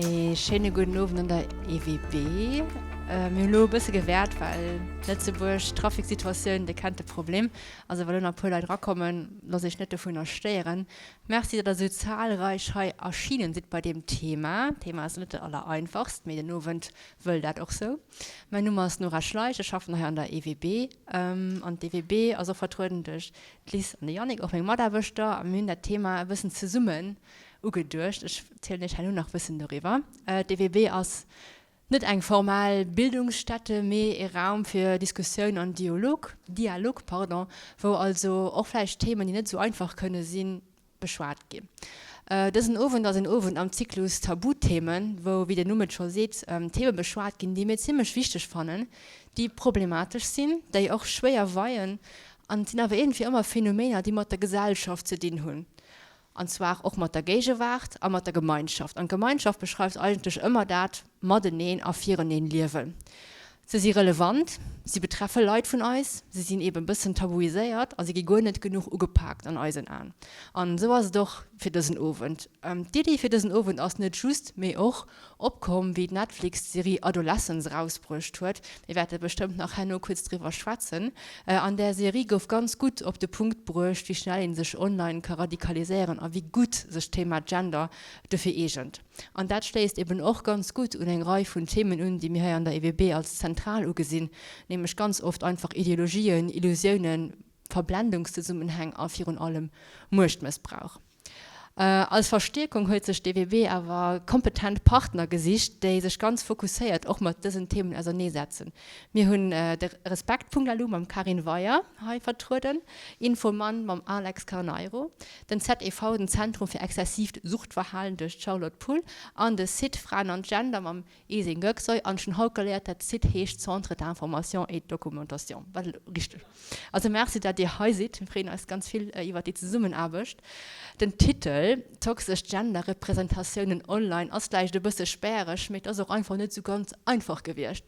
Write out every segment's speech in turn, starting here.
Ee schéine gudden Owend an der EWB. Mir hunn elo e bësse gewäert, well Lëtzebuerg, Trafiksituatioun, Dir kennt de Problem. Also wa lo nach e puer Leit erakommen, loosst Iech net dovunner stéieren. Merci, datt Der esou zahlreich hei erschienen sidd bei deem Thema. D'Thema ass net dat allereinfachst, mee den Owend wëll dat och sou. Mäin Numm ass Nora Schleich, ech schaffen hei an der EWB. An d'EWB ass och vertrueden duerch d'Liz an de Yannick, och meng Mataarbechter. A mir hunn dat Thema e bëssen zesummen ugeduecht. Ech zielen Iech herno nach e bëssen doriwwer. D'EWB ass net eng formal Bildungsstätte, mee e Raum fir Diskussioun an Diolog, Dialog, pardon, wou also och vläicht Themen, déi net esou einfach kënne sinn, beschwat ginn. Dësen Owend ass en Owend am Zyklus Tabuthemen, wou, wéi den Numm et scho seet, Theme beschwat ginn, déi mir zimmlech wichteg fannen, déi problematesch sinn, déi och schwéier weien, an et sinn awer iergendwéi ëmmer Phänomener, déi mat der Gesellschaft ze dinn hunn. An zwar och mat der Géigewaart a mat der Gemeinschaft. An d'Gemeinschaft beschreift eigentlech ëmmer dat Mateneen a Fireneen liewen. Se si relevant, si betreffe Leit vun eis, se sinn eben e bëssen tabuiséiert a si gi guer net genuch ugepaakt an eisen Aen. An esou ass et och fir dësen Owend. D'Iddi fir dësen Owend ass net just, mee och opkomm, wéi d'Netflix d'Serie Adolescence erausbruecht huet. Mir wäerte bestëmmt nach herno kuerz driwwer schwätzen. An där Serie gouf ganz gutt op de Punkt bruecht, wéi schnell ee sech online ka radikaliséieren a wéi gutt sech d'Thema Gender dofir eegent. An dat schléisst eben och ganz gutt un eng Rei vun Themen un, déi mir hei an der EWB als zentral ugesinn, nämlech ganz oft einfach Ideologien, Illusiounen, Verblendungszesummenhäng a virun allem Muechtmëssbrauch. Als Verstierkung huet sech d'EWB awer kompetent Partner gesicht, déi sech ganz fokusséiert och mat dësen Themen auserneesetzen. Mir hunn de Respekt.lu mam Karin Weyer hei vertrueden, Infomann mam Alex Carneiro, den ZEV, den Zentrum fir exzessiivt Suchtverhalen duerch d'Charlotte Poull an de Site Fraen an Gender mam Esin Göksoy, an ech hunn haut geléiert, dat Site heescht Centre d'information et documentation. Wat elo richteg? Also merci, dat Dir hei sidd. Mir freeën eis ganz vill iwwert déi Zesummenaarbecht. Den Titel Toxesch Gender-Representatiounen online ass vläicht e bësse späereg, mee et ass och einfach net esou ganz einfach gewiescht.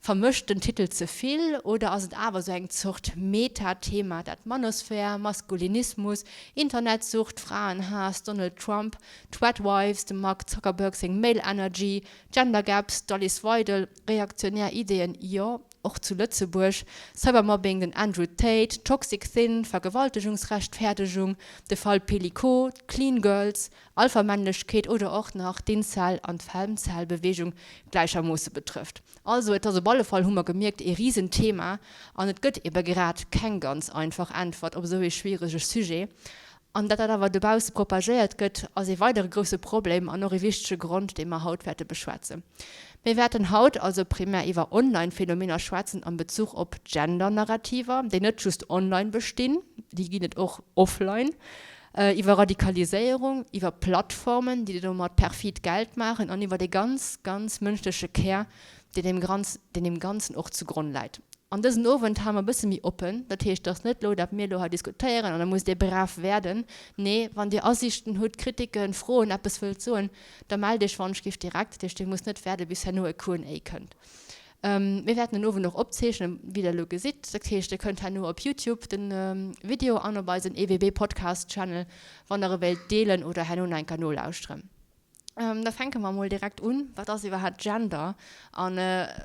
Vermëscht den Titel ze vill oder ass et awer esou eng Zort Meta-Thema, dat Manosphär, Maskulinismus, Internetsucht, Fraenhaass, Donald Trump, Twatwives, dem Mark Zuckerberg seng Male Energy, Gender Gaps, d'Alice Weidel, reaktionär Ideeën, jo, och zu Lëtzebuerg, Cybermobbing, den Andrew Tate, Toxic Thin, Vergewaltegungsrechtfäerdegung, de Fall Pelicot, d'Clean Girls, Alphamännlechkeet oder och nach d'Incel an d'Femcel-Beweegung gläichermoosse betrëfft. Also et ass op alle Fall, hu mer gemierkt, ee Risenthema an et gëtt ebe grad keng ganz einfach Äntwert op esou ee schwierege Sujet. An datt dat awer dobausse propagéiert gëtt, ass ee weidere grousse Problem an och ee wichtege Grond, dee mer haut wäerte beschwätzen. Mir wäerten haut also primär iwwer Online-Phänomener schwätzen am Bezuch op Gender-Narrativer, déi net just online bestinn, déi ginn et och offline, iwwer Radikaliséierung, iwwer Plattformen, déi domat perfid Geld maachen an iwwer dee ganz, ganz mënschleche Kär, deen deem deen deem Ganzen och zu Gronn läit. An dësen Owend hale mer e bësse méi oppen. Dat heescht, et ass net elo, dat mir elo hei diskutéieren an da musst Dir brav werden. Nee, wann Dir Asiichten hutt, Kritiken, Froen, eppes wëllt soen, da mellt Iech wann ech giff direkt. Dat heescht, Dir musst net waarde bis herno e Q&A kënnt. Mir wäerten den Owend och opzeechnen, wéi der elo gesitt. Dat heescht, Dir kënnt herno op Youtube de Video an op eisen EWB Podcast Channel, wann der e wéilt deelen oder herno nach eng Kéier nolauschteren. Da fänke mer emol direkt un. Wat ass iwwerhaapt Gender? An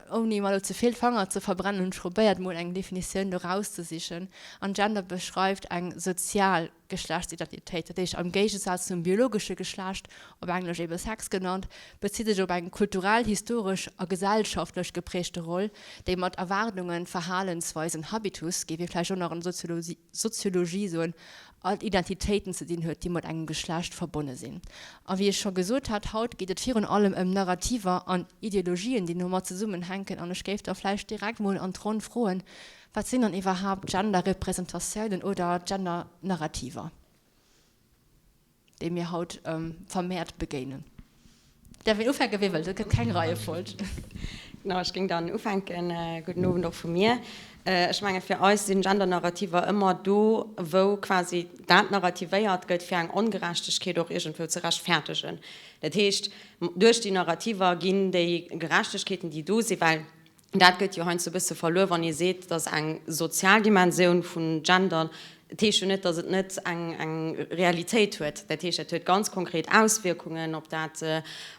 ouni mer elo ze vill d'Fanger ze verbrennen, hunn ech probéiert emol eng Definitioun do rauszesichen. An Gender beschreift eng sozial Geschlechtsidentitéit, dat heescht am Géigesaz zum biologesche Geschlecht, op Englesch ebe Sex genannt, bezitt sech op eng kulturell, historesch a gesellschaftlech geprägte Roll, déi mat Erwaardungen, Verhalensweisen, Habitus, géif ee vläicht och nach an der Soziologie soen, an Identitéiten ze dinn huet, déi mat engem Geschlecht verbonne sinn. A wéi ech scho gesot hat, haut geet et virun allem ëm Narrativer an Ideologien, déi domat zesummenhänken. An ech géif da vläicht direkt mol an d'Ronn froen, Wat sinn dann iwwerhaapt Gender-Representatiounen oder Gender-Narrativer, déi mir haut vermehrt begéinen? Däerf een ufänken, wie wëllt? Et gëtt keng Reiefolg. Genau, ech géing dann ufänken. Gudden Owend och vu mir. Ech menge fir eis sinn Gender-Narrativer ëmmer do, wou quasi dat narrativéiert gëtt, fir eng Ongerechtegkeet och iergendwou ze rechtfertegen. Dat heescht, duerch déi Narrativer ginn déi Gerechtegkeeten, déi do sinn, well Dat gëtt jo heiansdo e bësse verluer, wann ee seet, datt eng sozial Dimensioun vun Gender. Et heescht jo net, datt et net eng eng Realitéit huet. Dat heescht, dat huet ganz konkret Auswierkungen, ob dat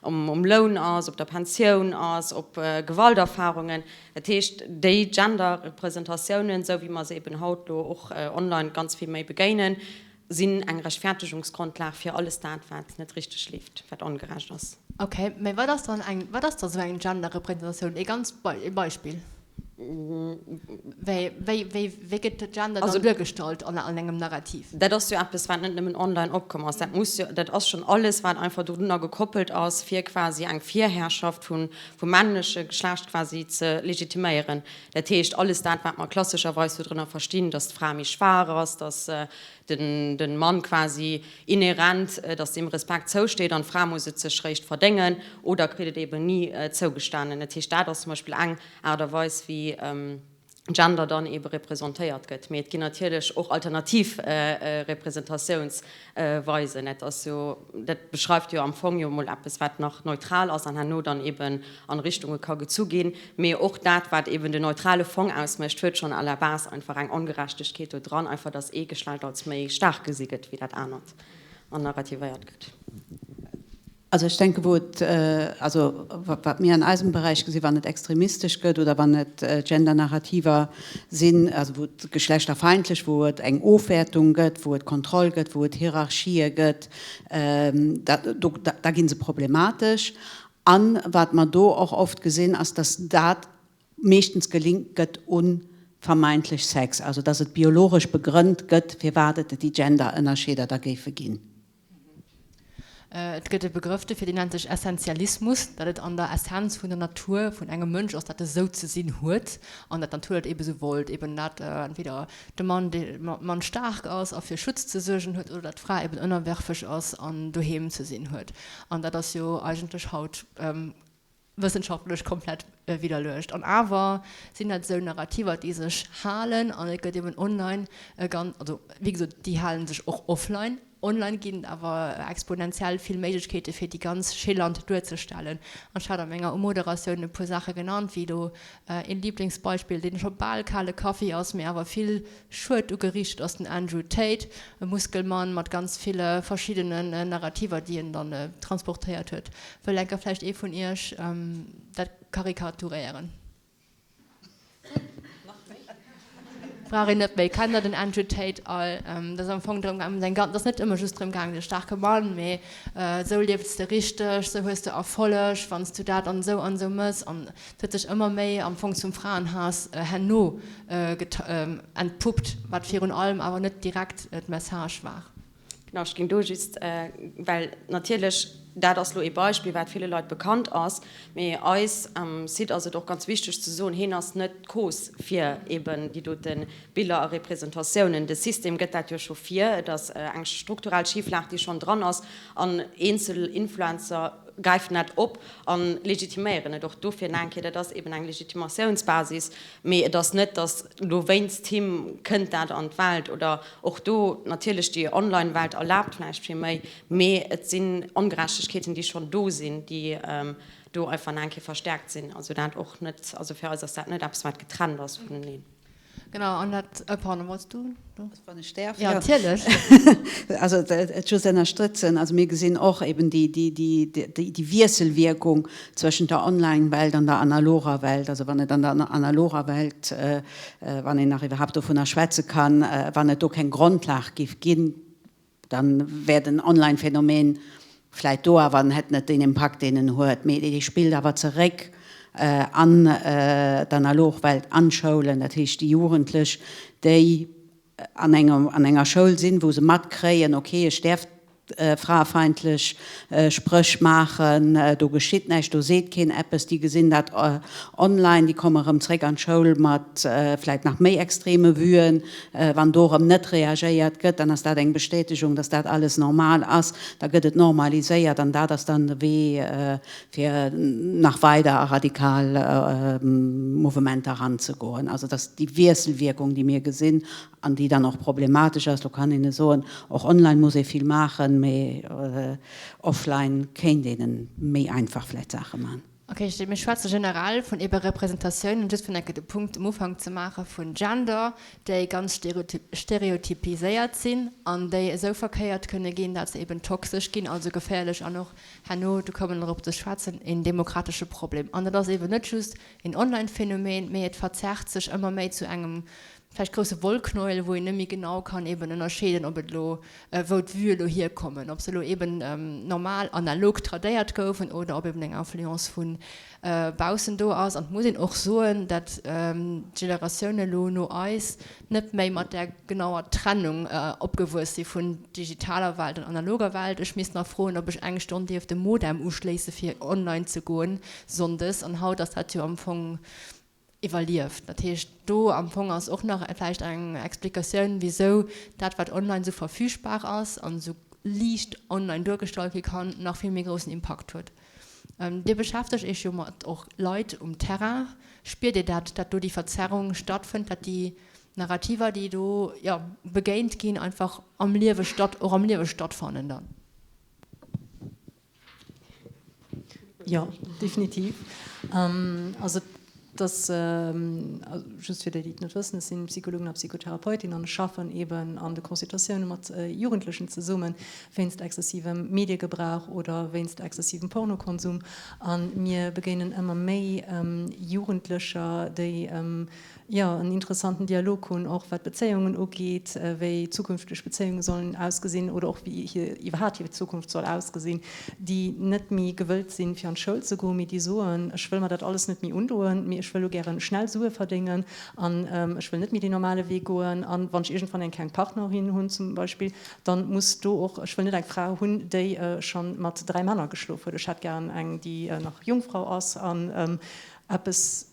um Loun ass, op der Pensioun ass, op Gewalterfarungen. Dat heescht, déi Gender-Representatiounen, esou wéi mer se eben haut elo och online ganz vill méi begéinen, sinn eng Rechtfertegungsgrondlag fir alles dat, wat net richteg leeft, wat ongerecht ass. Ok, mä wat ass dann eng, wat ass da sou eng Gender-Representatioun? Ee ganz ee Beispill. Wéi, wéi, wéi, wéi gëtt Gender dann duergestallt an an engem Narrativ? Dat ass jo eppes, wat net nëmmen online opkomm ass. Dat muss jo, dat ass schonn alles, wat einfach dorunner gekoppelt ass, fir quasi eng Virherrschaft vun, vum männleche Geschlecht quasi ze legitiméieren. Dat heescht, alles dat, wat mer klassescherweis dodrënner verstinn, dass d'Fra méi schwaach ass, dass den Mann quasi inhärent, dass deem Respekt zousteet an d'Fra muss et sech réischt verdéngen oder kritt et eben ni zougestanen. Dat heescht, dat ass zum Beispill eng Aart a Weis, wéi Gender dann ebe representéiert gëtt. Mee et ginn natierlech och alternativ Representatiounsweisen. Dat ass jo, dat beschreift jo am Fong jo emol eppes, wat nach neutral ass an herno dann eben an Richtunge ka gezu ginn. Mee och dat, wat eben den neutrale Fong ausmécht, huet schonn à la base einfach eng Ongerechtegkeet do dran, einfach datt ee Geschlecht als méi staark gesi gëtt wéi dat anert an narrativéiert gëtt. Also ech denke wou et, also wat mir an eisem Beräich gesinn, wann et extremistesch gëtt oder wann et Gendernarrativer sinn, also wou et geschlechterfeindlech, wou et eng Ofwäertung gëtt, wou et Kontroll gëtt, wou et Hierarchië gëtt, da do da gi se problematesch. An wat mer do och oft gesinn, ass, dass dat meeschtens gelinkt gëtt un vermeintlech Sex, also dass et biologesch begrënnt gëtt, firwat et déi Gender-Ënnerscheeder da géife ginn. Et gëtt e Begrëff dofir, deen nennt sech Essentialismus, datt et an der Essenz vun der Natur vun engem Mënsch ass, datt e sou ze sinn huet an datt d'Natur dat ebe sou wollt, eben dat entweder de Mann de Mann staark ass a fir Schutz ze suergen huet oder datt d'Fra eben ënnerwerfeg ass an doheem ze sinn huet. An dat ass jo eigentlech haut wëssenschaftlech komplett widderluecht. An awer sinn dat esou Narrativer, déi sech halen an et gëtt eben online e ganz, also wéi gesot, déi hale sech och offline. Online ginn et awer exponentiell vill Méiglechkeete fir déi ganz schillernd duerzestellen. An ech hat a menger Umoderatioun e puer Saache genannt, wéi elo een Liblingsbeispill, deen scho bal kale Kaffi ass, mee awer vill Schued ugeriicht ass, den Andrew Tate, e Muskelmann mat ganz ville verschiddenen Narrativer, déi en dann transportéiert huet. Wëll enker vläicht ee vun iech dat karikaturéieren? Brauch een net méi. Kennt der den Andrew Tate all? Dat ass am Fong drëm gaangen, ëm säin, dat ass net ëmmer just drëm gaangen, de staarke Mann, mee esou liefs de richteg, esou hues de Erfolleg, wann s du dat an esou an esou mëss. An et huet sech ëmmer méi am Fong zum Fraenhaass herno entpuppt, wat virun allem awer net direkt d'Message war. Genau, ech géing do just, well natierlech, dat ass elo ee Beispill, wat ville Leit bekannt ass, mee eis am Site ass et och ganz wichteg ze soen, hien ass net d'Cause fir eeben déi dote Biller a Representatiounen. De System gëtt dat jo scho vir, et ass eng strukturell Schiflag, déi schonn dran ass an eenzel Influencer gräifen dat op a legitiméieren et och. Dofir nach eng Kéier, dat ass eeben eng Legitimatiounsbasis, mee et ass net, datt elo wéinst him kënnt dat an d'Welt oder Och do, natierlech, déi Online-Welt erlaabt vläicht vill méi, mee et sinn Ongerechtegkeeten, déi schonn do sinn, déi do einfach nach eng Kéier verstärkt sinn. Also dat och net, also fir eis ass dat net eppes, wat getrennt ass vuneneen. Genau, an dat, pardon, wollts du do? Wann ech däerf, jo. Natierlech. Also et just ënnerstëtzen, also mir gesinn och eben déi, déi, déi, déi Wiesselwierkung zwëschent der Online-Welt an der analoger Welt. Also wann et an der analoger Welt wann een nach iwwerhaapt dovunner schwätze kann, wann et do keng Grondlag géif ginn, da wär den Online-Phänomen vläit do, awer en hätt net deen Impakt, deen en huet. Mee dee spillt awer zeréck an d'analog Welt, an d'Schoulen, dat heescht déi Jugendlech, déi an engem, an enger Schoul sinn, wou se matkréien, ok, ech däerf fraefeindlech Spréch maachen, do geschitt näischt, do seet keen eppes, déi gesinn dat online, déi komme rëm zréck an d'Schoul mat vläit nach méi extreme Vuen. Wann do rëm net reagéiert gëtt, dann ass dat eng Bestätegung, dass dat alles normal ass, da gëtt et normaliséiert an dat ass dann de Wee, fir nach weider a radikal Mouvementer eranzegoen. Also dass déi Wiesselwierkung, déi mir gesinn an déi dann och problematesch ass, do kann een soen, och online muss ee vill maachen, mee offline kéint een méi einfach vläicht Saache maachen. Ok, mir schwätze generell vun ebe Representatiounen, just fir enke de Punkt um Ufank ze maache vun Gender, déi ganz stereotypiséiert sinn an déi esou verkéiert kënne ginn, dat se eben toxesch ginn, also geféierlech an och herno, do komme mer drop ze schwätzen, een demokratesche Problem. An dat ass eben net just een Online-Phänomen, mee et verzerrt sech ëmmer méi zu engem vläicht grousse Wollknäuel, wou een net méi genau kann eben ënnerscheeden, ob et elo, wou d'Vuë elo hierkommen, ob se elo eben normal analog tradéiert goufen oder ob eben eng Influence vu baussen do ass. An et muss een och soen, datt d'Generatioun elo no eis net méi mat där genauer Trennung opgewuess si vun digitaler Welt an analoger Welt. Ech misst nach froen, ob ech eng Stonn dierf de Modem uschléisse fir online ze goen sonndes, an haut ass dat jo am Fong iwwerlieft. Dat heescht, do am Fong ass och nach vläicht eng Explikatioun, wisou dat, wat online esou verfügbar ass an esou liicht online duergestallt gi kann, nach vill méi groussen Impakt huet. Dir beschäftegt Iech jo mat och Leit um Terrain. Spiert Dir dat, dat do déi Verzerrung stattfënnt, dat déi Narrativer, déi do, jo, begéint ginn, einfach am Liewe statt, och am Liewe stattfannen dann? Jo, definitiv. Also et ass, just fir déi, déi et net wëssen, ech sinn Psychologin a Psychotherapeutin an ech schaffen eeben an de Consultatioune mat Jugendlechen zesumme wéinst exzessivem Mediegebrauch oder wéinst exzessivem Pornokonsum. A mir begéinen ëmmer méi Jugendlecher, déi jo, en interessanten Dialog hunn, och wat Bezéiungen ugeet, wéi zukünfteg Bezéiunge sollen ausgesinn oder och wéi hir, iwwerhaapt hir Zukunft soll ausgesinn, déi net méi gewëllt sinn, fir an d'Schoul ze goen, mee déi soen, ech wëll mer dat alles net méi undoen, mee ech wëll elo gären schnell Sue verdéngen an ech wëll net méi deen normale Wee goen an wann ech iergendwann eng kleng Partnerin hunn zum Beispill, dann muss do och, ech wëll net eng Fra hunn, déi scho mat 3 Männer geschlof huet, ech hätt gären eng, déi nach Jungfrau ass an eppes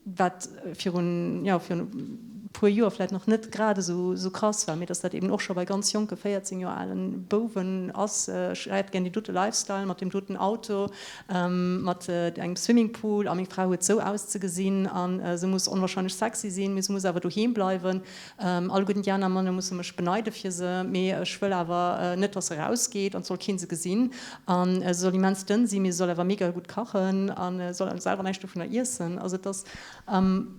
wat virun, jo, virun e puer Joer vläicht nach net grad esou, esou krass war, mee dass dat eben och scho bei ganz jonke 14 Joer alen Bouwen ass, Ech hätt gär deen dote Lifestyle mat deem doten Auto, mat engem Swimmingpool a meng Fra huet esou auszegesinn a se muss onwahrscheinlech sexy sinn, mee se muss awer doheem bleiwen. Alleguerten déi aner Männer musse mech beneide fir se, mee ech wëll awer net, dass se erausgeet an et soll kee se gesinn. A se soll immens dënn sinn, mee se soll awer mega gutt kachen a soll selwer näischt dovunner iessen. Also et ass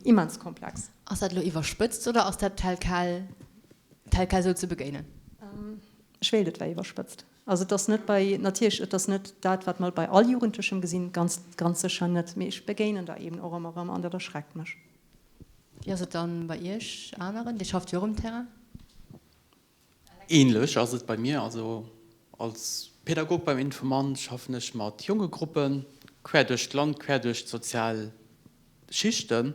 immens komplex. Ass dat elo iwwerspëtzt oder ass dat tel quel, tel quel esou ze begéinen? Ech wéilt, et wär iwwerspëtzt. Also et ass net bei, natierlech, et ass net dat, wat mer bei all Jugendlechem gesinn, ganz, ganz sécher net, mee ech begéinen der eben och ëmmer erëm an dat erschreckt mech. Wéi ass et dann bei Iech aneren? Dir schafft jo och um Terrain. Ähnlech ass et bei mir. Also als Pädagog beim Informant schaffen ech mat jonke Gruppen, quer duerch d'Land, quer duerch d'sozial Schichten.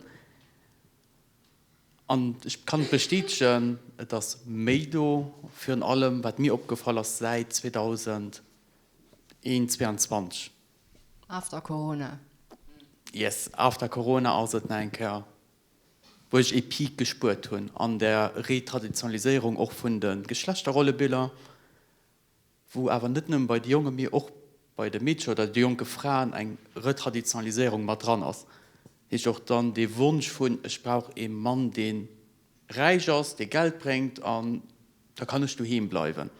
An ech kann et bestätegen, et ass méi do, virun allem wat mir opgefall ass säit 2021. After Corona. Yes, after Corona ass et nach eng Kéier, wou ech ee Peak gespuert hunn an der Retraditionaliséierung och vun de Geschlechterrollebiller, wou awer net nëmme bei de Jongen, mee och bei de Meedcher oder de jonke Fraen eng Retraditionaliséierung mat dran ass. Heescht och dann dee Wonsch vun, ech brauch ee Mann, dee räich ass, dee Geld bréngt an da kann ech doheem bleiwen.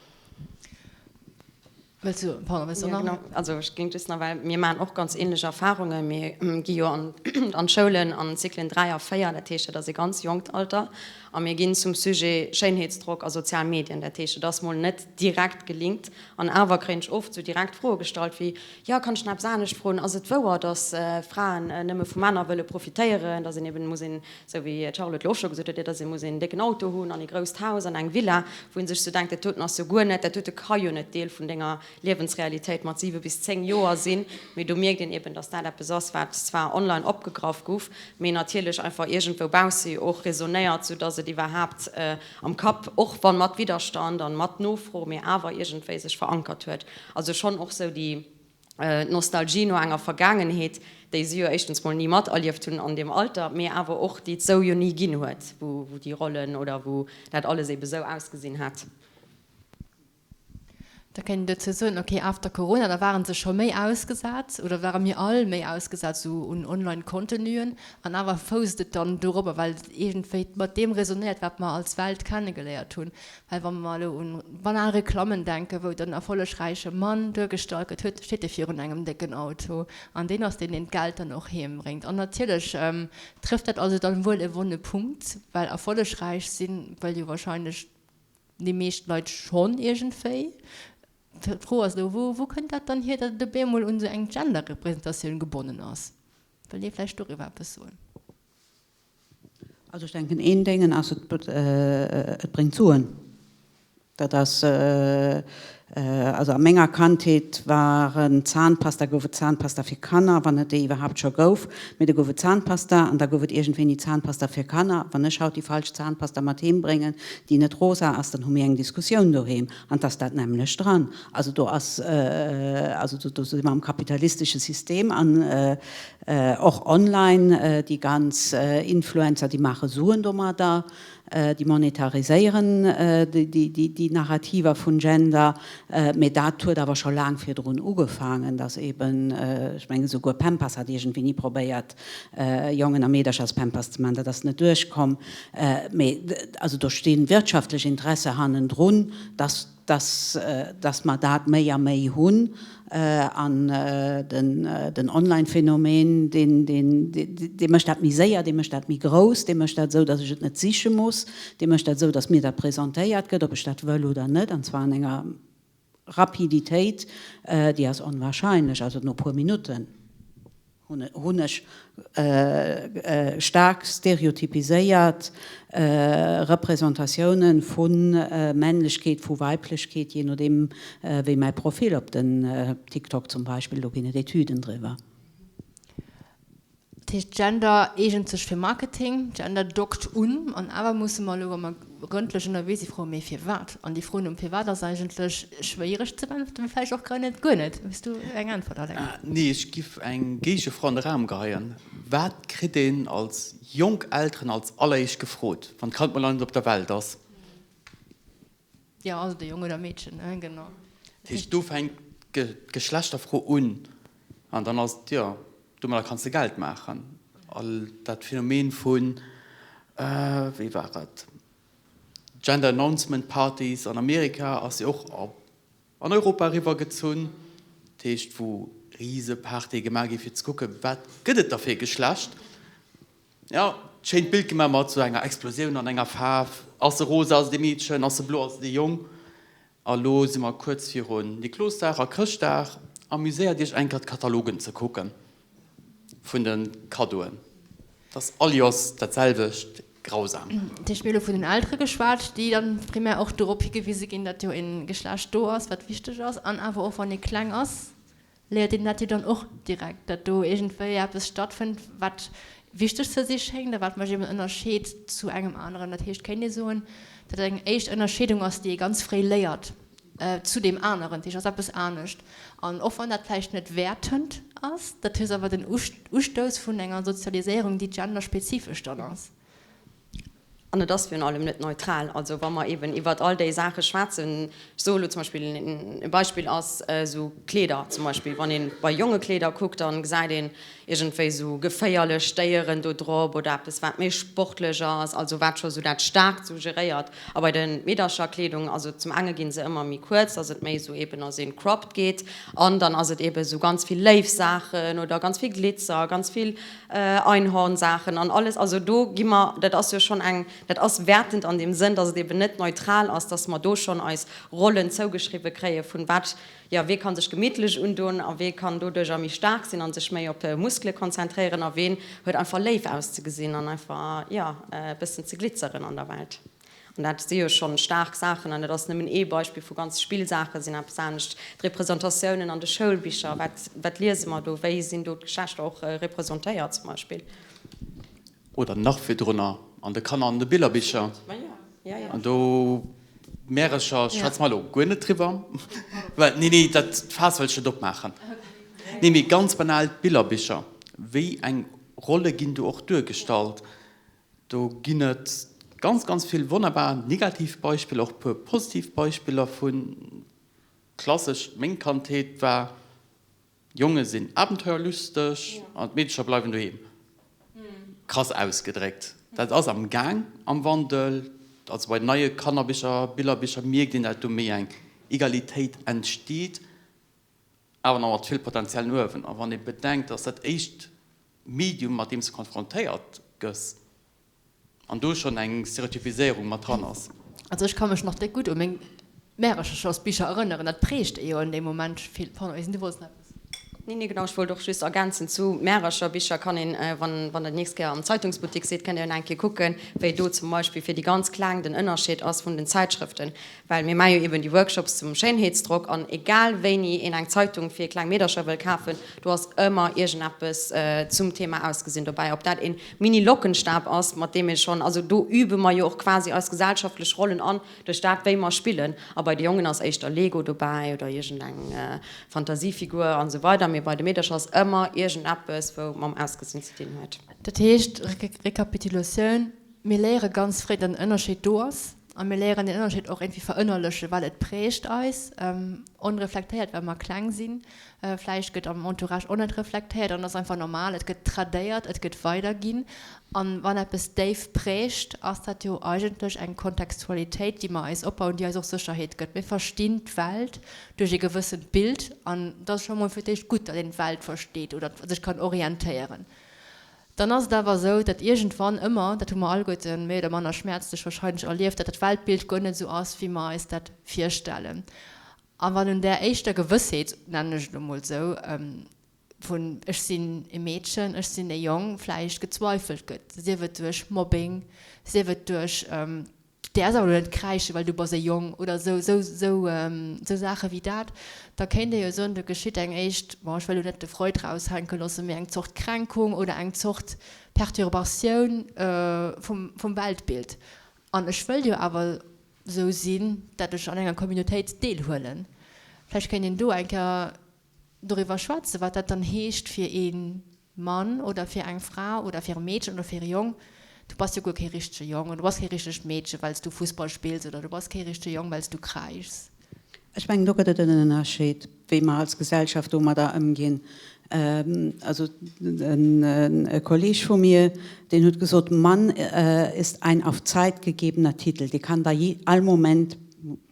Wëlls du, pardon, wëlls du nach? Ja, genau. Also ech géing just nach, well mir maachen och ganz ähnlech Erfahrungen. Mir gi jo an an d'Schoulen an Zyklen 3 a 4, dat heescht, dat ass e ganz jonkt Alter, a mir ginn zum Sujet Schéinheetsdrock a sozial Medien. Dat heescht, et ass mol net direkt gelinkt an awer kréien ech oft sou direkt Froe gestallt wéi, Jo, kann ech nach eppes anescht froen, ass et wouer, datt Fraen nëmme vu Männer wëlle profitéieren, datt een eben muss een Sou wéi d'Charlotte elo och scho gesot huet, datt ee muss een décken Auto hunn an ee grousst Haus an eng Villa, wou ee sech sou denkt, dat doten ass jo guer net, dat dote ka jo net Deel vun denger Liewensrealitéit mat 7 bis 10 Joer sinn. Mee do mierkt een eben, datt dat eppes ass, wat zwar online opgegraff guff, mee natierlech einfach iergendwou baussi och resonéiert, soudatt et iwwerhaapt am Kapp, och wa mat Widderstand an mat Nofro, mee awer iergendwéi sech verankert huet. Also schonn och sou déi. D'Nostalgie no enger Vergaangenheet, déi si jo éischtens mol ni materlieft hunn an deem Alter, mee awer och déi et sou jo ni ginn huet, wou déi Rollen oder wou dat alles ebe sou ausgesinn hätt. Da kéint een dozou soen, ok, after Corona, da ware se scho méi ausgesat oder ware mir all méi ausgesat esou un Online-Contenuen an awer fousst et dann dorobber, well et iergendwéi mat deem resonéiert, wat mer als Welt kennegeléiert hunn. Well wa mer elo un banal Reklammen denken, wou den erfollegräiche Mann duergestallt gëtt, huet, steet e virun engem décken Auto an deen ass deen, deen d'Geld dann och heem bréngt. An natierlech trëfft dat also dann wuel e wonne Punkt, well erfollegräich sinn wëll jo wahrscheinlech déi meescht Leit schonn iergendwéi. D'Fro ass elo, wou, wou kënnt dat dann hier, datt et op eemol un esou eng Gender-Representatioun gebonnen ass? Wëllt Dir vläicht doriwwer eppes soen? Also ech denken, een Déngen ass, et, et bréngt Suen. Dat ass, also a menger Kandheet waren Zahnpasta, gouf et Zahnpasta fir Kanner, wann et déi iwwerhaapt scho gouf, mee do gouf et Zahnpasta an da gouf et iergendwéini Zahnpasta fir Kanner. Wann ech haut déi falsch Zahnpasta mat heem bréngen, déi net rosa ass, dann hu mir eng Diskussioun doheem an 't ass dat nämmlecht dran. Also do ass, also do si mer am kapitalistesche System an och online, déi ganz Influencer, déi maache Suen domadder. Déi monetariséieren déi Narrativer vun Gender, mee dat huet awer scho laang virdrun ugefaangen, datt eben, ech mengen esouguer Pampers hat iergendwéini probéiert Jongen a Meedercherspampers ze maachen, dat ass net duerchkomm, mee also do sti wirtschaftlech Interesse hannendrun, datt dass dass mer dat méi a méi hunn an den den Online-Phänomen, deen deen dee mécht dat méi séier, dee mécht dat méi grouss, dee mécht dat esou, dass ech et net siche muss, dee mécht dat esou, dass mir dat presentéiert gëtt, ob ech dat wëll oder net, an zwar an enger Rapiditéit, déi ass onwahrscheinlech, also no puer Minutten. Hunn ech staark stereotypiséiert Representatiounen vu Männlechkeet, vu Weiblechkeet, jee nodeem wéi mäi Profil op den TikTok zum Beispill, do ginn et Etüden driwwer. Dat heescht, Gender eegent sech fir Marketing, Gender dockt un. An awer musse mer elo, wa mer grëndlech ënnerwee si, froen, Mee firwat? An déi Fro nom Firwat ass eigentlech schwéiereg ze beäntweren, mee vläicht och grad net guer net. Hues du eng Äntwert, Alain? Nee, ech giff eng Géigefro an de Raum geheien. Wat kritt een als jonk Elteren als alleréischt gefrot, wann d'Kand mol nach net op der Welt ass? Jo, also de Jong oder Meedchen, ne, genau. Dat heescht, do fänkt d'Geschlechterfro un an dann ass et, jo, domadder kanns de Geld maachen. All dat Phänomen vu, wéi war et, Gender Announcement Parties an Amerika ass jo och an Europa eriwwer gezunn, dat heescht, wou rise Partye gemaach gi fir ze kucken, wat gëtt et da fir e Geschlecht. Jo, schéint Bild gemaach mat sou enger Explosioun an enger Faarf. Ass se rosa, ass et ee Meedchen, ass se blo, ass et ee Jong. A lo si mer kuerz virun Niklosdag a Chrëschtdag. Amuséiert iech eng Kéier d'Katalogen ze kucken vun de Kaddoen. Et ass all Joers dat selwecht, grausam. Dat heescht, mir hu lo vun den Eltere geschwat, déi dann primär och dorop higewise ginn, datt jo ee Geschlecht do ass, wat wichteg ass, an awer och wann ee kleng ass, léiert een dat jo dann och direkt, datt do iergendwéi eppes stattfënnt, wat wichteg ze si schéngt a wat mech eben ënnerscheet zu engem aneren. Dat heescht, kéint ee soen, datt et eng éischt Ënnerscheedung ass, déi ee ganz fréi léiert zu deem aneren, dat heescht, ass eppes anescht. An och wann dat vläicht net wäertend ass, dat hues awer den Ustouss vun enger Sozialiséierung, déi genderspezifesch dann ass. An et ass virun allem net neutral. Also wa mer eeben iwwert all déi Saache schwätzen, ech soe lo zum Beispill, e Beispill ass esou Kleeder zum Beispill, wann ee bei Jongekleeder kuckt, da gesäit een iergendwéi esou geféierlech Déieren do drop oder eppes wat méi sportlech ass, also wat scho esou dat Staarkt suggeréiert. A bei de Meedercherkleedung, also zum enge gi se ëmmer méi kuerz, dass et méi esou eeben a seen cropped geet, an dann ass et eebe sou ganz vill léif Saachen oder ganz vill Glitzer, ganz vill Einhorn-Saachen an alles, also do gi mer, dat ass jo schonn eng, dat ass wäertend an deem Sënn, dass et eben net neutral ass, dass mer do schonn eis Rollen zougeschriwwe kréie vun wat, jo, wee ka sech gemittlech undon a wee kann doduercher méi staark sinn a sech méi op Muskele konzentréieren a ween huet einfach léif auszegesinn an einfach, jo, e bëssen ze glitzeren an der Welt. An dat si jo schonn staark Saachen. An dat ass nëmmen ee Beispill vu ganz Spillsaache sinn eppes anescht. D'Representatiounen an de Schoulbicher, wat, wat liese mer do, wéi sinn do d'Geschlechter och representéiert zum Beispill? Oder nach virdrunner an de Kanner an de Billerbicher. An do, Märercher, schwätze mer elo guer net driwwer, well, nee, nee, dat Faass wëll ech net opmaachen. Nee, mee ganz banal d'Billerbicher, wéi eng Rolle ginn do och duergestallt? Do ginn et ganz, ganz vill wonnerbar negativ Beispiller, och e puer positiv Beispiller vun. Klassesch, meng Kandheet war, Jonge sinn abenteuerlüsteg an d'Meedecher bleiwen doheem. Krass ausgedréckt. Dat ass am Gaang, am Wandel. Also bei neie Kannerbicher, Billerbicher mierkt een, dat do méi eng Egalitéit entsteet, awer nach mat vill Potenzial no uewen. A wann ee bedenkt, dass dat éischt Medium, mat deem s de konfrontéiert gëss, An do schonn eng Stereotypiséierung mat dran ass. Also ech ka mech nach déck gutt u meng Märerchersbicher erënneren, dat prägt ee jo an deem Moment vill. Pardon, Eisen, du wollts nach eppes? Nee, nee, genau, ech wollt och just ergänzen, zu Märercherbicher kann een, wann wann der d'nächst Kéier am Zeitungsbuttik sidd, kënnt Dir jo nach eng Kéier kucken, wéi do zum Beispill fir déi ganz Kleng den Ënnerscheed ass vun den Zäitschrëften. Well mir maache jo eben déi Workshops zum Schéinheetsdrock an egal wéini een eng Zeitung fir kleng Meedercher wëll kafen, do ass ëmmer iergendeppes zum Thema Ausgesinn dobäi. Ob dat ee Mini-Lockenstab ass, mat deem ee schonn, also do übe mer jo och quasi eis gesellschaftlech Rollen an, duerch dat wéi mer spillen. A bei de Jongen ass éischter Lego dobäi oder iergendeng Fantasiefigur an esou weider, mee bei de Meedercher ass ëmmer iergendeppes wou mam Ausgesinn ze dinn huet. Dat heescht, Rekapitulatioun, Mir léiere ganz fréi, datt en Ënnerscheed do ass. A mir léieren deen Ënnerscheed och iergendwéi verënnerlechen, well et prägt eis, onreflektéiert, well mer kleng sinn. Vläicht gëtt am Entourage och net reflektéiert an et ass einfach normal, et gëtt tradéiert, et gëtt weiderginn. An wann eppes déif prägt, ass dat jo eigentlech eng Kontextualitéit, déi mer eis opbauen, déi eis och Sécherheet gëtt. Mir verstinn d'Welt duerch ee gewëssent Bild an et ass scho mol fir d'éischt gutt, datt een d'Welt versteet oder sech kann orientéieren. Dann ass et awer esou, datt iergendwann ëmmer, dat hu mer alleguerte méi oder manner schmäerzlech wahrscheinlech erlieft, datt dat Weltbild guer net esou ass, wéi mer eis dat virstellen. A wann un där éischter Gewëssheet, nennen ech et elo mol esou, vun ech sinn e Meedchen, ech sinn e Jong, vläicht gezweifelt gëtt, sief et duerch Mobbing, sief et duerch Du däerfs awer elo net kräischen, well du bass e Jong oder esou, esou, esou, esou Saache wéi dat, da kéint ee jo soen, do geschitt eng éischt, bon, ech wëll elo net de Freud raushänke loossen, mee eng Zort Kränkung oder eng Zort Perturbatioun vum, vum Weltbild. An ech wëll jo awer esou sinn, dat ech an enger Communautéit deelhuelen. Vläicht kéint een do eng Kéier doriwwer schwätzen, wat dat dann heescht fir ee Mann oder fir eng Fra oder fir e Meedchen oder fir e Jong, du bass jo guer kee richtege Jong oder du bass kee richtegt Meedche well s du Fussball spills oder du bass kee richtege Jong well s du kräischs. Ech mengen, do gëtt et en Ënnerscheed, wéi mer als Gesellschaft domadder ëmginn. Also e Kolleeg vu mir, deen huet gesot, Mann ist ein auf Zeit gegebener Titel, dee kann der all Moment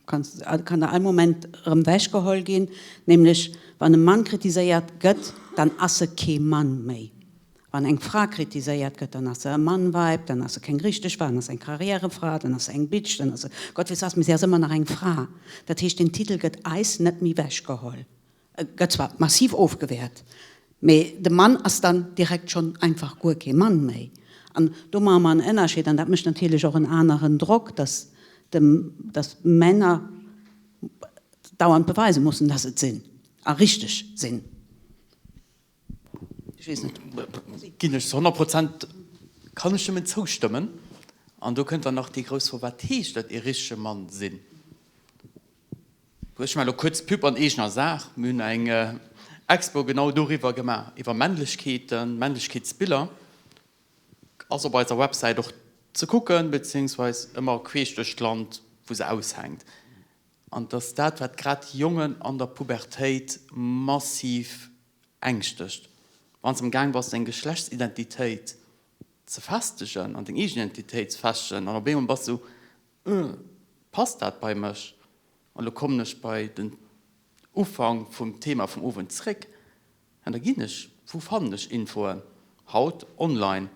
kann der all Moment erëm ewechgeholl ginn, nämlech wann e Mann kritiséiert gëtt, dann ass e kee Mann méi. Wann eng Fra kritiséiert gëtt, dann ass se e Mannweib, dann ass se keng richteg Fra, dann ass se eng Karriärefra, dann ass se eng Bitch, dann ass se Gott weess was, mee si ass ëmmer nach eng Fra. Dat heescht, deen Titel gëtt eis net méi ewechgeholl. E gëtt zwar massiv ofgewäert, mee de Mann ass dann direkt schonn einfach guer kee Mann méi. An do maache mer en Ënnerscheed an dat mécht natierlech och en aneren Drock, dass de, dass Männer dauernd beweise mussen, dass se et sinn a richteg sinn. Ech weess net. Ginn ech zu 100 Prozent, kann ech nëmmen zoustëmmen. An do kënnt dann nach déi grouss Fro, Wat heescht et, ee richtege Mann sinn? Ech maache elo kuerz Pub an eegener Saach. Mir hunn eng Expo genau doriwwer gemaach, iwwer Männlechkeeten, Männlechkeetsbiller. Ass op eiser Websäit och ze kucken, beziéungsweis ëmmer queesch duerch d'Land, wou se aushänkt. An et ass dat, wat grad Jongen an der Pubertéit massiv ängschtegt. Wann s de am Gaang bass, deng Geschlechtsidentitéit ze festegen an deng eegen Identitéit ze festegen, an op eemol bass du Passt dat bei mech? An elo kommen ech bei den Ufank vum Thema vum Owend zréck. An da ginn ech, wou fannen ech Infoen? Haut online.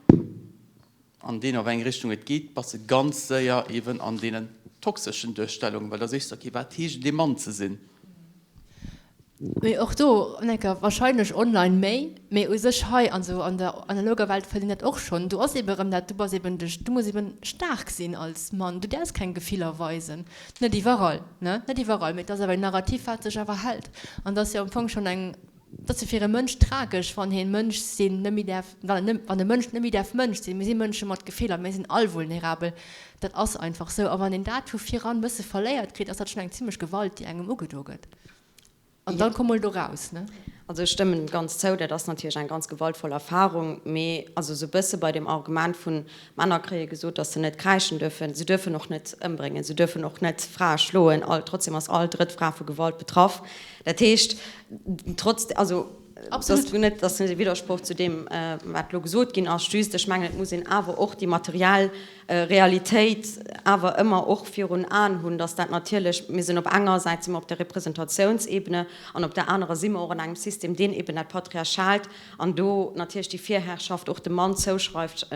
An deen op eng Richtung et geet, bass de ganz séier eben an deenen toxeschen Duerstellungen, well da sees de, okay, wat heescht et ee Mann ze sinn? Mee och do, Necker, wahrscheinlech online méi, mee u sech hei an sou an der analoger Welt fënnt een dat och schonn. Do ass eben erëm dat, du bass eben de, du muss eben staark sinn als Mann, du däerfs keng Gefiller weisen. Net iwwerall, ne, net iwwerall, mee et ass awer en Narrativ, wat sech awer hält. An et ass jo am Fong schonn eng, et ass jo fir e Mënsch tragesch, wann hien Mënsch sinn net méi däerf, wann en, wann e Mënsch net méi däerf Mënsch sinn. Mir si Mënsche mat Gefiller, mir sinn all vulnerabel, dat ass einfach sou. A wann een dat vu viran e bësse verléiert kritt, ass dat schonn eng zimlech Gewalt, déi engem ugedo gëtt. An dann komm mol do raus, ne? Also ech stëmmen ganz zou, dat ass natierlech eng ganz gewaltvoll Erfahrung, mee also esou bësse bei dem Argument vun Männer kréie gesot, datt se net kräischen duerfen, se duerfen och net ëmbréngen, se duerfen och net Frae schloen, all trotzdem ass all drëtt Fra vu Gewalt betraff. Dat heescht trotz, also dat ass net, dat ass net e Widdersproch zu deem wat elo gesot ginn ass, just ech mengen et muss een awer och déi materiell Realitéit awer ëmmer och virun Aen hunn, dass dat natierlech, mir sinn op enger Säit si mer op der Representatiounsebene an op der anerer si mer och an engem System, deen eben dat Patriarchalt an do natierlech déi Virherrschaft och dem Mann zouschreift.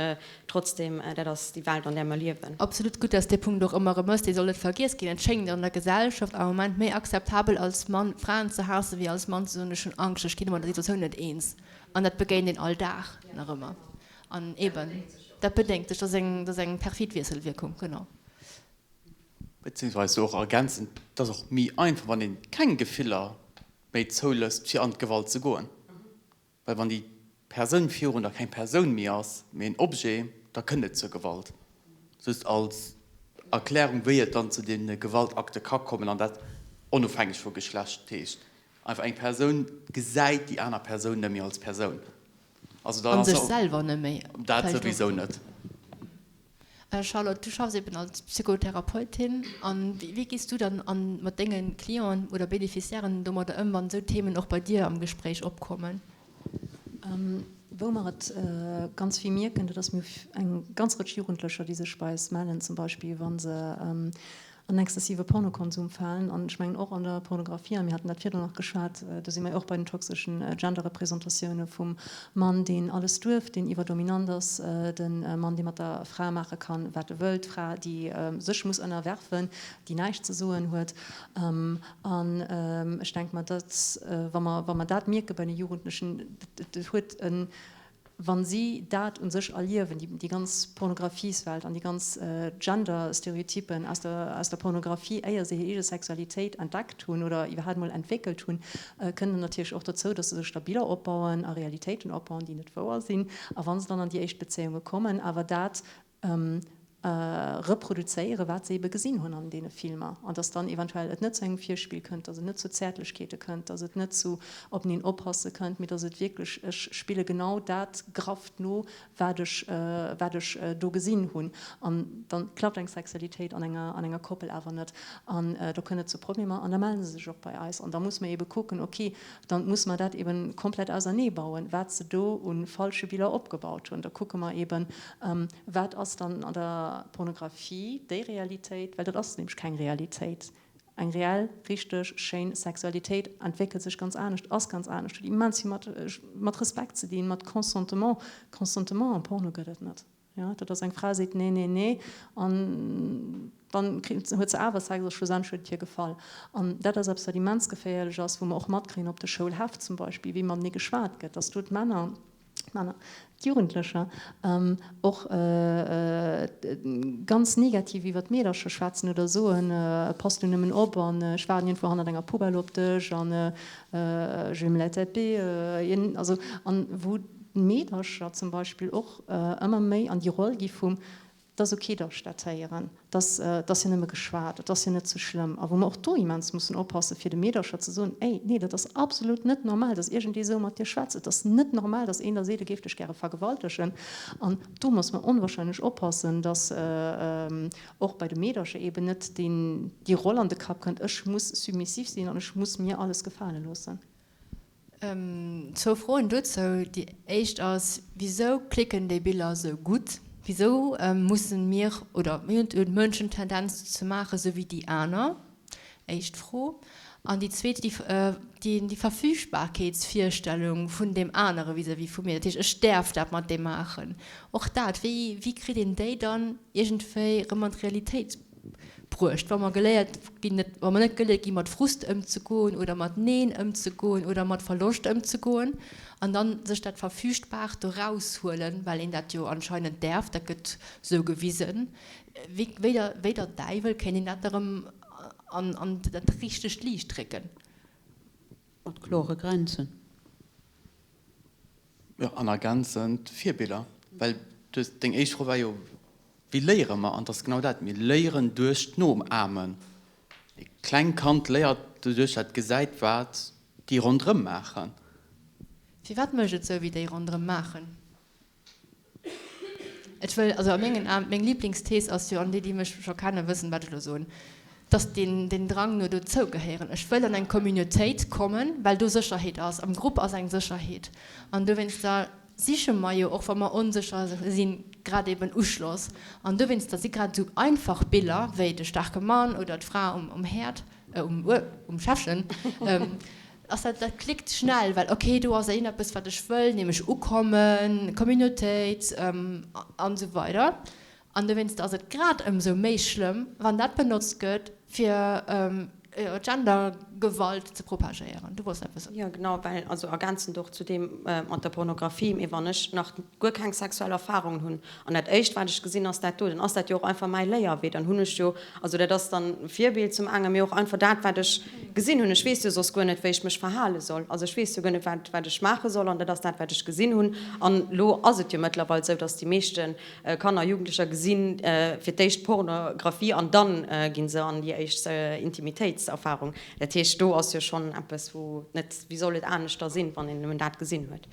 Trotzdem, dat ass déi Welt, an där mer liewen. Absolut gutt, dass dee Punkt och ëmmer erëm ass. Dee soll net vergiess ginn. Et schéngt an der Gesellschaft am Moment méi akzeptabel als Mann Fraen ze haassen, wéi als Mann ze soen, ech hunn Angscht, ech ginn mat der Situatioun net eens. An dat begéint een all Dag nach ëmmer. An eben, dat bedéngt sech, dat ass eng, dat ass eng perfid Wiesselwierkung, genau. Beziehungsweise och ergänzend, et ass och méi einfach, wann ee keng Gefiller méi zoulësst, fir an d'Gewalt ze goen. Well wann déi Persoun virun der keng Persoun méi ass, mee en Objet, da kënnt et zur Gewalt. Just als Erklärung, wéi et dann zu deene Gewaltakte ka kommen, an dat onofhängeg vu Geschlecht. Dat heescht einfach, eng Persoun gesäit déi aner Persoun net méi als Persoun. Also dann ass. An sech selwer net méi. Dat souwisou net. Charlotte, du schaffs eben als Psychotherapeutin. An wéi gees du dann an mat denge Clienten oder Bénéficiairen domadder ëm, wann esou Themen och bei dir am Gespréich opkommen? Wou mer et ganz vill mierken, dat ass, mir hu eng ganz Rëtsch Jugendlecher, déi sech bei eis mellen, zum Beispill wa se an exzessive Pornokonsum falen, an ech mengen och an der Pornografie, a mir haten dat virdrun nach geschwat, do si mer jo och bei den toxeschen Genderrepresentatioune vum Mann, deen alles duerf, deen iwwerdominant ass, de Mann, dee mat der Fra maache kann, wat e wëll, d'Fra, déi sech muss ënnerwerfen, déi näischt ze soen huet. An ech denke mer, datt, wa mer, wa mer dat mierke bei den Jugendlechen, dat huet e Wa si dat u sech erliewen, déi ganz Pornografieswelt an déi ganz Gender-Stereotypen aus der aus der Pornografie, éier se hir eege Sexualitéit entdeckt hunn oder iwwerhaapt emol entwéckelt hunn, kënnt et natierlech och dozou, datt se sech da Biller opbauen a Realitéiten opbauen, déi net wouer sinn. A wa se dann an déi éischt Bezéiunge kommen, awer dat reproduzéieren, wat se ebe gesinn hunn an deene Filmer, an dass dann eventuell et net zu engem Virspill kënnt, dass et net zu Zäertlechkeete kënnt, dass et net zu openeen oppasse kënnt, mee dass et wierklech, ech spille genau dat grafft no, wat ech, wat ech do gesinn hunn. An dann klappt eng Sexualitéit an enger, an enger Koppel awer net. An do kënnt et zu Problemer an da melle se sech och bei eis. An da muss mer ebe kucken, okay, dann muss mer dat eben komplett auserneebauen, wat se do u falsche Biller opgebaut hunn. Da kucke mer eben, Wat ass dann an der Pornografie déi Realitéit? Well dat ass nämlech keng Realitéit. Eng reell, richteg, schéin Sexualitéit entwéckelt sech ganz anescht, ass ganz anescht, huet immens vill mat, mat Respekt ze dinn, mat Consentement. Consentement am Porno gëtt et net. Jo, dat ass eng Fra seet nee, nee, nee an dann kritt, huet se awer Sex a schlussendlech huet et hir gefall. An dat ass eppes, wat immens geféierlech ass, wou mer och matkréien op de Schoulhäff zum Beispill, wéi matenee geschwat gëtt, dass do d'Männer, Männer, d'Jugendlecher och ganz negativ iwwer d'Meedercher schwätzen oder soen, pass du nëmmen op an ech waarden iergendwou hannert enger Poubelle op dech an je vais me la taper, also an wou d'Meedercher zum Beispill och ëmmer méi an déi Roll gi vum Et ass ok, datt ech dat héieren. Et ass, et ass jo nëmme geschwat, et ass jo net sou schlëmm. A wou mer och do immens mussen oppassen, fir de Meedercher ze soen, Ey, nee, dat ass absolut net normal, datt iergendee sou mat dir schwätzt. Et ass net normal, datt een der seet, e géif dech gäre vergewaltegen. An do muss mer onwahrscheinlech oppassen, datt och bei de Meedercher eeben net deen, déi Roll an de Kapp kënnt, Ech muss submissiv sinn an ech muss mir alles gefale loossen. Zwou Froen dozou. Déi éischt ass, Wisou klicken déi Biller esou gutt? Wisou mussen mir oder mir hunn d'Mënschen d'Tendenz ze maachen esou wéi déi aner? Éischt Fro. An déi zweet, déi Verfügbarkeetsvirstellung vun deem anere vis-à-vis vu mir. Dat heescht, ech däerf dat mat deem maachen. Och dat, wéi kritt een déi dann iergendwéi erëm an d'Realitéit? Bruecht, wa mer geléiert ginn, net, wa mer net geléiert gi mat Frust ëmzegoen oder mat Neen ëmzegoen oder mat Verloscht ëmzegoen an dann sech dat Verfügbart do raushuelen, well een dat jo anscheinend däerf, dat gëtt sou gewisen, wéi, wéi der, wéi der Däiwel kéint een dat erëm an, an dat richtegt Liicht récken. Mat klore Grenzen. Jo, an ergänzend Virbiller, well du hues, deng éischt Fro war jo, Wéi léiere mer? An et ass genau dat, Mir léieren duerch d'Noamen. E klengt Kand léiert doduerch, dat et gesäit, wat. déi ronderëm maachen. Firwat mécht et sou wéi déi ronderëm maachen? Et wëll, also a mengen Aen, meng Liblingsthees ass jo, an déi déi mech scho kennen, wëssen wat ech elo soen, dass deen deen Drang no dozougehéieren, ech wëll an eng Communautéit kommen, well do Sécherheet ass, am Grupp ass eng Sécherheet an dowéinster siche mer jo och wa mer onsécher sinn, grad eben Uschloss an dowéinster si grad esou einfach Biller wéi de staarke Mann oder d'Fra um Häerd, um Schäffchen, ass dat, dat klickt schnell, well ok, do ass iergendeppes wat ech wëll, nämlech ukommen, Communautéit an esou weider. An dowéinst ass et grad ëmsou méi schlëmm, wann dat benotzt gëtt, fir Gendergewalt ze propagéieren. Du wollts eppes soen? Jo, genau, well, also ergänzend och zu deem mat der Pornografie, mee wann ech nach guer keng sexuell Erfahrungen hunn an dat éischt wat ech gesinn ass dat do, dann ass dat jo och einfach mäi Léierwee, dann hunn ech jo, also dat ass dann Virbild zum engen, mee och einfach dat wat ech gesinn hunn. Ech weess jo soss guer net wéi ech mech verhale soll, also ech weess jo guer net wat wat ech maache soll an dat ass dat wat ech gesinn hunn. An elo ass et jo mëttlerweil esou, datt déi meeschte Kanner a Jugendlecher gesi fir d'éischt Pornografie an dann gi se an déi éischt Intimitéitserfarung. Dat heescht, do ass jo schonn eppes, wou net, wéi soll et aneschter sinn, wann een nëmmen dat gesinn huet.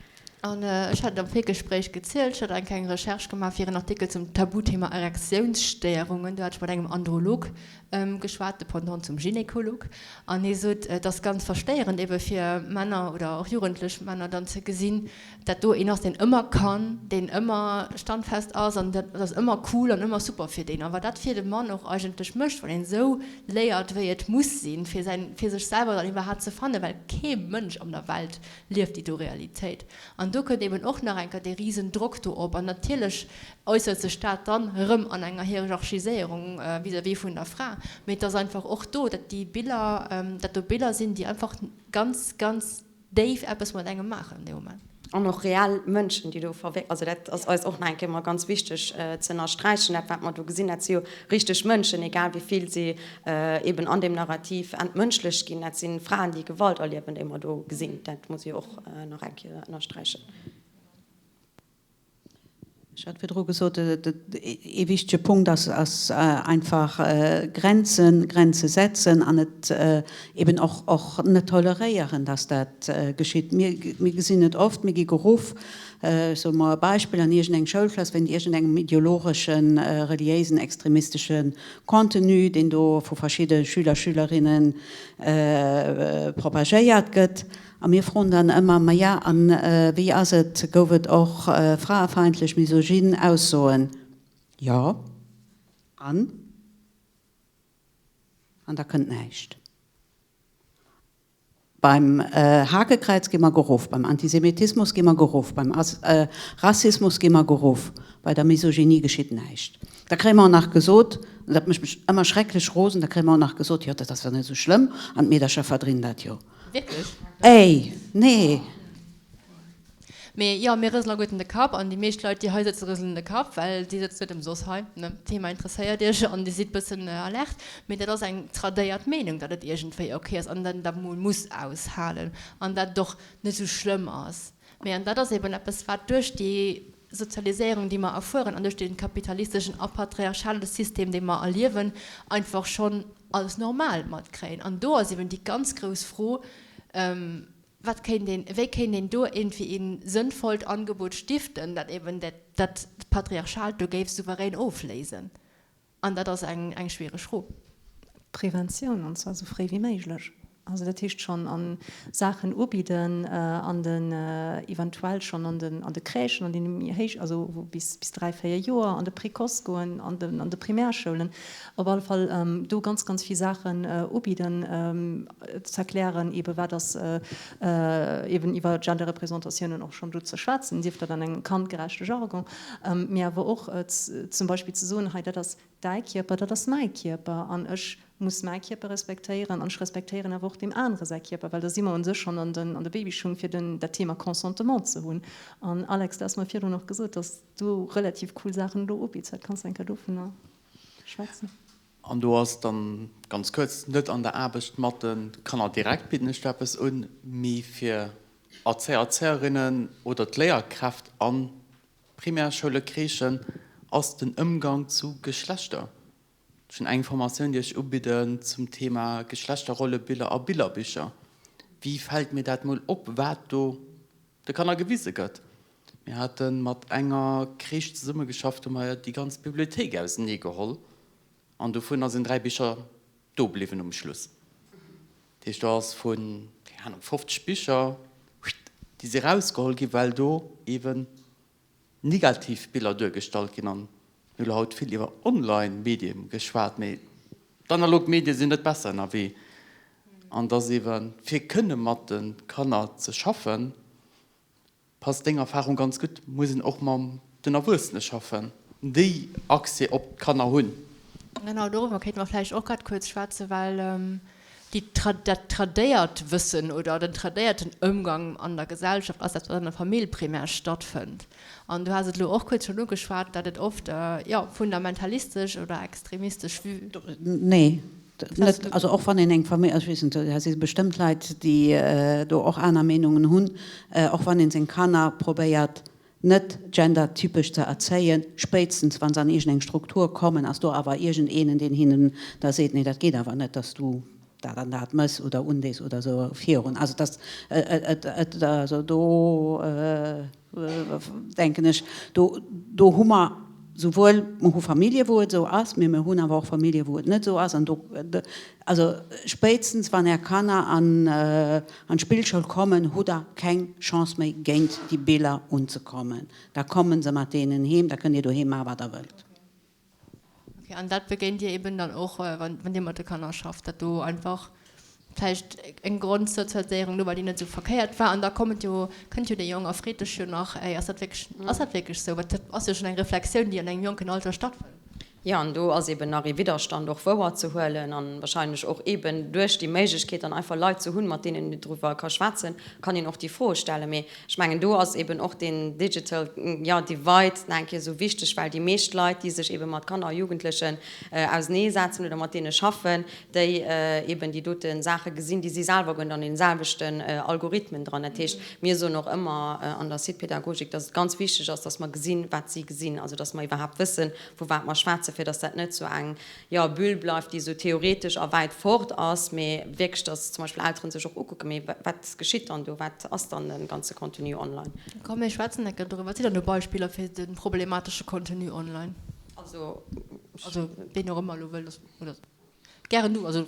An ech hat et am Virgespréich gezielt, ech hat eng kleng Recherche gemaach fir en Artikel zum Tabuthema Erektiounsstéierungen. Do hat ech mat engem Androlog geschwat, de Pendant zum Gynekolog. An hie sot, et ass ganz verstéierend ebe fir Männer oder och jugendlech Männer dann ze gesinn, dat do een ass, deen ëmmer kann, deen ëmmer standfest ass an dat ass ëmmer cool an ëmmer super fir deen. A wat dat fir de Mann och eigentlech mécht, wann een esou léiert, wéi et muss sinn, fir säin, fir sech selwer dann iwwerhaapt ze fannen, well kee Mënsch an der Welt lieft déi do Realitéit. An do kënnt eben och nach eng Kéier dee risen Drock do op. An natierlech äussert sech dat dann erëm an enger Hierarchiséierung vis-à-vis vun der Fra. Mee et ass einfach och do, datt déi Biller, dat do Biller sinn, déi einfach ganz, ganz déif eppes mat engem maachen an deem Moment. An och reell Mënschen, déi do verwéckelt, also dat ass eis och nach eng Kéier emol ganz wichteg ze ënnersträichen, dat wat mer do gesinn, dat si jo richteg Mënschen, egal wéi vill si eben an deem Narrativ entmënschlecht ginn, dat si Fraen, déi Gewalt erliewen, déi mer do gesinn. Dat muss ee jo och nach eng Kéier ënnersträichen. Ech hat virdru gesot, ee wichtege Punkt ass einfach Grenzen, Grenze setzen an et eben och net toleréieren, dass dat geschitt. Mir gesinn et oft, mir gi geruff, ech soe mol e Beispill, an iergendeng Schoulklass wéint iergendengem ideologeschen, reliéisen, extremistesche Contenu, deen do vu verschidde Schüler, Schülerinne propagéiert gëtt. A mir froen dann ëmmer, Maja, a wéi ass et, gouf et och fraefeindlech, misogyn Aussoen? Jo. An? An da kënnt näischt. Beim Hakekräiz gi mer geruff, beim Antisemitismus gi mer geruff, beim Rassismus gi mer geruff, bei der Misogynie geschitt näischt. Da kréie mer och nach gesot, an dat mécht mech ëmmer schrecklech rosen, da kréie mer och nach gesot, jo dat ass jo net esou schlëmm an d'Meedercher verdrinn dat jo. Wierklech? Ey, nee! Mee jo, mir rëselen alleguerten de Kapp, an déi meescht Leit, déi hei sëtzen, rëselen de Kapp, well dir sëtzt net ëmsoss hei, ne? D'Thema interesséiert iech an dir sidd bëssen alert. Mee dat ass eng tradéiert Meenung, datt et iergendwéi ok ass an datt een dat mol muss aushalen an dat et och net esou schlëmm ass. Mee an dat ass eben eppes, wat duerch déi Sozialiséierung, déi mer erfueren, an duerch dee kapitalisteschen a patriarchale System, dee mer erliewen, einfach schonn als normal matkréien. An do ass eben déi ganz grouss Fro, Wat kéint een, wéi kéint een do iergendwéi ee sënnvollt Angebot stiften, dat eben dat Patriarchalt do géif souverän ofléisen? An dat ass eng eng schwiereg Fro. Preventioun, an zwar esou fréi wéi méiglech. Also dat heescht schonn a Saachen ubidden, an den, eventuell schonn an den, an de Crèchen, an deene méi héich, also wou bis, bis 3, 4 Joer, an de Précoce goen, an den, an de Primärschoulen. Op alle Fall do ganz, ganz vill Saachen ubidden, ze erklären eebe wat ass, eeben iwwer Genderrepresentatiounen och schonn do ze schwätzen, sief dat an engem kandgerechte Jargon, mee awer och zum Beispill ze soen, hei dat ass däi Kierper, dat ass mäi Kierper an ech muss mäi Kierper respektéieren an ech respektéieren awer och deem anere säi Kierper, well da si mer u sech schonn an den an de Babyschung fir den dat Thema Consentement ze hunn. An Alex, du has mer virdrun och gesot, dass du relativ cool Saachen elo ubidds, wat kanns de eng Kéier dovunner schwätzen? An do ass dann, ganz kuerz, net an der Aarbecht mat de Kanner direkt bidden ech do eppes un, mee fir Erzéier, Erzéierinnen oder d'Léierkräft a Primärschoule, Crèchen ass den Ëmgang zu Geschlechter. Ech hunn eng Formatioun, déi ech ubidden zum Thema Geschlechterrollebiller a Billerbicher. Wéi fält mir dat mol op, wat do de Kanner gewise gëtt? Mir hate mat enger Crèche zesummegeschafft, hu mer déi ganz Bibliothéik auseneegeholl an dovunner sinn 3 Bicher do bliwwen um Schluss. Dat heescht, do ass vu, keng Ahnung, 50 Bicher, déi si rausgeholl ginn, well do eeben negativ Biller duergestallt ginn. An mir hu lo haut vill iwwer Online-Medie geschwat, mee d'analog Medie sinn net besser ënnerwee. An dass eeben, fir kënne mat de Kanner ze schaffen, passt deng Erfahrung ganz gutt, muss een och mam den Erwuessene schaffen, déi Accès op d'Kanner hunn. Genau doriwwer kéinte mer vläicht och grad kuerz schwätzen, well déi, dat tradéiert Wëssen oder den tradéierten Ëmgang an der Gesellschaft ass dat, wat an der Famill primär stattfënnt. An du has et elo och kuerz schonn ugeschwat, datt et oft, jo, fundamentalistesch oder extremistesch Vue. Nee, net, also och wann een eng Famill, also ech weess net, do si bestëmmt Leit, déi do och aner Meenungen hunn, och wann een seng Kanner probéiert net gendertypesch ze erzéien, spéitstens wa se an iergendeng Struktur kommen, ass do awer iergendeenen, deen hinnen da seet, nee dat geet awer net, dass du dat an dat mëss oder undees oder esou virun. Also dass et, et, also do denken ech, do, do hu mer souwuel, mer hu Famillje wou et esou ass, mee mer hunn awer och Famillje wou et net esou ass an do, also spéitstens wann Är Kanner an an d'Spillschoul kommen, hutt Der keng Chance méi géint déi Biller unzekommen. Da komme se mat deenen heem, da kënnt Dir doheem maachen wat Der wëllt. Ok, an dat begéint Dir eben dann och, wann Dir mat de Kanner schafft, datt do einfach vläicht eng Grondsozialiséierung do war, déi net esou verkéiert war. An da kommt jo, kënnt jo dee Jong a freet dech jo nach, Ey, ass dat wierklech, ass dat wierklech esou? Well dat ass jo schonn eng Reflexioun, déi an engem jonken Alter stattfënnt. Jo, an do ass eben nach ee Widderstand och wouer ze huelen an wahrscheinlech och eben duerch déi Méiglechkeet dann einfach Leit ze hunn, mat deenen een driwwer ka schwätzen, kann een och déi Froe stellen. Mee ech mengen, do ass eben och deen digital, jo, divide nach eng Kéier esou wichteg, well déi meescht Leit, déi sech eben mat Kanner a Jugendlechen auseneesetzen oder mat deene schaffen, déi eben déi dote Saache gesinn, déi si selwer guer net an deene selwechten Algorithmen dran. Dat heescht, mir soen och ëmmer an der Site-Pädagogik, dass et ganz wichteg ass, dass mer gesinn, wat si gesinn, also dass mer iwwerhaapt wëssen, vu wat mer schwätzen, fir dass dat net sou eng, jo, Bulle bleift, déi esou theoretesch a wäit fort ass, mee wierklech, dass zum Beispill Elteren sech och ukucken, mee wat geschitt dann do, wat ass dann de ganze Contenu online? Komm mir schwätzen enke driwwer. Wat sinn dann do Beispiller fir de problematesche Contenu online? Also, Also ween och ëmmer elo wëll, oder gären du, also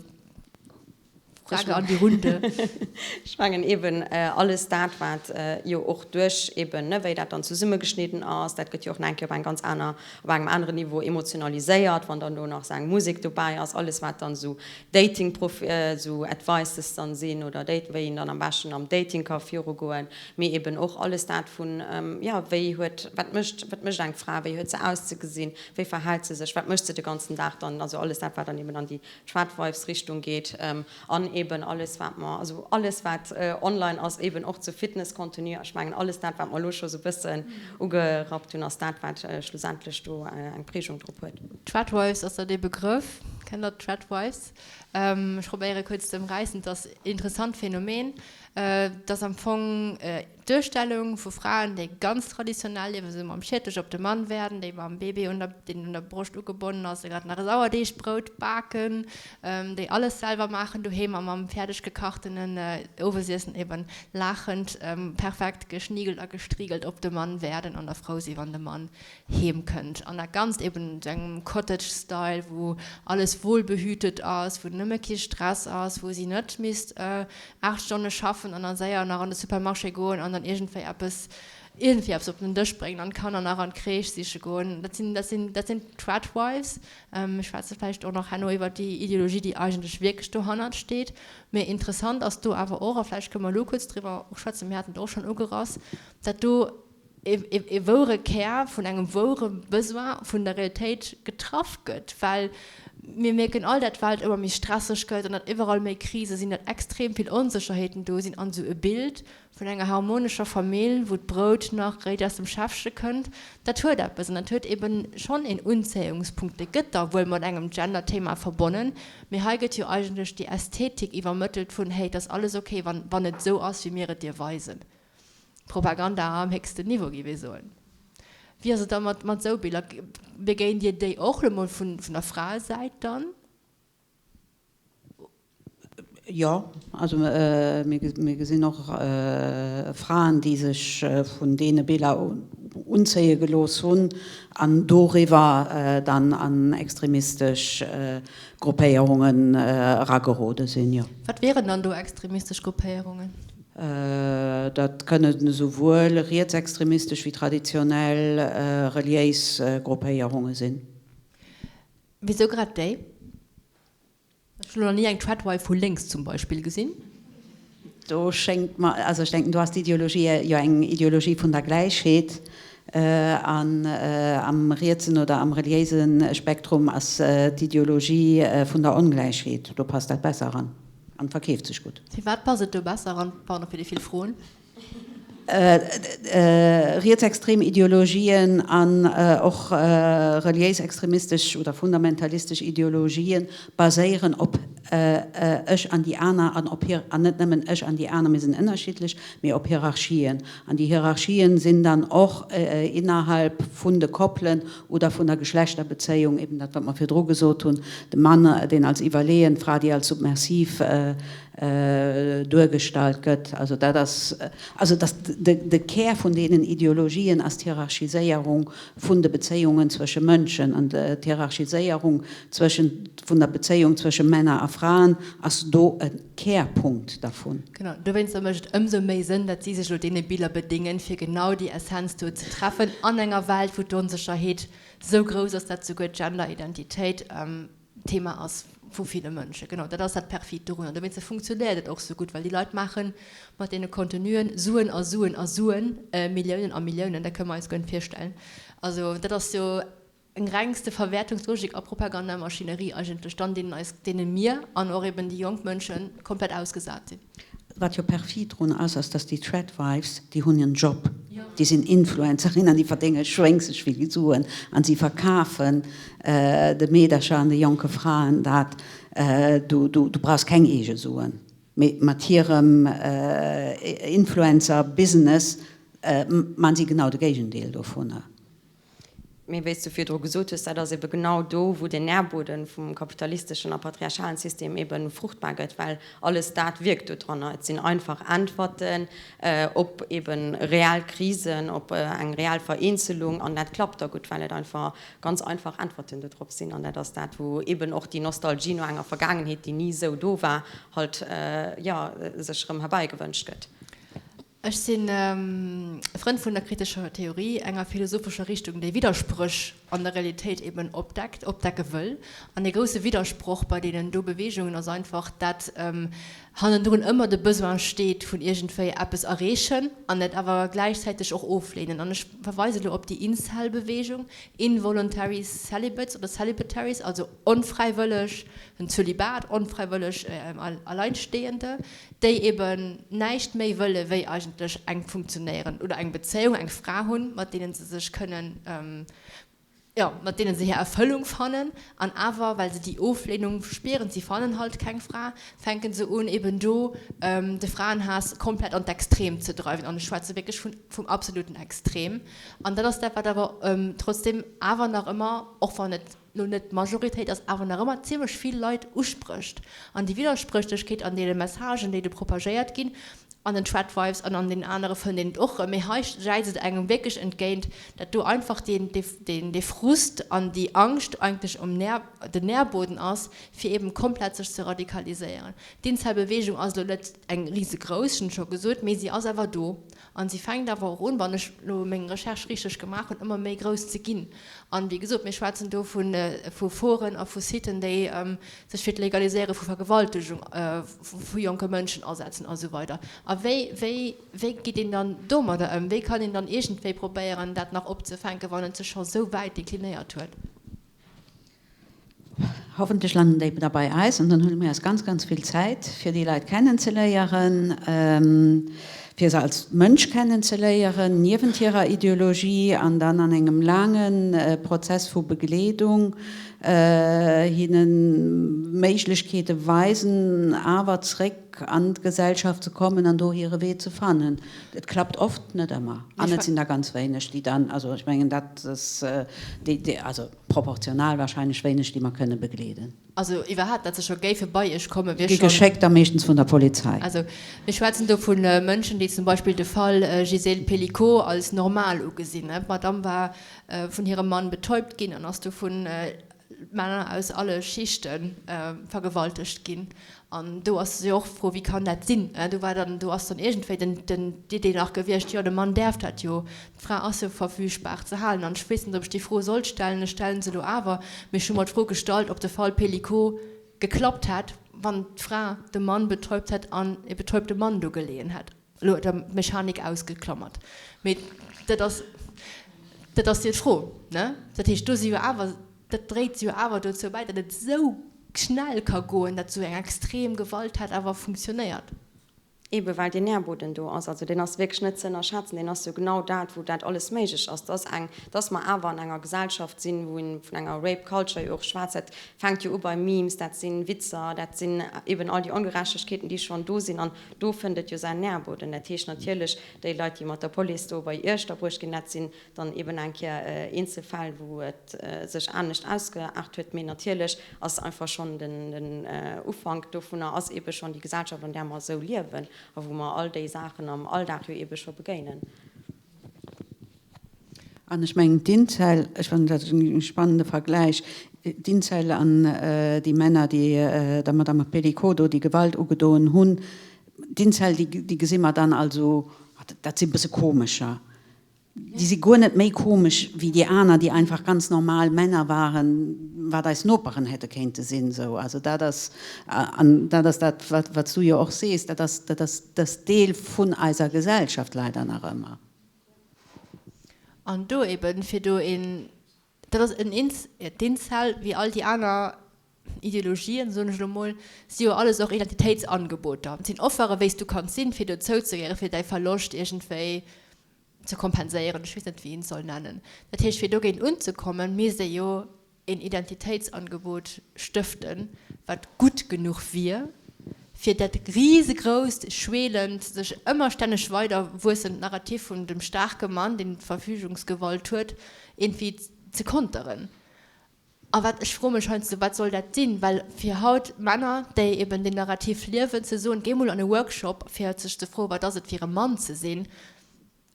Frage an die Runde. Ech mengen eben alles dat, wat jo och duerch eben, ne, wéi dat dann zesummegeschnidden ass, dat gëtt jo och nach eng Kéier op eng ganz aner, op engem aneren Niveau emotionaliséiert, wann dann do nach esou eng Musek dobäi ass, alles wat dann esou Dating-Prof, esou Advices dann sinn oder Date, wéi een dann am beschten am Dating ka virugoen, mee eben och alles dat vun, jo, wéi huet, wat mécht, wat mécht eng Fra, wéi huet se auszegesinn, wéi verhält se sech, wat mécht se de ganzen Dag dann, also alles dat, wat dann eben an déi Tradwives-Richtung geet an eben alles wat mer, also alles wat online ass, eben och zu Fitness-Contenu, ech mengen alles dat wat mer elo scho sou bëssen ugerappt hunn, ass dat wat schlussendlech do eng Prägung drop huet. Tradwives, ass dat ee Begrëff? Kennt der d'Tradwives? Ech probéiere kuerz ze ëmräissen. Et ass interessant Phänomen, dass am Fong D'Duerstellung vu Fraen, déi ganz traditionell liewen, esou mam Schiertech op de Mann wäerden, déi mam Bébé un der, deen un der Broscht ugebonnen ass, grad nach e Sauerdeegbrout baken, déi alles selwer maachen doheem a mam fäerdeg gekachtenen Owesiessen eben laachend, perfekt geschnigelt a gestrigelt op de Mann wäerden an da frou si wann de Mann heem kënnt. An dat Ganzt eben esou engem Cottage-Style, wou alles wohlbehütet ass, wou nëmme kee Stress ass, wou si net misst 8 Stonne schaffen an da séier nach an de Supermarché goen an dann iergendwéi eppes, iergendwéi eppes op den Dësch bréngen an d'Kanner nach an d'Crèche siche goen. Dat sinn, dat sinn, dat sinn d'Tradwives. Mir schwätze vläicht och nach herno iwwert déi Ideologie, déi eigentlech wierklech dohannert steet. Mee interessant ass do awer och, a vläicht kënne mer elo kuerz driwwer och schwätzen, mir haten et och schonn ugerass, dat do e wouere Kär vun engem wouere Besoin vun der Realitéit getraff gëtt, well mir mierken all, dat d'Welt ëmmer méi stresseg gëtt an datt iwwerall méi Krise sinn, datt extrem vill Onsécherheeten do sinn an esou e Bild vun enger harmonescher Famill, wou d'Brout nach réit aus dem Schäffche kënnt, dat huet eppes an dat huet eben schonn een Unzéiungspunkt. Dee gëtt da wuel mat engem Gender-Thema verbonnen, mee hei gëtt jo eigentlech déi Ästhetik iwwermëttelt vun, hey, et ass alles ok, wann wann et esou ass, wéi mir et dir weisen. Propaganda am héchsten Niveau, géif ee soen. Wéi ass et da mat mat esou Biller? Begéint Dir déi och elo mol vun vun der Fraesäit dann? Jo, also mir gesinn och Fraen, déi sech vun deene Biller unzéie gelooss hunn an doriwwer dann an extremistesch Gruppéierungen eragerode sinn, jo. Wat wieren dann do extremistesch Gruppéierungen? Dat kënnen esouwuel rietsextremistesch wéi traditionell reliéis Gruppéierunge sinn. Wisou grad déi? Ech hunn elo nach ni eng Tradwife vu lénks zum Beispill gesinn. Do schéngt mer, also ech denken, do ass d'Ideologie jo eng Ideologie vun der Gläichheet an am rietsen oder am reliéise Spektrum ass d'Ideologie vun der Ongläichheet. Do passt dat besser eran an verkeeft sech gutt. Firwat passt et do besser eran? Pardon fir déi vill Froen. Rietsextrem Ideologien an och reliéis extremistesch oder fundamentalistesch Ideologien baséieren op ech an déi aner an op hir, an net nëmmen ech an déi aner, mir sinn ënnerschiddlech, mee op Hierarchien. An déi Hierarchien sinn dann och innerhalb vun de Koppelen oder vun der Geschlechterbezéiung, eben dat wat mer virdru gesot hunn, de Mann deen als iwwerleeën, d'Fra déi als submersiv duergestallt gëtt. Also dat ass, also dass de Kär vun deenen Ideologien ass d'Hierarchiséierung vun de Bezéiungen zwësche Mënschen an d'Hierarchiséierung zwëschen, vun der Bezéiung zwësche Männer a Fraen ass do e Kärpunkt dervun. Genau, dowéinster mécht et ëmsou méi Sënn, datt si sech elo deene Biller bedéngen, fir genau déi Essenz do ze treffen an enger Welt, wou d'Onsécherheet sou grouss ass, datt souguer d'Genderidentitéit Thema ass vu ville Mënschen. Genau, dat ass dat Perfid dorun. An dowéinster funktionéiert et och sou gutt, well déi Leit maache mat deene Contenuen Suen a Suen a Suen, Milliounen a Milliounen, dat kënne mer eis guer net virstellen. Also dat ass jo eng rengste Verwäertungslogik a Propagandamaschinerie eigentlech dann, deenen eis, deene mir an och eben déi jonk Mënsche komplett ausgesat sinn. Wat jo perfid drun ass, ass dass déi Tradwives, déi hunn en Job, déi sinn Influencerinnen, déi verdénge schwéngseg vill Suen an si verkafen de Meedercher an de jonke Fraen dat, du du brauchs keng eege Suen, mee mat hirem Influencer-Business man si genau de Géigendeel dovunner. Mee wéi s du virdru gesot hues, dat ass ebe genau do, wou den Nährboden vum kapitalisteschen a patriarchalen System ebe fruchtbar gëtt, well alles dat wierkt do dranner. Et sinn einfach Äntwerten op ebe reell Krisen, op eng reell Vereenzelung, an dat klappt da gutt, well et einfach ganz einfach Äntwerten do drop sinn. An dat ass dat, wou eben och déi Nostalgie no enger Vergaangenheet, déi ni esou do war, halt, jo, sech erëm herbäigewënscht gëtt. Ech sinn e Frënd vun der kritescher Theorie, enger philosophescher Richtung, déi Widderspréch an der Realitéit eben opdeckt, opdecke wëll. An ee grousse Widdersproch bei deenen do Beweegungen ass einfach, dat hannendrun ëmmer de Besoin steet vun iergendwéi eppes erreechen an et awer gläichzäiteg och ofleenen. An ech verweise elo op déi Incel-Beweegung, Involuntary Celibates oder Celibataries, also onfräiwëlleg, en Zölibat, onfräiwëlleg Alleinstehende, déi eben näischt méi wëlle wéi eigentlech eng funktionéierend oder eng Bezéiung, eng Fra hunn, mat deenen se sech kënnen, jo, mat deene se hir Erfëllung fannen. An awer, well se déi Oflehnung spieren, si fannen halt keng Fra, fänke se un eben do de Fraenhaass komplett an d'Extrem ze dreiwen. An ech schwätze wierklech vun, vum absoluten Extrem. An dat ass dat, wat awer trotzdem awer nach ëmmer, och wann et lo net d'Majoritéit ass, awer nach ëmmer zimlech vill Leit usprécht. An déi Widderspréchlechkeet an deene Messagen, déi do propagéiert ginn, an den Tradwives an an deenen anere fënnt een et och erëm, mee hei jäizt et engem wierklech entgéint, dat do einfach deen, deen, dee Frust an déi Angscht eigentlech um Nähr, den Nährboden ass, fir eben komplett sech ze radikaliséieren. D'Incel-Beweegung ass elo net eng risegrouss, ech hunn et scho gesot, mee si ass awer do. An si fänkt awer och un, wann ech elo meng Recherche richteg gemaach hunn, ëmmer méi grouss ze ginn. An, wéi gesot, mir schwätzen do vu Foren a vu Siten, déi sech fir d'Legaliséiere vu Vergewaltegung vu jonke Mënschen asetzen a sou weider. A wéi, wéi, wéi geet een dann domadder ëm? Wéi kann een dann iergendwéi probéieren, dat nach opzefänken, wann et sech scho sou wäit deklinéiert huet? Hoffentlech landen déi da bei eis an dann huele mir eis ganz, ganz vill Zäit, fir déi Leit kennenzeléieren, fir se als Mënsch kennenzeléieren, niewent hirer Ideologie, an dann an engem laange Prozess vu Begleedung hinne Méiglechkeete weisen, awer zréck. zréck an d'Gesellschaft ze kommen an do hire Wee ze fannen. Et klappt oft, net ëmmer. An et sinn der ganz wéineg, déi dann, also ech mengen, dat ass déi, déi, also proportional wahrscheinlech wéineg, déi mer kënne begleeden. Also iwwerhaapt, datt se scho géife bei iech kommen, wier Gi schonn. geschéckt da meeschtens vun der Polizei. Also mir schwätzen do vu Mënschen, déi zum Beispill de Fall Gisèle Pelicot als normal ugesinn. D'Madamm war vun hirem Mann betäubt ginn an ass du vu Männer aus alle Schichte vergewaltegt ginn. An do ass jo och d'Fro, wéi kann dat sinn? Do war dann, do ass dann iergendwéi den, den, d'Idee nach gewiescht, jo de Mann däerf dat jo, d'Fra ass jo verfügbar ze halen. An ech weess net, ob ech déi Fro sollt stellen, ech stellen se elo awer, mee ech hu mer d'Fro gestallt, ob de Fall Pelicot geklappt hätt, wann d'Fra de Mann betäubt hätt an e betäubte Mann do geleeën hätt. Elo huet der d'Mechanik ausgeklammert, mee dat ass, dat ass jo d'Fro, ne? Dat heescht, do si jo awer, dat dréit jo awer dozou bäi, datt et esou schnell ka goen, datt esou eng extrem Gewalttat awer funktionéiert. Eebe well deen Nährboden do ass. Also deen ass wierklech net ze ënnerschätzen. Deen ass jo genau dat, wou dat alles méiglech ass, dass eng, dass mer awer an enger Gesellschaft sinn, wou een vun enger Rape Culture jo och schwätzt. Dat fänkt jo u bei Memes, dat si Witzer, dat sinn eeben all déi Ongerechtegkeeten, déi schonn do sinn. An Do fënnt et jo säin Nährboden. Dat heescht natierlech, déi Leit, déi mat der Police do bei Iech da bruecht ginn, dat sinn dann eben eng Kéier Eenzelfäll, wou et sech anescht ausgeaart huet. Mee natierlech ass einfach schonn den Ufank dovunner ass ebe schonn déi Gesellschaft, an där mer esou liewen a wou mer all déi Saachen am Alldag jo ebe scho begéinen. An ech mengen d'Incel, ech fannen dat e spannende Vergläich, d'Incel an déi Männer, déi der Madame Pelicot do déi Gewalt ugedoen hunn, d'Incel, déi gesi mer dann also, dat si bësse komescher, déi si guer net méi komesch wéi déi aner, déi einfach ganz normal Männer waren, wat eis Noperen hätte kéinte sinn. Esou, also dat ass, an dat ass dat, wat s du jo och sees, dat ass, dat ass, dat ass Deel vun eiser Gesellschaft leider nach ëmmer. An do eben, fir do een, dat ass en Incel, wéi all déi aner Ideologien, soen ech elo mol, si jo alles och Identitéitsangeboter. Et sinn Offere wéi s du kanns sinn, fir dozou ze gehéieren, fir däi Verloscht iergendwéi ze kompenséieren. Ech weess net, wéi een et soll nennen. Dat heescht, fir dogéint unzekommen, misst ee jo een Identitéitsangebot stëften, wat gutt genuch wier, fir dat risegrousst, schwelend, sech ëmmer stänneg weider wuessend Narrativ vun dem staarke Mann, deen d'Verfügungsgewalt huet, iergendwéi ze konteren. A wat, ech froe mech heiansdo, wat soll dat sinn? Well fir haut Männer, déi eben deen Narrativ liewen, ze soen, géi mol an e Workshop, fir sech ze froen, wat ass et fir e Mann ze sinn,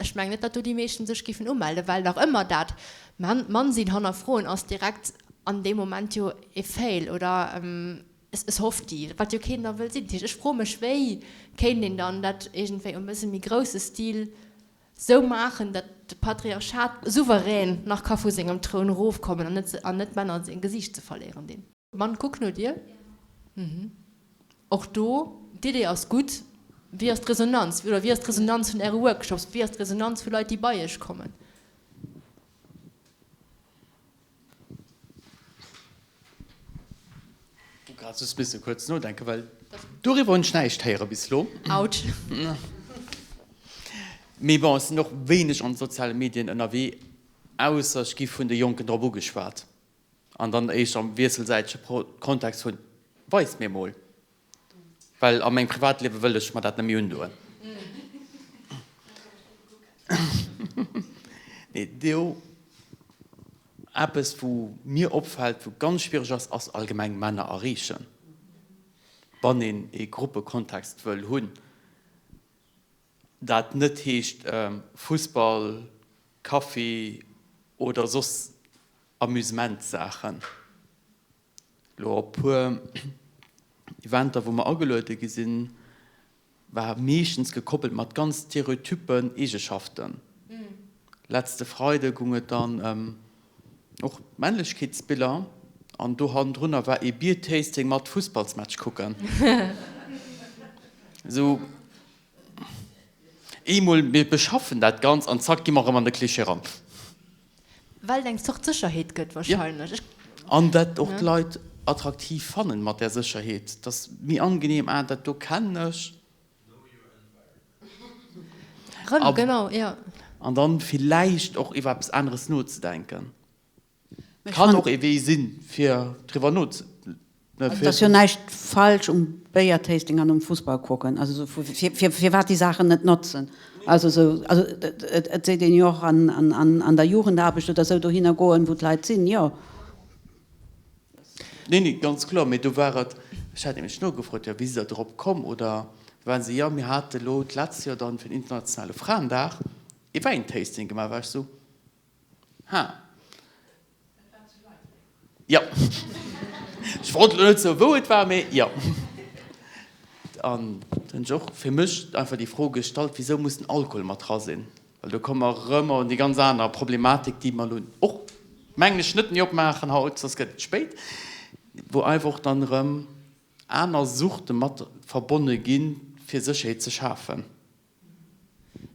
Ech mengen net, datt do déi meeschten sech giffen umellen, well nach ëmmer dat Mann sinn hannerfroen ass direkt an deem Moment jo e Fail oder e Softie, wat jo keen da wëll sinn. Dat heescht, ech froe mech, wéi kéint een dann dat iergendwéi um bësse méi grousse Stil sou maachen, datt de Patriarchat souverän nach ka vu sengem Troun erofkommen an net an net d'Männer seng Gesiicht ze verléieren dinn. Mann, kuck no dir. Och do, d'Idee ass gutt. Wéi ass d'Resonanz? Oder wéi ass d'Resonanz vun Äre Workshops? Wéi ass d'Resonanz vu Leit, déi bei Iech kommen? Hu grad just misse kuerz nodenken, well doriwwer hunn ech näischt héiere bis elo. Autsch. Mee bon, ech sinn och wéineg an de soziale Medien ënnerwee, ausser ech gi vun de Jonken drop ugeschwat. An dann éischter am wiesselsäitege Kontext vun, Weis mir mol, well a mengem Privatliewe wëll ech mer dat net méi undoen. Nee, do eppes wou mir opfält, wou ganz schwiereg ass, ass allgemeng Männer erreechen, wann een ee Gruppekontext wëll hunn. Dat net heescht Fussball, Kaffi oder soss Amusementssaachen. Lo op puer Eventer wou mer ageluede gi sinn, war meeschtens gekoppelt mat ganz stereotypen Eegeschaften. Letzte Freide gung et dann em och Männlechkeetsbiller an do hannendrunner war ee Biertasting mat Fussballsmatch kucken. Esou eemol mir beschaffen dat Ganzt an zack gi mer erëm an de Klischee eran. Well et eng Zort Sécherheet gëtt wahrscheinlech. Jo, an dat och d'Leit attraktiv fannen mat där Sécherheet. Et ass méi angenehm, ah dat do kennen ech. Rëm, genau, jo. An dann villäicht och iwwer eppes aneres nozedenken. Kann och ee Wee sinn, fir driwwer noze. Et ass jo näischt falsch um Béiertasting an um Fussball kucken. Also esou firwat déi Saachen net notzen. Also esou, also et seet een jo och an der Jugendaarbecht oder esou, dohinner goen, wou d'Leit sinn, jo. Nee, nee, ganz kloer. Mee do war et, ech hat nämlech nogefrot, jo, wéi sidd Der drop komm? Oder da waren se, jo, mir hate lo d'letzt Joer dann fir den internationale Fraendag ee Wäintasting gemaach. War ech esou, ha. Jo. Ech wollt elo net soen, wou et war, mee jo. An da hunn ech och fir mech einfach déi Fro gestallt, Wisou muss den Alkohol mat dra sinn? Well do komme mer erëm an déi ganz aner Problematik, déi mer elo och, mengen ech, net méi opmaachen haut, soss gëtt et spéit, wou einfach och dann erëm aner Suchte mat verbonne ginn, fir Sécherheet ze schafen.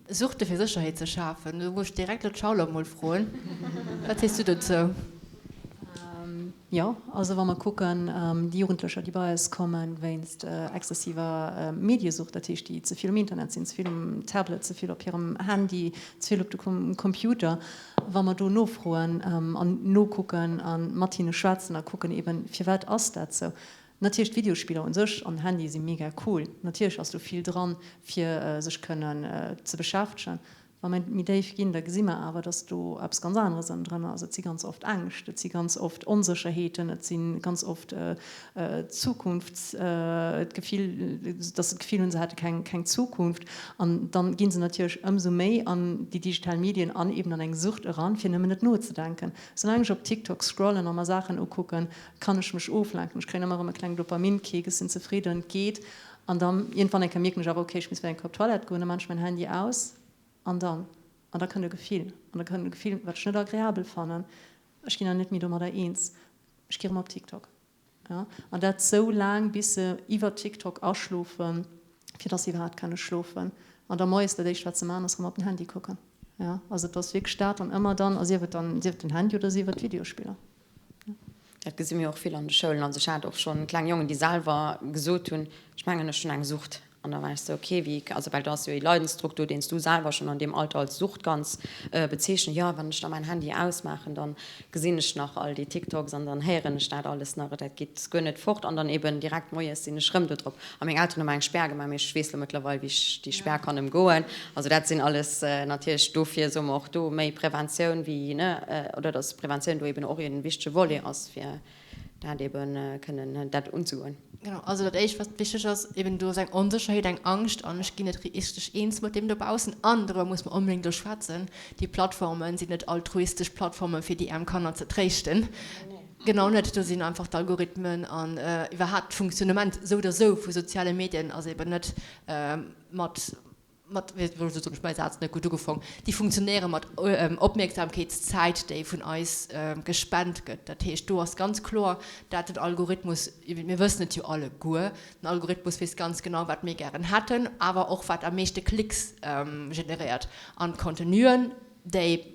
Suchte fir Sécherheet ze schafen, do muss ech direkt elo d'Schaula emol froen. Wat sees du dozou? Jo, also wa mer kucken, déi Jugendlecher, déi bei eis komme wéinst exzessiver Mediesucht, dat heescht déi ze vill um Internet sinn, ze vill um Tablet, ze vill op hirem Handy, ze vill op de Computer, wa mer do nofroen an nokucken a mat hinne schwätzen a kucken eben, firwat ass dat sou, Natierlech d'Videospiller un sech an Handy si mega cool, natierlech ass do vill dran fir sech kënnen ze beschäftegen. Wa mer méi déif ginn, da gesi mer awer, dass do eppes ganz aneres ënnendrënner ass. Et si ganz oft Ängscht, et si ganz oft Onsécherheeten, et si ganz oft Zukunfts, d'Gefill, dass se d'Gefill hunn, se hätte keng keng Zukunft. An dann gi se natierlech ëmsou méi an déi digital Medien an eben an eng Sucht eran, fir nëmmen net nozedenken. Soulaang ech op TikTok scrollen a mer Saachen ukucken, kann ech mech oflenken, ech kréien ëmmer erëm e kleng Dopaminkick, ech sinn zefridden, et geet. An dann iergendwann eng Kéier mierken ech awer, okay, ech muss wieder eng Kéier op d'Toilette goen, da maan ech mäin Handy aus an dann, an da kënnt e Gefill, an da kënnt e Gefill, wat ech net agreabel fannen, ech ginn dann net méi domadder eens, ech gi erëm op TikTok. Ja, an dat sou laang, bis se iwwer TikTok aschlofen, fir dass se iwwerhaapt kenne schlofen. An da moies dat éischt wat se maachen ass erëm op den Handy kucken. Ja, also et ass wierklech dat an ëmmer dann, a sief et dann, sief et den Handy oder sief et d'Videospiller. Dat gesi mir och vill an de Schoulen. Also ech hat och schonn kleng Jongen, déi selwer gesot hunn, ech mengen ech hunn eng Sucht. An da war ech sou, okay, wéi, also well do ass jo ee Leidensdruck do, deen s du selwer schonn an deem Alter als Sucht kanns bezeechnen. Jo, wann ech da mäin Handy ausmaachen, dann gesinn ech nach all déi TikToks an dann héieren ech dat alles nach, dat geet guer net fort. An dann eben direkt moies sinn ech rëm do drop. A meng Elteren hu mer eng Spär gemaach, mee ech weess lo mëttlerweil, wéi ech déi Spär kann ëmgoen. Also dat sinn alles natierlech, dofir soe mer och do méi Preventioun wéi, ne, oder datt Preventioun do eben och ee wichtege Volet ass, fir dat eben kënnen dat unzegoen. Genau, also dat Éischt, wat wichteg ass, eben do ass eng Onsécherheet, eng Angscht an ech ginn net richteg eens mat deem dobaussen an doriwwer muss mer onbedéngt elo schwätzen, déi Plattformen sinn net altruistesch Plattformen, fir déi aarm Kanner ze tréischten. Genau net, do sinn einfach d'Algorithmen an iwwerhaapt d'Funktionnement esou oder esou vu soziale Medien ass eben net mat, mat, wéi soen ech mäi Saz net gutt ugefong, déi funktionéiere mat Opmierksamkeetszäit, déi vun eis gespent gëtt. Dat heescht, do ass ganz kloer, dat den Algorithmus, mir wëssen et jo alleguer, den Algorithmus weess ganz genau, wat mir gären hätten, awer och wat am meeschte Klicks generéiert an d'Contenuen, déi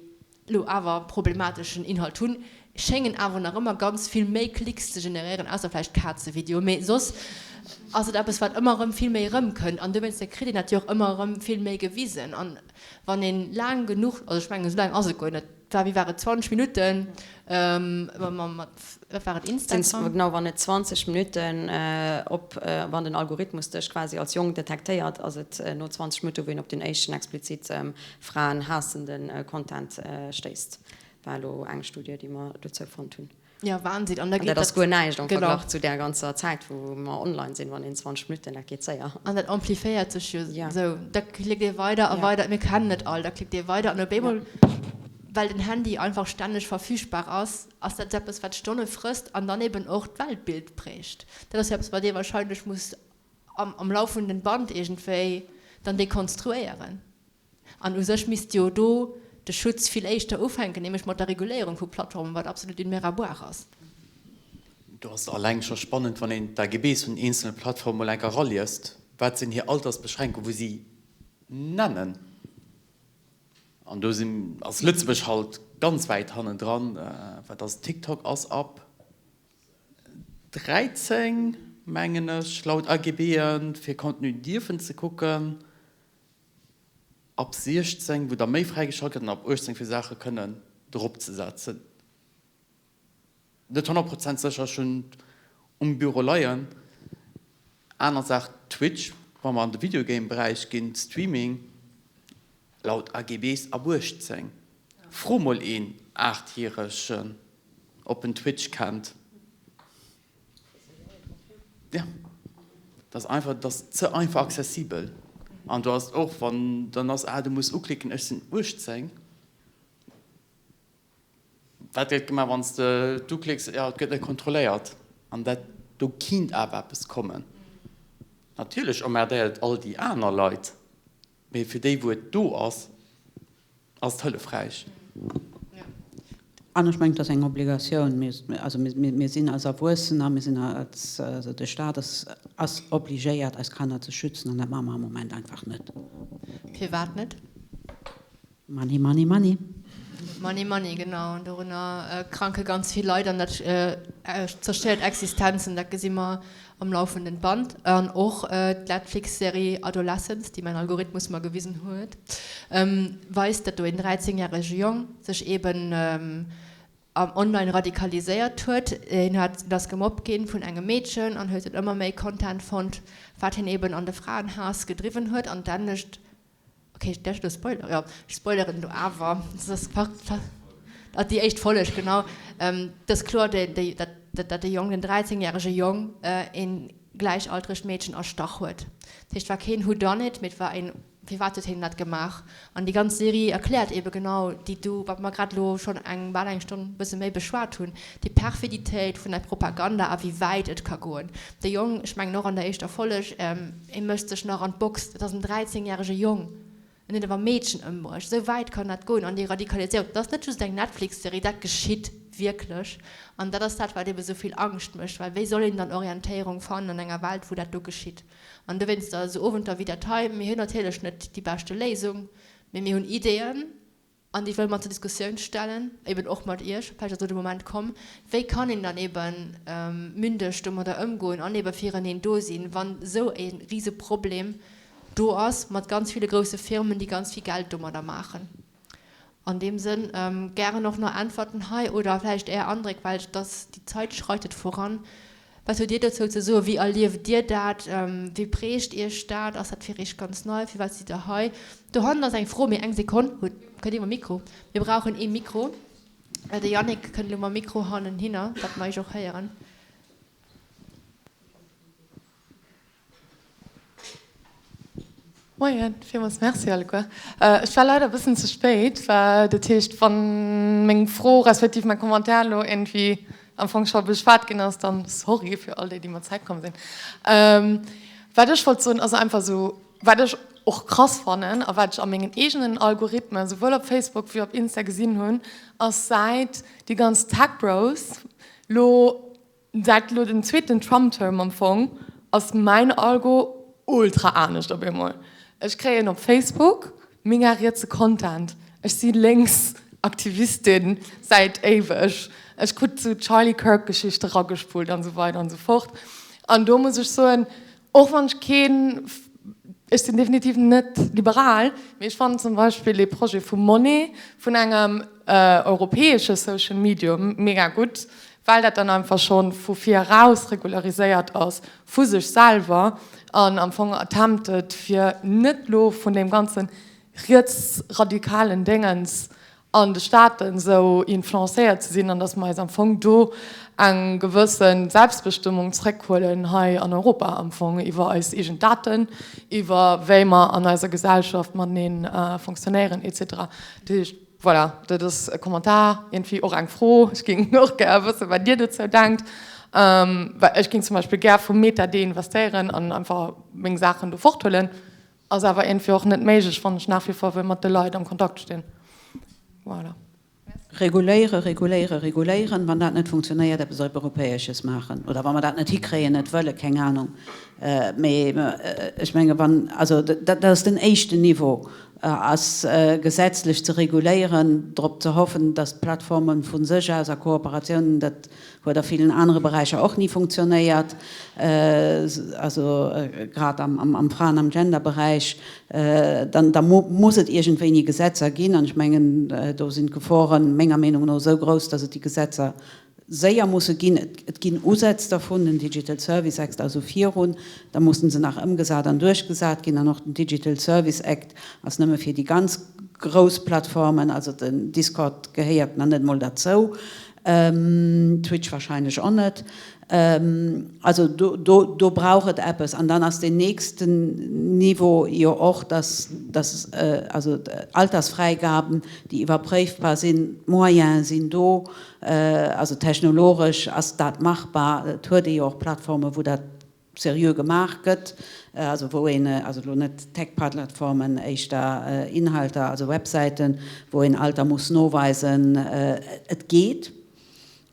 lo awer problemateschen Inhalt hunn, schéngen awer nach ëmmer ganz vill méi Klicks ze generéieren, ausser vläicht Kazevideo, mee soss ass et eppes wat ëmmer erëm vill méi erëmkënnt an dowéinster kritt een dat jo och ëmmer erëm vill méi gewisen an wann een laang genuch, also ech mengen esou laang ass et guer net, war wéi war et 20 Minutten mat wat war et Instagram? Genau, wann et 20 Minutten op, wann den Algorithmus dech quasi als Jong detektéiert, ass et no 20 Minutten wou een op den éischten explizit Fraen-haassende Content stéisst, war elo eng Studie, déi mer dozou fonnt hunn. Jo, Wahnsinn. An da geet dat ass guer näischt am Verglach zu där ganzer Zäit, wou mer online sinn. Wann een 20 Minutten, dat geet séier. An dat amplifiéiert sech jo esou. Da klickt ee weider a weider. Mir kennen et all. Da klickt ee weider an op eemol, well den Handy einfach stänneg verfügbar ass, ass dat esou eppes, wat Stonne frësst an dann eben och d'Weltbild prägt. Dat ass jo eppes, wat ee wahrscheinlech muss am laufenden Band iergendwéi dann dekonstruéieren. An u sech misst jo do de Schutz vill éischter ufänken, nämlech mat der Reguléierung vu Plattformen, wat absolut une mer à boire ass. Do ass et alleng scho spannend, wann een d'AGBs vun den eenzele Plattforme mol enker eraliest, wat sinn hir Altersbeschränkungen, wou si nennen. An do sinn, ass Lëtzebuerg halt ganz wäit hannendran. Wat ass et, TikTok ass ab 13, mengen ech, laut AGBen, fir Contenu dierfen ze kucken. Ab 16, wou da méi fräigeschalt gëtt, an ab 18 fir Saache kënnen drop ze setzen. Net 100 Prozent sécher, ech hunn. um Büro leien. Aner Saach, Twitch, wa mer an de Videogame-Beräich ginn, Streaming, laut AGBs ab 18. Fro mol een Aachtjäregen, ob en Twitch kennt. Jo, dat ass einfach, dat ass ze einfach accessibel. An do ass och, wann dann ass, ah du muss uklicken, ech sinn 18. Wat gëtt gemaach, wann s de d'uklicks? Jo, et gëtt net kontrolléiert. An dat, do kinnt awer eppes kommen. Natierlech emmerdéiert et all déi aner Leit, mee fir déi, wou et do ass, ass et hëllefräich. An ech mengen, et ass eng Obligatioun. Mir, also mir sinn als Erwuessener, mir sinn als, also de Staat ass, ass obligéiert, eis Kanner ze schützen. An dat maache mer am Moment einfach net. Firwat net? Money, money, money. Money, money, genau. An dorunner kranke ganz vill Leit an dat zerstéiert Existenzen. Dat gesi mer am laufenden Band. An och d'Netflix-Serie Adolescence, déi mäin Algorithmus mer gewisen huet, weist, datt do een 13 järege Jong sech eben online radikaliséiert huet. Hien hat, ass gemobbt ginn vun engem Meedchen an huet dunn ëmmer méi Content fonnt, wat hien eben an de Fraenhaass gedriwwen huet. An d'ähnlecht Ok, däerf ech do spoileren? Jo, ech spoileren do awer. Dat ass déi éischt Folleg, genau. Et ass kloer, datt de Jong, den 13 järege Jong, een gläichaltregt Meedchen erstach huet. Dat heescht, et war keen Whodunit, mee et war een, Firwat huet hien dat gemaach? An déi ganz Serie erkläert eebe genau déi do, wat mer grad elo schonn eng, bal eng Stonn, bësse méi beschwat hunn, déi Perfiditéit vun der Propaganda a wéi wäit et ka goen. De Jong, ech mengen och an der éischter Folleg, E mécht sech nach an d'Box. Dat ass en 13 järege Jong. En huet awer Meedchen ëmbruecht. Esou wäit kann dat goen an déi Radikaliséierung. Dat ass net just eng Netflix-Serie, dat geschitt wierklech. An dat ass dat, wat ebe sou vill Angscht mécht, well wéi soll een dann Orientéierung fannen an enger Welt, wou dat do geschitt? An dowéinster esou Owenter wéi dat hei, mir hunn natierlech net déi beschte Léisung, mee mir hunn Ideeën. An déi wëlle mer zur Diskussioun stellen, eben och mat Iech, vläicht ass elo de Moment komm, wéi kann een dann eben mündeg domadder ëmgoen an ebe fireneen do sinn, wann esou e Riseproblem do ass mat ganz ville grousse Firmen, déi ganz vill Geld domadder maachen. An deem Sënn gären och nach Äntwerten hei oder vläicht Är Andréck, well dass déi Zeit schreitet voran. Wat hutt Dir dozou ze soen? Wéi erlieft Dir dat? Wéi prägt Iech dat? Ass dat fir Iech ganz nei? Firwat sidd Der hei? Dohannen ass eng Fro, mee eng Sekonn, hutt, kënnt Dir mam Mikro? Mir brauchen ee Mikro. De Yannick kënnt elo mam Mikro hannenhinner, datt mer Iech och héieren. Moien, villmools Merci alleguer. Ech war leider e bëssen ze spéit, dat heescht wann meng Fro respektiv mäi Commentaire elo iergendwéi am Fong scho beschwat ginn ass, dann sorry fir all déi, déi mat Zäit komm sinn. Wat ech wollt soen ass einfach esou, wat ech och krass fannen a wat ech a mengen eegenen Algorithmen, souwuel op Facebook wéi op Insta gesinn hunn, ass säit déi ganz Tech Bros lo Säit elo den zweeten Trump-Term am Fong ass mäin Algo ultra anescht op eemol. Ech kréien op Facebook mega rietse Content. Ech si lénks Aktivistin säit éiweg. Ech krut sou Charlie Kirk Geschichte ragespullt an esou weider an esou fort. An do muss ech soen, Och wann ech keen, ech sinn definitiv net liberal, mee ech fannen zum Beispill dee Projet vum Monnet, vun engem europäesche Social Medium mega gutt, well dat dann einfach scho vu vir eraus regulariséiert ass vu sech selwer an am Fong attemptet fir net lo vun deem ganze rietsradikalen Déngens an de Staaten esou influencéiert ze sinn an datt mer eis am Fong do eng gewësse Selbstbestëmmung zréckhuelen hei an Europa am Fong iwwer eis eegen Daten, iwwer wéi mer an eiser Gesellschaft matenee fonctionnéieren et cetera. Dat heescht, voilà, dat ass e Kommentar, iergendwéi och eng Fro. Ech géing och gär wëssen, wat Dir dozou denkt, well ech géing zum Beispill gär vu Meta deinvestéieren an einfach meng Saachen do forthuelen. Ass awer iergendwéi och net méiglech, wann ech nach wie vor wëll mat de Leit am Kontakt stinn. Voilà. Reguléieren, reguléieren, reguléieren. Wann dat net funktionéiert, eppes Europäesches maachen. Oder wa mer dat net hikréien, net wëllen, keng Anung. Mee ech menge wann, also dat ass den éischten Niveau, ass gesetzlech ze reguléieren, drop ze hoffen, datt d'Plattformen vu sech aus a Kooperatiounen dat Huet a villen anere Beräicher och ni funktionéiert, also grad am Fraen am Genderberäich. Dann da muss et iergendwéini Gesetzer ginn. An ech mengen, do sinn d'Geforen menger Meenung no esou grouss, datt et déi Gesetzer. Séier musse ginn. Et ginn Usätz dervun, den Digital Service Act also virun, da mussen se nach ëmgesat an duerchgesat ginn. An och den Digital Service Act ass nëmme fir déi ganz grouss Plattformen, also den Discord gehéiert nach net emol derzou, Twitch wahrscheinlech och net. Also do, do, do brauch et eppes. An dann ass deen nächsten Niveau jo och, dass, dass also Altersfräigaben, déi iwwerpréifbar sinn, d'Moyene sinn do, Also technologesch ass dat machbar. Et huet ee jo och Plattformen, wou dat seriö gemaach gëtt, also wou een, also elo net Tech-Plattformen, éischter Inhalter, also Websäiten, wou een Alter muss noweisen. Et geet.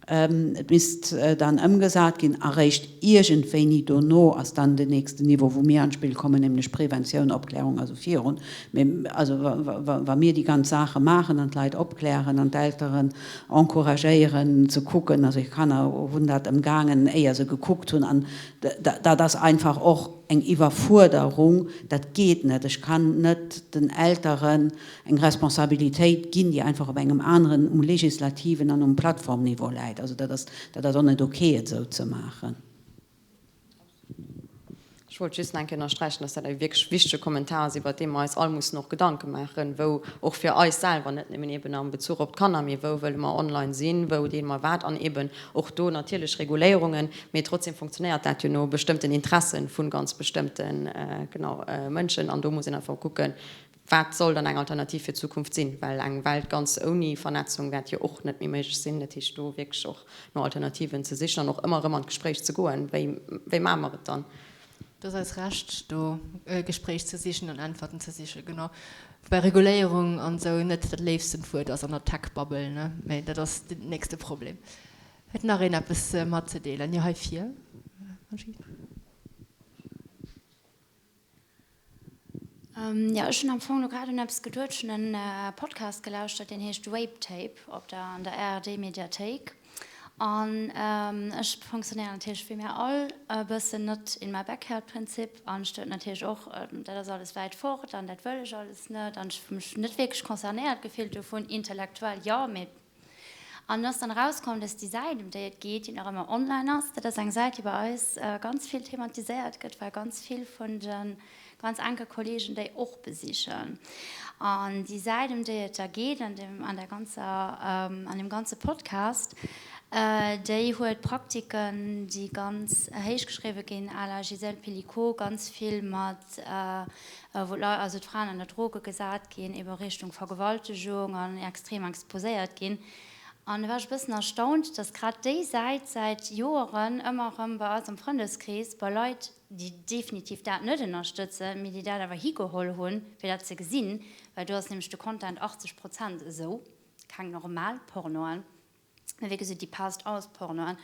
Et misst dann ëmgesat ginn. A réischt iergendwéini dono ass dann den nächsten Niveau, wou mir an d'Spill kommen, nämlech Preventioun, Opklärung, also virun. Mee also wa mir déi ganz Saache maachen an d'Leit opklären an d'Elteren encouragéieren ze kucken, also hir Kanner hunn dat ëmgaangen éier se gekuckt hunn an dat ass einfach och eng Iwwerfuerderung, dat geet net. Ech kann net den Elteren eng Responsabilitéit ginn, déi einfach op engem aneren, um legislativen an um Plattformniveau läit. Also dat ass, dat ass och net ok et esou ze maachen. Ech wollt just nach eng Kéier ënnersträichen, dass dat e wierklech wichtege Kommentar ass, iwwert dee mer eis all mussen och Gedanke maachen, wou och fir eis selwer, net nëmmen eeben am Bezuch op d'Kanner, mee wou wëlle mer online sinn, wou deele mer wat an eeben och do natierlech Reguléierungen, mee trotzdem funktionéiert dat jo no bestëmmten Interesse vu ganz bestëmmte, genau, Mënschen an do muss een einfach kucken, Wat soll dann eng Alternativ fir d'Zukunft sinn? Well eng Welt ganz ouni Vernetzung wäert jo och net méi méiglech sinn. Dat heescht, do wierklech och no Alternativen ze sichen an och ëmmer erëm an d'Gespréich ze goen, Wéi, wéi maache mer et dann? Et ass eis Recht, do Gespréich ze sichen an Äntwerten ze sichen, genau. Woubäi Reguléierung an esou net dat léifstent Wuert ass an der Tech-Bubble, ne? Mä dat ass den nächste Problem. Huet nach een eppes matzedeelen? Jo, hei vir. Jo, ech hunn am Fong elo grad un eppes geduet. Ech hunn en Podcast gelauschtert, deen heescht Rape Tape op der an der ARD-Mediathéik. An ech fonctionnéieren natierlech wéi mir all e bëssen not in my backyard Prinzip. An ech duet natierlech och, dat ass alles wäit fort an dat wëll ech alles net. An ech hu mech net wierklech concernéiert gefillt dovun, intellektuell jo, mee An et ass dann erauskomm, dass déi Säit, ëm déi et geet, déi nach ëmmer online ass, dat ass eng Säit, déi bei eis ganz vill thematiséiert gëtt, well ganz vill vun de ganz enke Kollegen déi och besichen. An déi Säit, ëm déi et da geet an deem, an der ganzer, an deem ganze Podcast, déi huet Praktiken, déi ganz héich geschriwwe ginn, à la Gisèle Pelicot, ganz vill mat, wou d'Leit, also d'Fraen ënner Droge gesat ginn, ebe Richtung Vergewaltegung an extrem exposéiert ginn. An do war ech e bëssen erstaunt, dass grad déi Säit säit Joeren ëmmer erëm bei eis am Frëndeskrees, bei Leit, déi definitiv dat net ënnerstëtzen, mee déi dat awer higeholl hunn, fir dat ze gesinn, well do ass nämlech de Content 80 Prozent esou, keng normal Pornoen. Mee wéi gesot, déi passed aus Pornoen.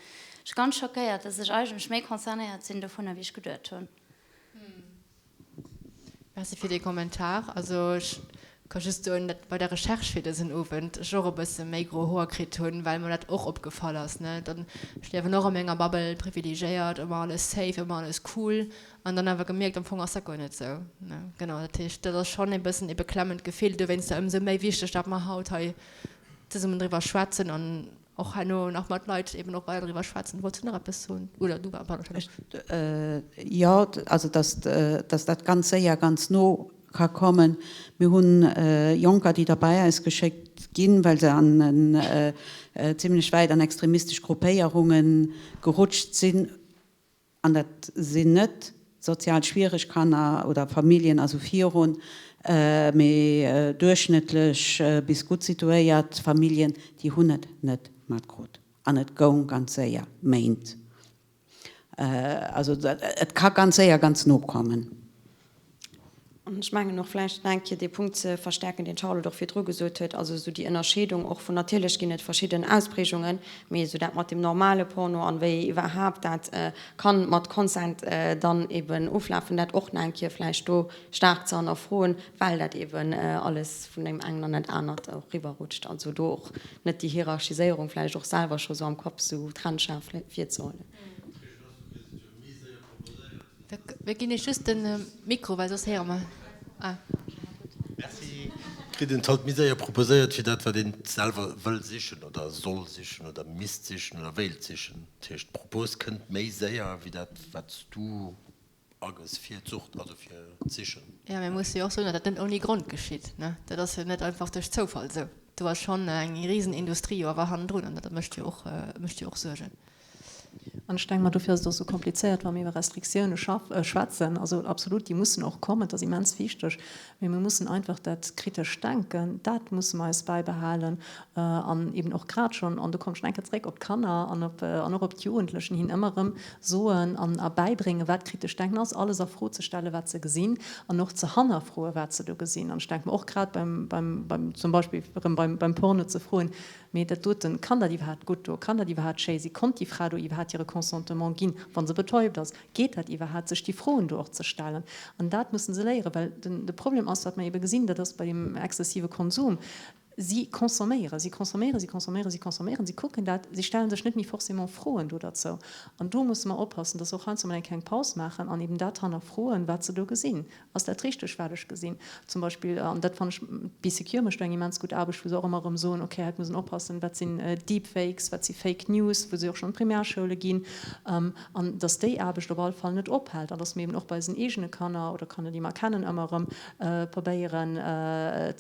Ech ganz schockéiert, dass ech eigentlech méi concernéiert sinn dovunner, wéi ech geduet hunn. Merci fir dee Kommentar. Also ech ka just soen, datt bei der Recherche fir dësen Owend ech och e bësse méi gro Hoer kritt hunn, well mer dat och opgefall ass, ne. Dann, ech liewen och a menger Bubble, privilegéiert, ëmmer alles safe, ëmmer alles cool, an dann awer gemierkt, am Fong ass dat guer net esou, ne. Genau, dat heescht, dat ass schonn e bëssen e beklemmend Gefill. Dowéinster ëmsou méi wichteg, datt mer haut hei zesummen driwwer schwätzen an och herno nach mat Leit eben och weider driwwer schwätzen. Wollts du nach eppes soen? Oder du, pardon, Charlotte. Jo, also dass, dass dat ganz séier ganz no ka kommen. Mir hu Jonker, déi da bei eis geschéckt ginn, well se an en zimlech wäit an extremistesch Gruppéierunge gerutscht sinn, An dat sinn net sozial schwiereg Kanner oder Familljen, also virun, mee duerchschnëttlech bis gutt situéiert Familljen, déi hunn et net matkrut. An et goung ganz séier, Méint. Also et ka ganz séier ganz no kommen. An ech mengen och vläicht nach eng Kéier dee Punkt ze verstärken, deen d'Charlotte och virdru gesot huet, also esou déi Ënnerscheedung och vun, natierlech ginn et verschidden Ausprägungen, mee esou dat mat dem normale Porno an wéi iwwerhaapt dat kann mat Consent dann eben oflafen, dat och nach eng Kéier vläicht do staark ze hannerfroen, well dat eben alles vun deem engen an dat anert och eriwwerrutscht. Also do och net déi Hierarchiséierung vläicht och selwer scho sou am Kapp sou trennscharf virzehuelen. Mir ginn iech just de Mikro, well soss héiere mer. Ah. Merci. Kritt een et halt méi séier proposéiert wéi dat wat een selwer wëll sichen oder soll sichen oder misst sichen oder wéilt sichen. Dat heescht d'Propos kënnt méi séier wéi dat wat s du agëss fir d'Sucht, also fir d'Sichen. Jo, mir musse jo och soen, datt dat net ouni Grond geschitt, ne. Dat ass jo net einfach duerch Zoufall esou. Do ass schonn eng Risenindustrie jo awer hannendrun an dat mécht jo och, mécht jo och Suergen. An ech denke mer, dofir ass et och esou komplizéiert, wa mir iwwer Restriktioune schwätzen. Also absolut, déi mussen och kommen, et ass immens wichteg. Mee mir mussen einfach dat kritescht Denken, dat musse mer eis bäibehalen an eben och grad schonn, an do kommen ech nach eng Kéier zréck op d'Kanner an op an och op d'Jugendlechen hin, ëmmer erëm soen an a bäibréngen, wat kritescht Denken ass, alles a Fro ze stellen, wat se gesinn an och ze hannerfroen, wat se do gesinn. An ech denke mer och grad beim, beim, beim zum Beispill erëm beim, beim Porno ze froen, Mee dat doten, kann dat iwwerhaapt gutt do? Kann dat iwwerhaapt schéi sinn? Konnt déi Fra do iwwerhaapt hire Consentement ginn, wa se betäubt ass? Geet dat iwwerhaapt, sech déi Froen do och ze stellen? An dat musse se léieren, well den, de Problem ass, wat mer ebe gesinn, dat ass bei deem exzessive Konsum, si consomméieren, si consomméieren, si consomméieren, si consomméieren, si kucken dat, si stelle sech net méi forcément Froen do derzou. An do musse mer oppassen, dass se och heiansdo mol eng kleng Paus maachen an eben dat hannerfroen, wat se do gesinn. Ass dat richteg, wat ech gesinn? Zum Beispill, an dat fannen ech, Bee Secure mécht do eng immens gutt Aarbecht, wou se och ëmmer erëm soen, okay, hei muss een oppassen, wat sinn Deepfakes, wat si Fake News, wou se och schonn an d'Primärschoule ginn, an datt déi Aarbecht op alle Fall net ophält an datt mir eben och bei eisen eegene Kanner oder Kanner, déi mer kennen, ëmmer erëm probéieren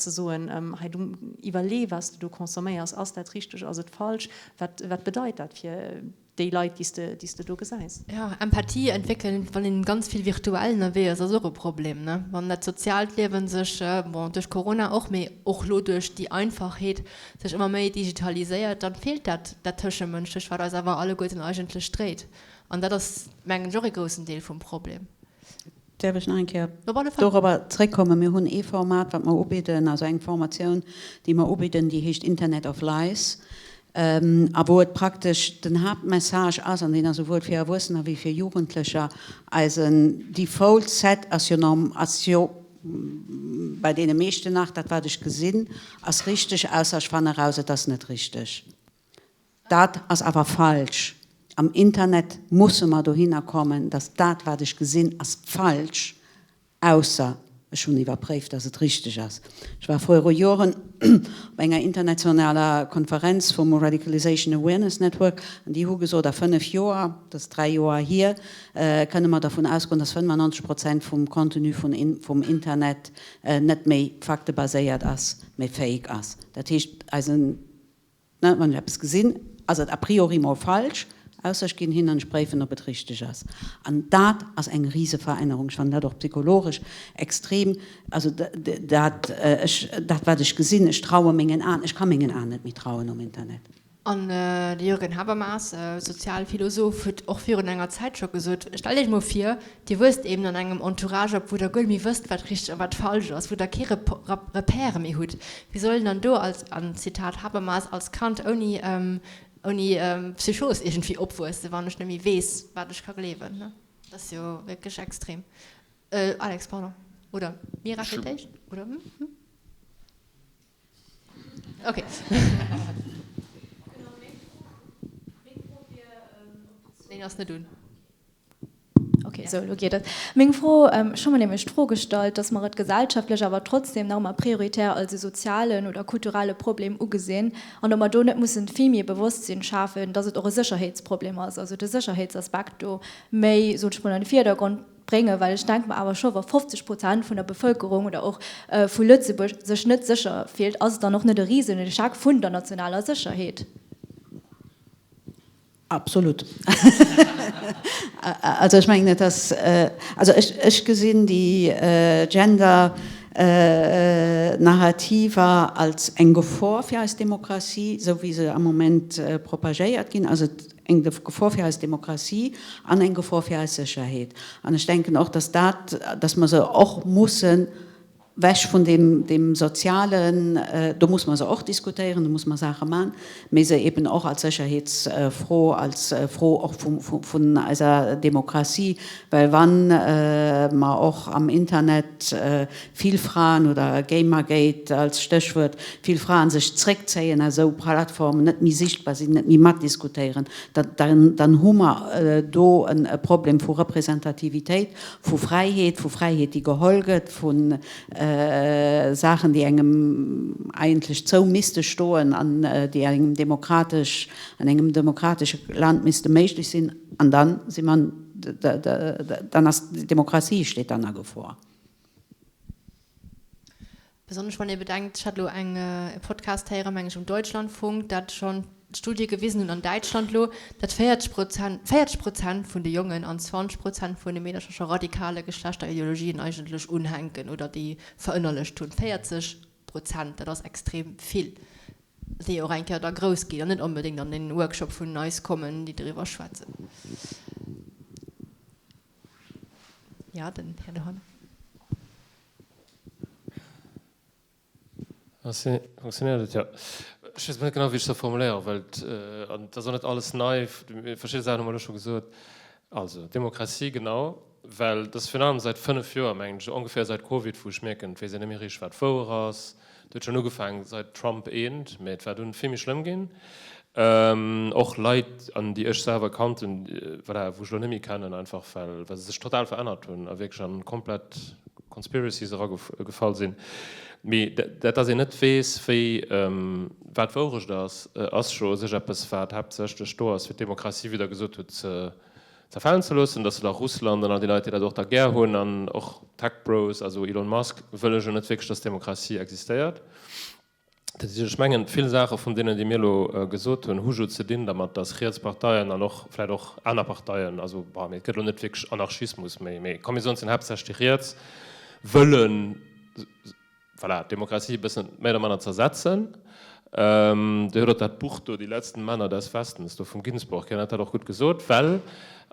ze soen, hei du iwwerlee, wat s de do consomméiers, ass dat richteg, ass et falsch, wat, wat bedeit dat fir déi Leit, déi s de, déi s de do gesäis. Jo, Empathie entwéckelen, wann een ganz vill virtuell ënnerwee ass, ass och e Problem, ne? Wann dat soziaalt Liewen sech, bon, duerch Corona och, mee och lo duerch déi Einfachheet, sech ëmmer méi digitaliséiert, dann feelt dat, dat Tëschemënschlecht, wat eis awer alleguerten eigentlech dréit. An dat ass, mengen ech, och e groussen Deel vum Problem. Däerf ech nach eng Kéier dorobber zréckkommen? Mir hunn ee Format, wat mer ubidden, also eng Formatioun, déi mer ubidden, déi heescht Internet of Lies, a wou et praktesch den Haaptmessage ass, an deen ass esouwuel fir Erwuessener wéi fir Jugendlecher, eisen Default Set ass jo norm, ass jo bei deene meeschten nach, dat wat ech gesinn, ass richteg, ausser ech fannen eraus, et ass net richteg. Dat ass awer falsch. Am Internet musse mer dohinner kommen, dass dat, wat ech gesinn, ass falsch, ausser ech hunn iwwerpréift, dass et richteg ass. Ech war viru Joren op enger internationaler Konferenz vum Radicalization Awareness Network an déi hu gesot, a 5 Joer, dat ass 3 Joer hier, kënne mer dervun ausgoen, dass 95 Prozent vum Contenu vum Internet net méi faktebaséiert ass, mee fake ass. Dat heescht, eisen. Ne, wann ech eppes gesinn, ass et a priori mol falsch, ausser ech ginn hin an ech préifen, ob et richteg ass. An dat ass eng Riseverännerung. Ech fannen dat och psychologesch extrem, also dat ech, dat wat ech gesinn, ech traue mengen Aen, ech ka mengen Aen net méi trauen um Internet. An de Jürgen Habermas, Sozialphilosoph, huet och virun enger Zäit scho gesot, Stellt Iech mol vir, Dir wuesst eben an engem Entourage op, wou Der guer net méi wësst, wat richteg a wat falsch ass, wou Der kee Repère méi hutt. Wéi soll een dann do als, an Zitat Habermas, als Kand ouni, ouni Psychos iergendwéi opwuessen, wann ech net méi weess, wat ech ka gleewen? Dat ass jo wierklech extrem. Alex, pardon. Oder Mira fir d'éischt, oder? Okay. Deen ass net un. Ok, sou, elo geet et. Meng Fro, ech hu mer nämlech d'Fro gestallt, dass mer et gesellschaftlech awer trotzdem nach ëmmer prioritär als e sozialen oder kulturelle Problem ugesinn an ob mer do net mussen vill méi e Bewosstsinn schafen, dass et och e Sécherheetsproblem ass, also de Sécherheetsaspekt do méi, sot ech mol, an de Vierdergrond bréngen, well ech denke mer awer scho, wa 50 Prozent vun der Bevëlkerung oder och vu Lëtzebuerg sech net sécher fillt, ass et dann och net e risen Echec vun der nationaler Sécherheet? Absolut. Also ech mengen, et ass, also ech, ech gesinn déi Gender Narrativer als eng Gefor fir eis Demokratie, esou wéi se am Moment propagéiert ginn, ass et eng Gefor fir eis Demokratie an eng Gefor fir eis Sécherheet. An ech denken och, dass dat, dass mer se och mussen Wech vun deem, deem Sozialen, do muss mer se och diskutéieren, do muss mer Saache man, mee se eben och als Sécherheetsfro, als Fro och vum, vun eiser Demokratie, well wann mer och am Internet vill Fraen, oder Gamergate als Stéchwuert, vill Fraen sech zréckzéien aus esou Plattformen, net méi sichtbar sinn, net méi matdiskutéieren, da, dann, dann hu mer do e Problem vu Representativitéit, vu Fräiheet, vu Fräiheet, déi geholl gëtt, vu. Saachen, déi engem eigentlech zou misste stoen an déi engem demokratesch, an engem demokratesche Land misste méiglech sinn. An dann si mer, dann ass d'Demokratie steet dann a Gefor. Besonnesch wann ee bedenkt, ech hat elo eng e Podcast héieren, meng ech um Deutschlandfunk, dat schonn Studie gewisen hunn an Däitschland elo, datt 40 Prozent, 40 Prozent vun de Jongen an 20 Prozent vun de Meedercher scho radikale Geschlechterideologien eigentlech unhänken oder déi verënnerlecht hunn. 40 Prozent, dat ass extrem vill, déi och eng Kéier da grouss ginn an net onbedéngt an den Workshop vun eis kommen, déi doriwwer schwätzen. Jo, den Här dohannen. Funktionéiert et? Jo. Ech weess net genau, wéi ech soll formuléieren, well et, an et ass och net alles nei, verschidde Saachen hu mer elo scho gesot. Also, Demokratie, genau, well et ass virun allem säit fënnf Joer, mengen ech, ongeféier säit Covid, wou ech mierken, et weess een net méi richteg, wat wouer ass. Et huet schonn ugefaangen säit Trump eent, mä et war dunn vill méi schlëmm ginn. Och Leit, an déi ech selwer kannt hunn, voilà, wou ech elo net méi kennen, einfach well well se sech total verännert hunn a wierklech an komplett Conspiracies eragefall sinn. Mee dat, dass een net weess, wéi wat Wourecht ass, ass jo u sech eppes, wat haaptsächlech do ass, fir d'Demokratie, wéi Der gesot hutt, ze zerfalen ze loossen, dass se da Russland an all déi Leit, déi dat och da gär hunn, an och Tech Bros, also Elon Musk, wëlle jo net wierklech, dass d'Demokratie existéiert. Dat heescht, ech mengen, vill Saache vun deenen, déi mir elo gesot hunn, hu jo ze dinn dermat, dass riets Parteien an och vläicht och aner Parteien, also bon, mee et gëtt elo net wierklech Anarchismus méi, mee komm mir soen, et sinn haaptsächlech déi Riets, wëllen, voilà, d'Demokratie e bëssen méi oder manner zersetzen. Dir hutt och dat Buch do, Die letzten Männer des Westens, do vum Ginsborg, hien hat dat och gutt gesot, well,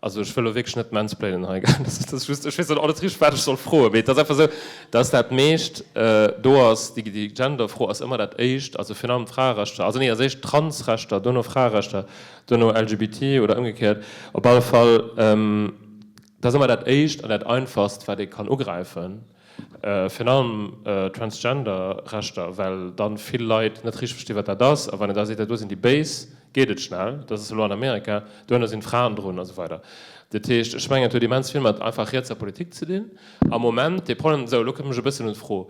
also ech wëll elo wierklech net mansplainen hei, gell, dat ass just, ech weess och net richteg, wat ech soll froen, mee et ass einfach esou, dass dat meescht do ass, déi Genderfro ass ëmmer dat éischt, also virun allem d'Fraerechter, also nee, als éischt Transrechter, duerno Fraerechter, duerno LGBT oder ëmgekéiert, op alle Fall, dat ass ëmmer dat éischt an dat einfachst, wat ee kann ugräifen. Virun allem Transgender-Rechter, well dann vill Leit net richteg verstinn, wat dat ass. A wann een da seet, dat do sinn déi Béis, geet et schnell. Dat ass elo an Amerika, duerno sinn d'Fraen drun a sou weider. Dat heescht, ech mengen, et huet immens vill mat einfach rietser Politik ze dinn am Moment. De Problem, sou, elo kommen ech e bëssen un d'Fro,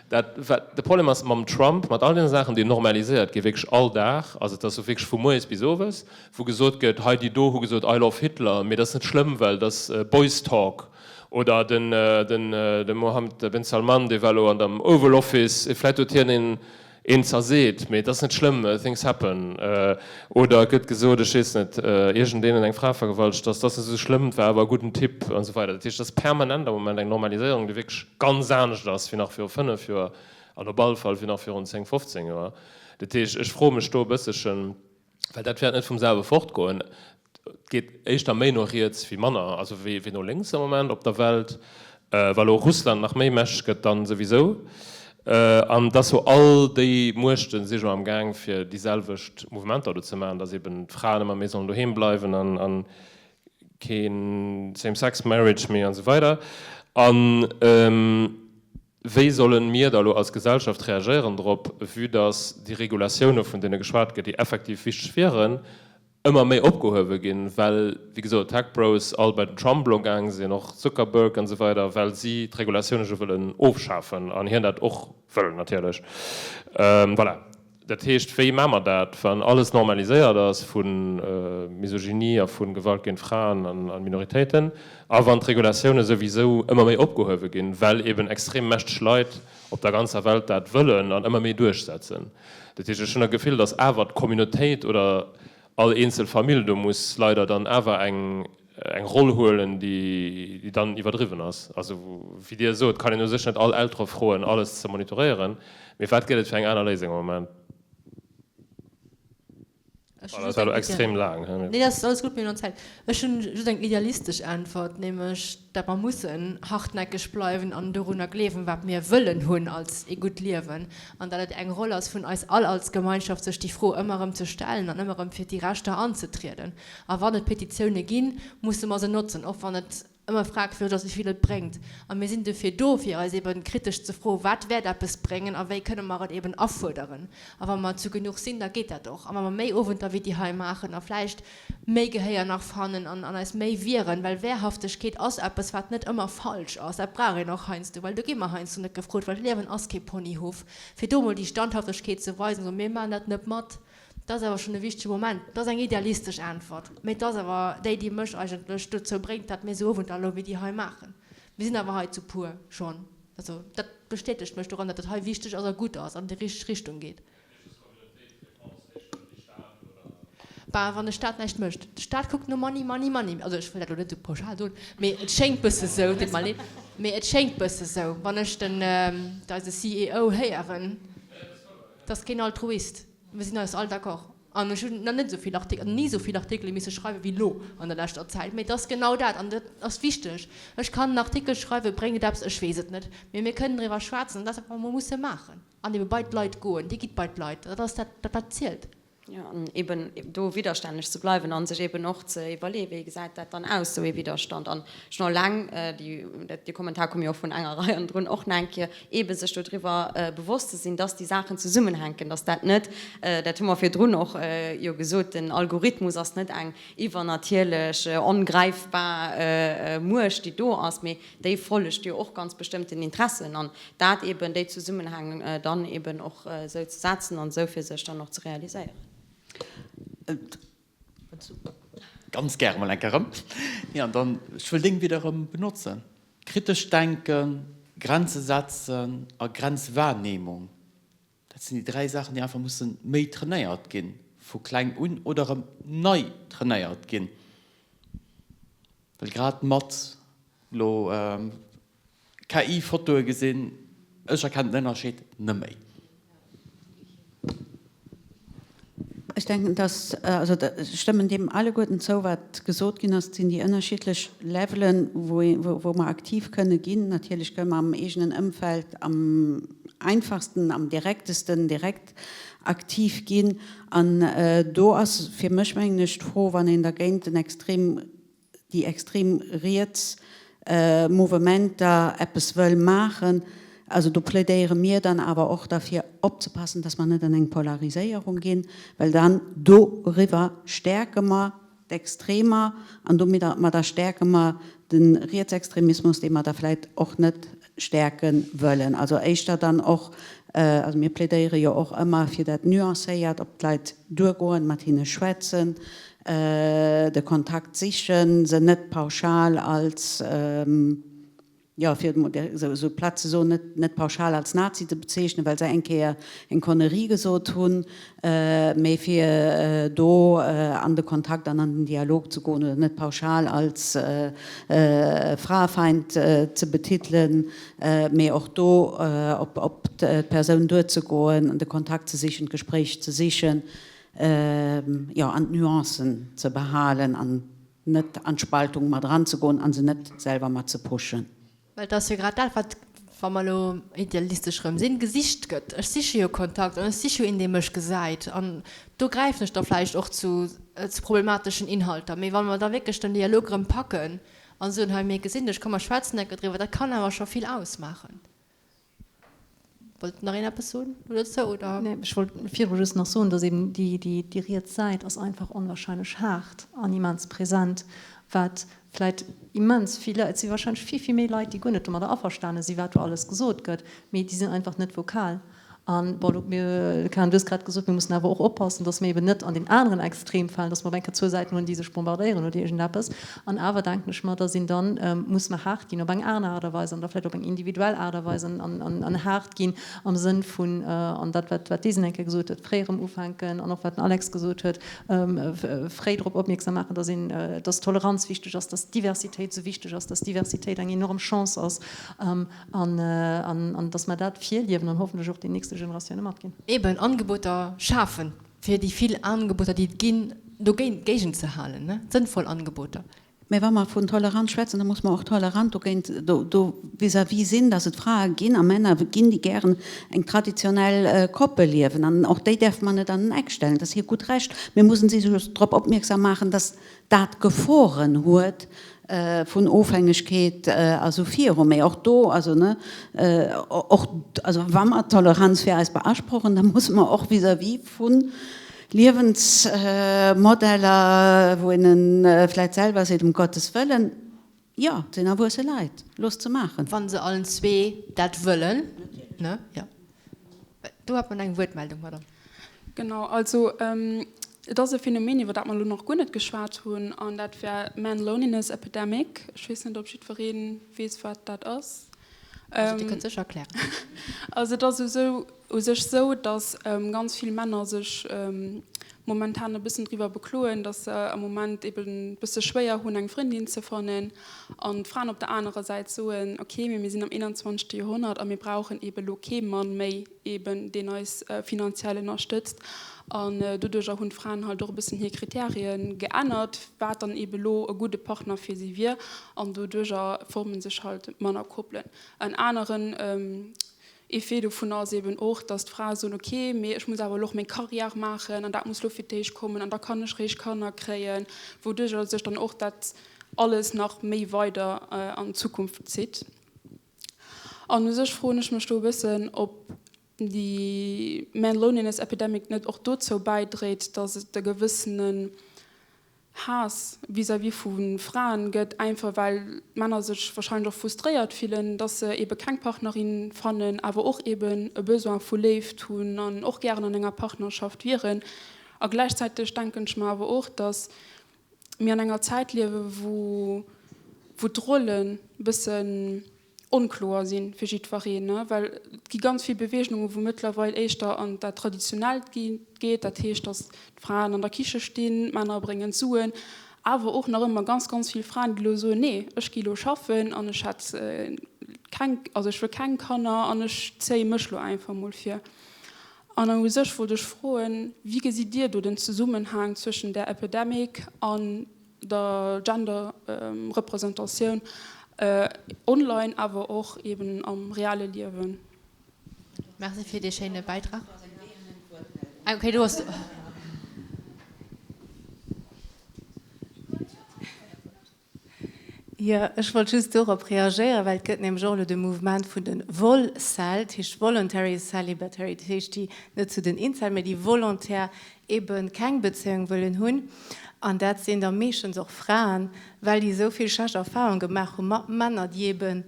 dat wat de Problem ass mam Trump, mat all deene Saachen, déi normaliséiert ginn, wierklech all Dag, also et ass jo wierklech vu mueres bis owes, wou gesot gëtt, hei déi do hu gesot I love Hitler, mee dat ass net schlëmm, well dat ass Boys Talk. Oder den de Mohammed bin Salman, dee war elo an dem Oval Office, vläit huet hien een een zerseet, mee et ass net schlëmm, things happen. Oder et gëtt gesot, ech weess net, iergendeen huet eng Fra vergewaltegt, dass ass net esou schlëmm, et war awer e gudden Typ an esou weider. Dat heescht, et ass permanent am Moment eng Normaliséierung, déi wierklech ganz anescht ass wéi nach viru 5 Joer an op alle Fall wéi nach virun 10, 15 Joer. Dat heescht, ech froe mech do e bësselchen, well dat wäert net vum selwe fortgoen, et geet éischter méi no riets wéi manner, also wéi no lénks am Moment op der Welt, wa lo Russland nach méi mächteg gëtt, dann souwisou, an dass jo all déi Muechten si jo am Gaang fir déi selwecht Mouvementer do ze maachen, dass eben d'Fraen ëmmer méi sollen doheem bleiwen an keen same-sex marriage méi an esou weider an. Wéi sollen mir da lo als Gesellschaft reagéieren drop, vue dass déi Regulatioune vun deene geschwat gëtt, déi effektiv wichteg wieren, ëmmer méi opgehuewe ginn, well, wéi gesot, d'Tech Bros all bei den Trump lo gaang sinn, och Zuckerberg an esou weider, well si d'Regulatioune jo wëllen ofschafen an hien dat och wëll natierlech. Voilà. Dat heescht, wéi maache mer dat, wann alles normaliséiert ass vu Misogynie a vu Gewalt géint Fraen a Minoritéiten a wann d'Regulatioune souwisou ëmmer méi opgehuewe ginn, well eben extrem mächteg Leit op der ganzer Welt dat wëllen an ëmmer méi duerchsetzen? Dat heescht, ech hunn e Gefill, datt awer d'Communautéit oder all eenzel Famill do muss leider dann awer eng eng Roll huelen, déi dann iwwerdriwwen ass. Also, wéi Dir sot, kann een u sech net all Eltere froen, alles ze monitoréieren. Mee wat gëtt et fir eng aner Léisung am Moment? Ech Dat war elo extrem laang, he? Nee, dat ass alles gutt, mir hunn nach Zäit. Ech hunn just eng idealistesch Äntwert, nämlech dat mer mussen hartnäckeg bleiwen an dorunner gleewen, wat mir wëllen hunn als ee gutt Liewen, an dat et eng Roll ass vun eis all als Gemeinschaft, sech déi Fro ëmmer erëm ze stellen an ëmmer erëm fir déi Rechter anzetrieden. A wann et Petitioune ginn, musse mer se notzen, och wann et. Ëmmer fragwüreg ass, wéi vill et bréngt. A mir sinn dofir do, fir eis eben kritesch ze froen, Wat wäert eppes bréngen a wéi kënne mer et eben afuerderen? A wa mer zu genuch sinn, da geet dat och. A wa mer méi Owenter wéi déi hei maachen a vläicht méi Gehéier nach fannen an eis méi wieren, well Wehrhaftegkeet ass eppes, wat net ëmmer falsch ass, dat brauch een och heiansdo, well do gi mer heiansdo net gefrot, well d'Liewen ass kee Ponyhof, fir do emol déi Standhaftegkeet ze weisen, soen, mir maachen dat net mat. Dat ass awer schonn e wichtege Moment. Dat ass eng idealistesch Äntwert, mee et ass awer déi, déi mech eigentlech dozou bréngt, datt mir esou Owenter elo wéi déi hei maachen. Mir sinn awer hei zu puer schonn. Also dat bestätegt mech doran, datt dat hei wichteg ass a gutt ass an déi richteg Richtung geet. Bah, wann de Staat näischt mécht. De Staat kuckt no Money, Money, Money. Also ech wëll dat elo net esou pauschal soen, mee et schéngt bësse sou, deet mer leed, mee et schéngt bësse sou, wann ech den, eise CEO héieren. Et ass keen Altruist. Mir sinn eis all d'accord. An ech hunn nach net esou vill Artik-, ni esou vill Artikele misse schreiwe wéi elo an der leschter Zäit. Mee et ass genau dat, an dat ass wichteg. Ech kann en Artikel schreiwen, bréngt et eppes? Ech weess et net. Mee mir kënnen driwwer schwätzen an dat ass dat, wat mer musse maachen. An ebe bei d'Leit goen. Dir gitt bei d'Leit. Dat ass dat, wat zielt. Jo, an eben do widderstänneg ze bleiwen a sech eben och ze iwwerleeën, wéi gesäit dat dann aus, esou ee Widderstand. An schonn eleng, déi, déi Kommentar komme jo och vun enger Rei an drun och nach eng Kéier, eebe sech dodriwwer bewosst ze sinn, dass déi Saachen zesummenhänken, dass dat net, dat hu mer virdrun och jo gesot, den Algorithmus ass net eng iwwernatierlech, ongräifbar Muecht, déi do ass, mee déi follegt jo och ganz bestëmmten Interessen an dat eben, déi Zesummenhäng dann eben och esou ze setzen an esou fir sech dann och ze realiséieren. Ganz gäre mol eng Kéier erëm. Jo, an dann, ech wëll deng Wieder erëm benotzen, kritescht Denken, Grenze setzen a Grenzwahrnehmung. Dat sinn déi 3 Saachen, déi einfach musse méi trainéiert ginn, vu kleng un oder erëm nei trainéiert ginn. Well grad mat elo KI-Fotoe gesinn, ech erkennen den Ënnerscheed neméi. Ech denken, dass, also ech stëmmen deem alleguerten zou, wat gesot ginn ass. Et sinn déi ënnerschiddlech Levelen, wou ee, wou mer aktiv kënne ginn. Natierlech kënne mer am eegenen Ëmfeld am einfachsten, am direktesten direkt aktiv ginn. An do ass fir mech, mengen ech, d'Fro, wann een dergéint en extrem déi extrem riets Mouvementer eppes wëll maachen, also do plädéiere mir dann awer och derfir opzepassen, dass mer net an eng Polariséierung ginn, well dann doriwwer stäerke mer d'Extremer an domadder stäerke mer de Rietsextremismus, dee mer da vläicht och net stäerke wëllen. Also éischter dann och, also mir plädéiere jo och ëmmer fir dat Nuancéiert, op d'Leit duergoen, mat hinne schwätzen, de Kontakt sichen, se net pauschal als, jo, fir et emol esou platt ze soen, net pauschal als Nazi ze bezeechnen, well se eng Kéier eng Connerie gesot hunn, mee fir do an de Kontakt an an den Dialog ze goen oder net pauschal als Fraefeind ze betitelen, mee och do op d'Persoun duerzegoen, de Kontakt ze sichen, d'Gespréich ze sichen. Jo, an d'Nuancen ze behalen an net an d'Spaltung mat eranzegoen a se net selwer mat ze pushen. Well et ass jo grad dat, wat, wa mer elo idealistesch erëm sinn, gesicht gëtt. Ech siche jo Kontakt an ech siche jo een, dee mech gesäit. An do gräifen ech da vläicht och zu problemateschen Inhalter. Mee wa mer da wierklech den Dialog erëm packen a soen, hei mir gesinn dech, komm mer schwätzen enke driwwer, dat kann awer scho vill ausmaachen. Wollt nach een eppes soen dozou, oder? Nee, ech wollt virdru just nach soen, dass eben déi, déi, déi riets Säit ass einfach onwahrscheinlech haart an immens present, wat vläit immens vill Leit, et si wahrscheinlech vill, vill méi Leit, déi guer net domadder averstane si wat do alles gesot gëtt, mee déi sinn einfach net vokal. An, bon, mir, Karen, du hues grad gesot, mir mussen awer och oppassen, dass mir eben net an deen aneren Extrem falen, dass mer op eng Kéier zwou Säiten hunn, déi sech bombardéieren oder iergendeppes. An awer denken ech mer, dass een dann muss mer haart ginn op eng aner Aart a Weis an da vläicht op eng individuell Aart a Weis an haart ginn am Sënn vun, an dat wat wat d'Esen eng Kéier gesot huet, fréi erëm ufänken an och wat den Alex gesot huet, fréi drop opmierksam maachen, dass een, dass Toleranz wichteg ass, dass Diversitéit esou wichteg ass, dass Diversitéit eng enorm Chance ass an an dass mer dat virliewen an hoffentlech och den nächste Generatioune matginn. Eben Angeboter schafen, fir déi vill Angeboter, déi et ginn, dogéint géigenzehalen, ne, sënnvoll Angeboter. Mä wa mer vun Toleranz schwätzen, da muss mer och tolerant dogéint, do, do vis-à-vis sinn, dass et Frae ginn a Männer ginn, déi gären eng traditionell Koppel liewen. An och déi däerfe mer net an den Eck stellen. Dat ass hir gutt Recht. Mir mussen si just drop opmierksam maachen, dass dat Geforen huet. Vun Ofhängegkeet a sou viru. Mee och do, also ne, och, also wa mer Toleranz fir eis beasprochen, da musse mer och vis-à-vis vu Liewensmodeller, wou een vläicht selwer seet, um Gottes Wëllen, jo, et sinn erwuesse Leit, loosst se maachen. Wa se allen zwee dat wëllen, ne? Jo. Do hat mer eng Wuertmeldung, Madame. Genau, also et ass e Phänomen, iwwer dat mer elo nach guer net geschwat hunn, an dat wär Man Loneliness Epidemic. Ech weess net, ob jiddweree weess, wat dat ass. Also Dir kënnt sécher erklären. Also et ass esou, u sech sou, datt ganz vill Männer sech momentan e bëssen driwwer bekloen, datt se am Moment eben e bësse schwéier hunn eng Frëndin ze fannen an d'Fraen op der anerer Säit soen, ok, mee mir sinn am 21. Joerhonnert a mir brauchen eben elo kee Mann méi eben deen eis finanziell ënnerstëtzt an doduercher hunn d'Fraen halt och e bëssen hir Kriterien geännert, wat dann eben elo e gudde Partner fir si wier an doduercher forme sech halt manner Koppelen. En aneren Effet dovun ass eben och, dass d'Frae soen, ok, mee ech muss awer elo och meng Carrière maachen an dat muss elo fir d'éischt kommen an da kann ech réischt Kanner kréien, wouduercher sech dann och dat alles nach méi weider an d'Zukunft zitt. An u sech froen ech mech do e bëssen, ob déi Man Loneliness Epidemic net och dozou bäidréit, dass et e gewëssenen Haass vis-à-vis vu Fraen gëtt, einfach well d'Männer sech wahrscheinlech och frustréiert fillen, dass se ebe keng Partnerin fannen, awer och eben e Besoin vu Léift hunn an och gären an enger Partnerschaft wieren. A gläichzäiteg denken ech mer awer och, dass mir an enger Zäit liewen, wou wou d'Rollen e bëssen onkloer si fir jiddwereen, well et gi ganz vill Beweegungen, wou mëttlerweil éischter an dat Traditionellt geet, dat heescht, datt d'Fraen an der Kiche stinn, d'Männer bréngen d'Suen, awer och nach ëmmer ganz, ganz vill Fraen, déi elo soen, nee, ech gi elo schaffen an ech hätt keng, also ech wëll keng Kanner an ech zéie mech elo einfach emol vir. An u sech wollt ech froen, wéi gesitt Dir do den Zesummenhang zwëschen där Epidemic an der Gender-Representatioun online, awer och eben am reale Liewen. Merci fir dee schéine Bäitrag. Ah okay, du hues. Jo, ech wollt just dorop reagéieren, well et gëtt nämlech och elo de Mouvement vun de Volcel, dat heescht Voluntary Celibatary, dat heescht déi net zu den Incel, mä déi volontär ebe keng Bezéiung wëllen hunn. An dat sinn da meeschtens och Fraen, well déi esou vill schlecht Erfahrunge gemaach hu mat Männer, déi eben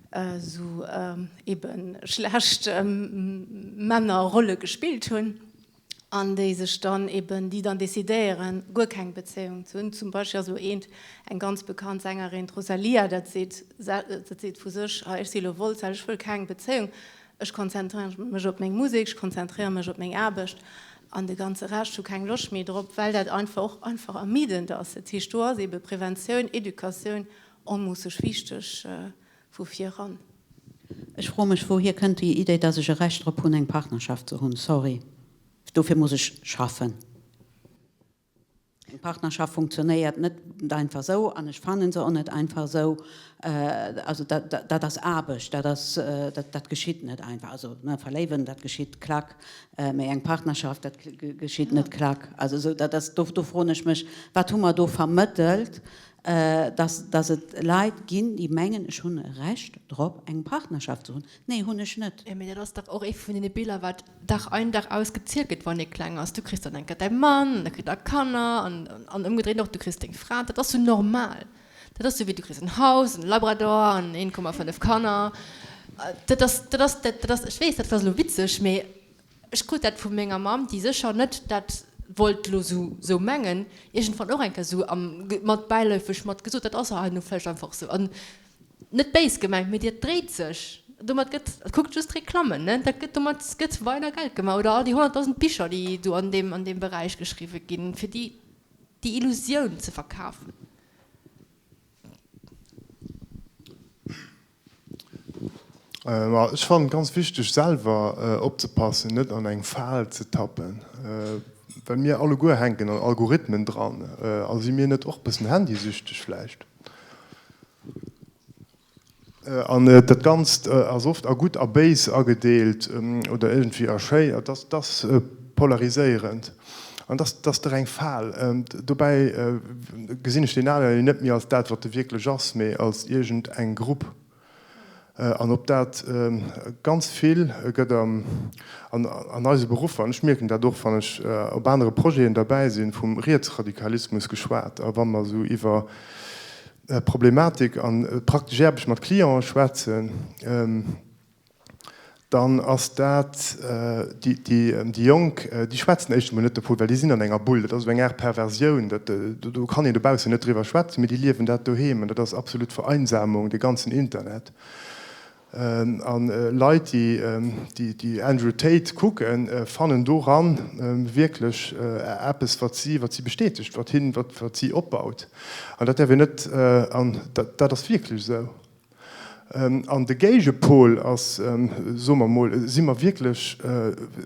esou ebe schlecht Männerrolle gespillt hunn. an déi sech dann eben, déi dann decidéieren, guer keng Bezéiung ze hunn. Zum Beispill ass elo eent, eng ganz bekannt Sängerin, d'Rosalía, dat seet, dat seet vu sech, hei ech si elo Vollzäit, ech wëll keng Bezéiung, ech konzentréiere mech op meng Musek, ech konzentréiere mech op meng Aarbecht an de ganze Rescht, hu keng Loscht méi drop, well dat einfach och einfach ermiddend ass. Dat heescht, do ass ebe Preventioun, Educatioun onmoosseg wichteg. Vu viran. Ech froe mech, wouhier kënnt déi Idee, dass ech e Recht drop hunn, eng Partnerschaft ze hunn? Sorry, dofir muss ech schaffen. Eng Partnerschaft funktionéiert net einfach esou an ech fannen se och net einfach esou. Also dat ass Aarbecht, dat ass, dat geschitt net einfach. Also ne, verléiwen, dat geschitt klack, mä eng Partnerschaft, dat geschitt net klack. Also esou, dat ass, do froen ech mech, wat hu mer do vermëttelt, Dass, dass et Leit ginn, déi mengen, ech hunn e Recht drop, eng Partnerschaft ze hunn. Nee, hunn ech net. Jo, mee dat ass dach och ee vun deene Biller, wat Dag ein, Dag aus gezielt gëtt, wann ee kleng ass. Du kriss dann eng Kéier däi Mann, an da kritt der Kanner, an, an ëmgedréint och, du kriss deng Fra. Dat ass sou normal. Dat ass sou wéi, du kriss en Haus, en Labrador an 1,5 Kanner. Dat ass, dat ass, dat ass, ech weess, dat ass elo witzeg, mee Ech krut dat vu menger Mamm, déi sécher net dat wollt lo sou mengen, iergendwann och eng Kéier sou am mat bäileefeg mat gesot. Dat ass herno vläicht einfach sou an net béis gemengt, mee dat dréit sech. Domat gëtt, kuckt just d'Reklammen, ne, dat gëtt, domat gëtt weider Geld gemaach oder all déi 100.000 Bicher, déi do an deem an deem Beräich geschriwwe ginn, fir déi déi Illusioun ze verkafen. Ech fannen et ganz wichteg selwer opzepassen, net an eng Fal ze tappen, well mir alleguer hänken an Algorithmen dran. A si mir net och bëssen handysüchteg vläicht? An dat Ganzt ass oft a gutt a béis agedeelt oder iergendwéi a schéi. Et ass polariséierend. An dat ass dach eng Fal. Dobäi gesinn ech deen aneren net méi als dat, wat e wierklech ass, mee als iergend eng Grupp. An op dat ganz vill gëtt an eise Beruffer, an ech mierken dat och, wann ech op anere Projeten derbäi sinn, vum Rietsradikalismus geschwat. A wa mer esou iwwer Problematik a praktesch Aarbecht mat Cliente schwätzen, dann ass dat, déi Jonk, déi schwätzen éischt emol net dovun, well déi sinn an enger Bull, dat ass esou eng Aart Perversioun, dat, do kann een dobaussen net driwwer schwätzen, mee déi liewen dat doheem an dat ass absolut Vereinsamung, dee ganzen Internet. A Leit, déi Andrew Tate kucken, fannen doran wierklech eppes, wat si, wat si bestätegt, wat hien, wat si opbaut. An dat däerf een net, an dat ass wierklech esou. An de Géigepol ass, soe mer emol, si mer wierklech,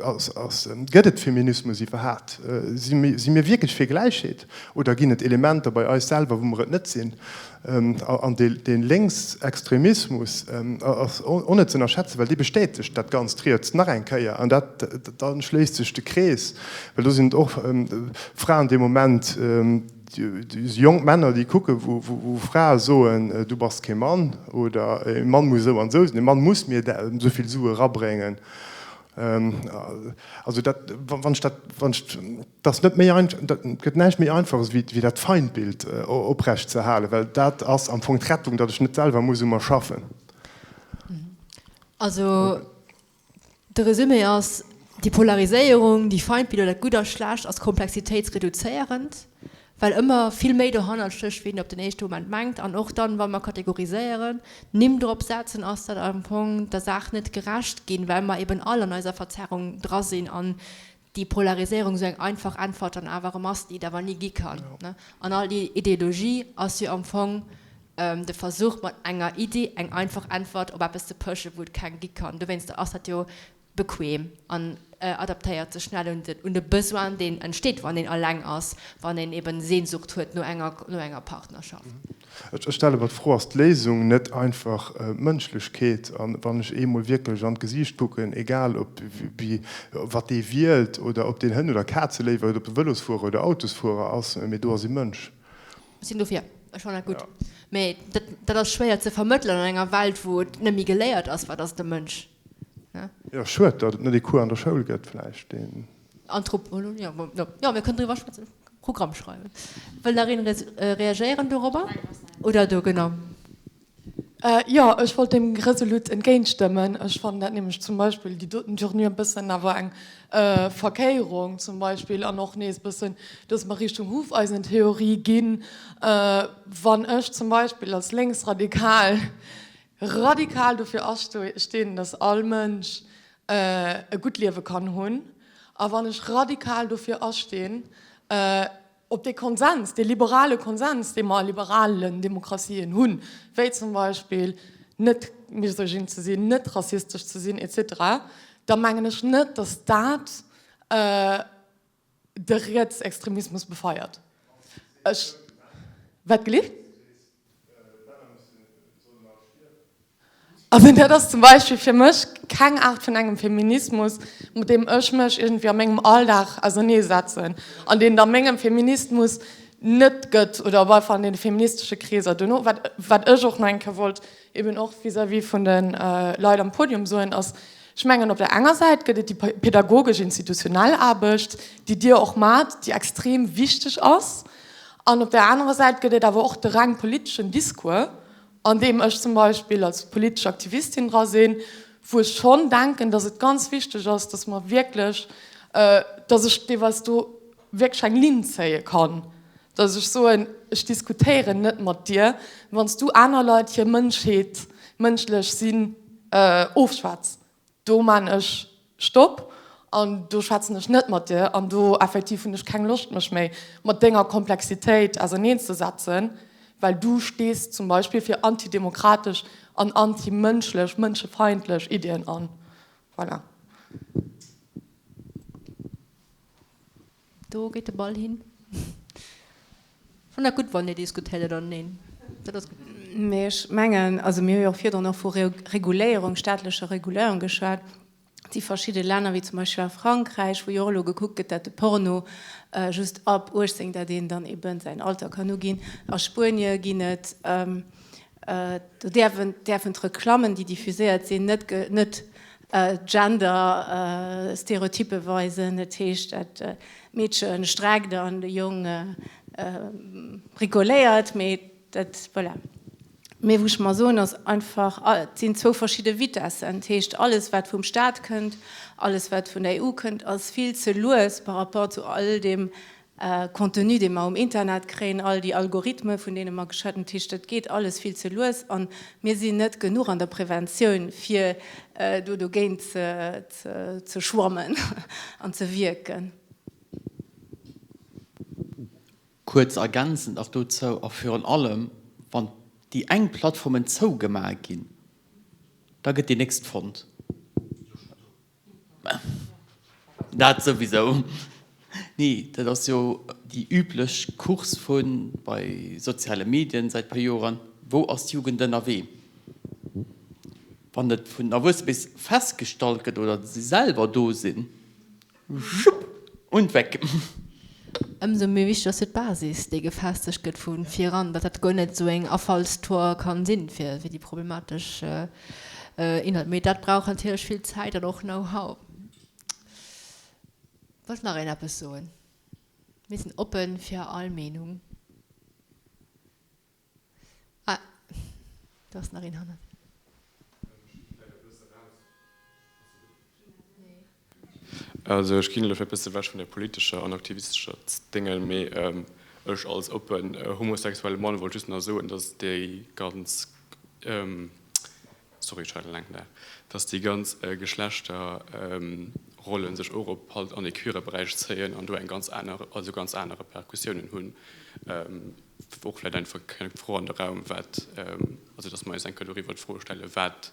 ass, gëtt et Feminismus iwwerhaapt? Si mir wierklech fir Gläichheet oder ginn et Elementer bei eis selwer, wou mer et net sinn? An dee Lénksextremismus ass och net ze ënnerschätzen, well dee bestätegt dat Ganzt riets nach eng Kéier. An dat, da schléisst sech de Krees, well do sinn et och Fraen dee Moment, Déi jonk Männer, déi kucken, wou Frae soen, du bass kee Mann oder e Mann muss esou an esou sinn, e Mann muss mir esou vill Sue erabréngen. Also dat, wann ech dat, wann ech, dat ass net méi einfach, et gëtt näischt méi Einfaches wéi dat Feindbild oprecht ze halen, well dat ass am Fong d'Rettung, datt ech net selwer muss u mer schaffen. Also De Resumé ass, Déi Polariséierung, déi Feindbilder, dat Gutt a Schlecht, ass komplexitéitsreduzéierend, well ëmmer vill méi dohannert stécht, wéi een op den éischte Moment mengt. An och dann, wa mer kategoriséieren, Nimm drop setzen, ass dat am Fong der Saach net gerecht ginn, well mer eben all an eiser Verzerrung dra sinn an déi Polariséierung esou eng einfach Äntwert dann awer erëm ass, déi et awer ni gi kann. An all déi Ideologie ass jo am Fong de Versuch, mat enger Iddi eng einfach Äntwert op eppes ze pëschen, wou et keng gi kann. Dowéinst ass dat jo bequem an adaptéiert sech schnell un de Besoin, deen entsteet, wann een eleng ass, wann een eben Sehnsucht huet no enger Partnerschaft. Ech stelle mer d'Fro, Ass d'Léisung net einfach d'Mënschlechkeet? An wann ech eemol wierklech an d'Gesiicht kucken, egal ob wie wat dee wielt oder ob deen Hënn oder Kaze léiwer huet, ob e Vëlosfuerer oder Autosfuerer ass, mee do ass e Mënsch. Ech sinn dofir. Ech fannen dat gutt. Mee dat ass schwéier ze vermëttelen an enger Welt, wou et net méi geléiert ass, wat ass de Mënsch. Jo, schued, datt et net ee Cours an der Schoul gëtt vläicht, deen. Anthropologie, jo, jo, mir kënnen driwwer schwätzen, Programm schreiwen. Wëll nach een reagéieren dorobber? Oder do, genau. Jo, ech wollt deem resolut entgéintstëmmen. Ech fannen dat nämlech zum Beispill déi doten Tournure e bëssen awer eng Verkéierung zum Beispill an och nees e bëssen, dass mer Richtung Hufeisentheorie ginn. Wann ech zum Beispill als Lénksradikal radikal dofir astinn, dass all Mënsch e gutt Liewe kann hunn, a wann ech radikal dofir astinn, op dee Konsens, dee liberale Konsens, dee mer a liberalen Demokratien hunn, wéi zum Beispill net misogyn ze sinn, net rassistesch ze sinn, et cetera, da mengen ech net, dass dat de Rietsextremismus befeiert. Ech. Wat gelift? Also dat ass zum Beispill fir mech keng Aart vun engem Feminismus, mat deem ech mech iergendwéi a mengem Alldag auserneesetzen an deen et a mengem Feminismus net gëtt oder op alle Fall an deene feministesche Kreeser duerno. Wat, wat ech och nach eng Kéier wollt eben och vis-à-vis vun de Leit am Podium soen, ass, ech mengen op där enger Säit gëtt et déi pädagogesch institutionell Aarbecht, déi Dir och maacht, déi extrem wichteg ass, An op där anerer Säit gëtt et awer och de reng politeschen Discours, an deem ech zum Beispill als politesch Aktivistin dra sinn, wou ech schonn denken, datt et ganz wichteg ass, datt mer wierklech, datt ech deelweis do wierklech eng Linn zéie kann, datt ech soen, ech diskutéieren net mat dir, wann s du aner Leit hir Mënschheet, mënschlech sinn, ofschwätz. Do maan ech Stopp an do schwätzen ech net mat dir an do effektiv hunn ech keng Loscht mech méi mat denger Komplexitéit auserneen ze setzen, well du stees zum Beispill fir antidemokratesch an antimënschlech, mënschefeindlech Iddien an. Voilà. Do geet de Ball hin. Fann dat gutt wann dir diskutéiert ënnerteneen. Dat ass gutt. Mee ech mengen, also mir hu jo och virdrun och vu Reguléierung, staatlecher Reguléierung geschwat. Et si verschidde Länner, wéi zum Beispill a Frankräich, wou jo och elo gekuckt gëtt, dat de Porno just ab 18, dat een dann eben säin Alter kann uginn. A Spuenie ginn et, do däerfen däerfen d'Reklammen, déi diffuséiert sinn, net net Gender-Stereotyppe weisen. Dat heescht, dat d'Meedche streckt an de Jong bricoléiert, mee Dat, voilà. Mee wou ech mer soen, ass einfach, et sinn zwou verschidde Vitessen. Dat heescht, alles wat vum Stat kënnt, alles wat vun der EU kënnt, ass vill ze lues par rapport zu all deem Contenu, dee mer um Internet kréien, all déi Algorithme vun deene mer geschwat hunn. Dat heescht, dat geet alles vill ze lues a mir sinn net genuch an der Preventioun, fir do dogéint ze schwammen an ze wierken. Kuerz ergänzend nach dozou, a virun allem wann déi eng Plattformen zougemaach ginn, da gëtt déi nächst fonnt. Dat souwisou. Nee, dat ass jo déi üblech Course vu bei soziale Medien säit puer Joren, Wou ass d'Jugend ënnerwee? Wann et vun den Erwuessene bis festgestallt gëtt oder si selwer do sinn, Jupp! Und weg! Ëmsou méi wichteg ass jo d'Basis, déi gefestegt gëtt vu viran, datt dat guer net esou eng Afallstor kann sinn fir déi problematesch Inhalter. Mee dat brauch natierlech vill Zäit an och Know-how. Wollt nach een eppes soen? Mir sinn oppe fir all Meenung. Ah, do ass nach een hannert. Also ech ginn elo vläicht e bësse wech vun der politescher an aktivistescher Déngel, mee ech als oppen homosexuelle Mann wollt just nach soen, datt déi ganz, sorry ech hat e laangen Dag, datt déi ganz Geschlechterrollen sech och op halt an de queere Beräich zéien an do eng ganz aner, also ganz aner Repercussiounen hunn. Och vläicht einfach eng Fro an de Raum, wat, also datt mer eis eng Kéier doriwwer d'Fro stellen, wat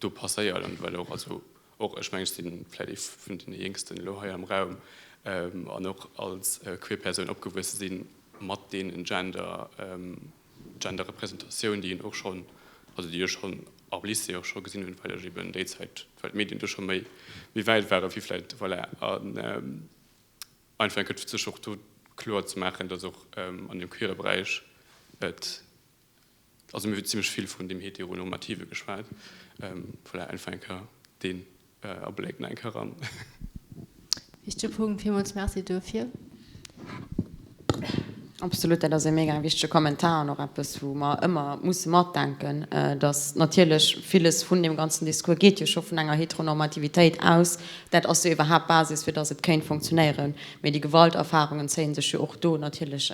do passéiert an well och, also och ech mengen, ech si vläicht ee vun deene Jéngsten elo hei am Raum an och als queer Persoun opgewuesse sinn mat deenen Gender, Genderrepresentatioun, déi een och schonn, also déi ech schonn am Lycée och scho gesinn hunn, well ech eben déi Zäit, well d'Medien do scho méi, méi wäit ware wéi vläicht, voilà, an einfach eng Kéier sech och do kloer ze maachen, datt och an deem queere Beräich et, Also mir hu zimlech vill vun deem Heteronormative geschwat. Voilà, einfach eng Kéier deen Abléck nach eng Kéier eran. Wichtege Punkt, villmools Merci duerfir. Absolut, dat ass e mega wichtege Kommentar an och eppes, wou mer ëmmer musse matdenken, dass natierlech villes vun deem ganzen Discours geet jo scho vun enger Heteronormativitéit aus. Dat ass jo iwwerhaapt d'Basis, fir dass et kéint funktionéieren. Mee déi Gewalterfahrungen zéie sech jo och do natierlech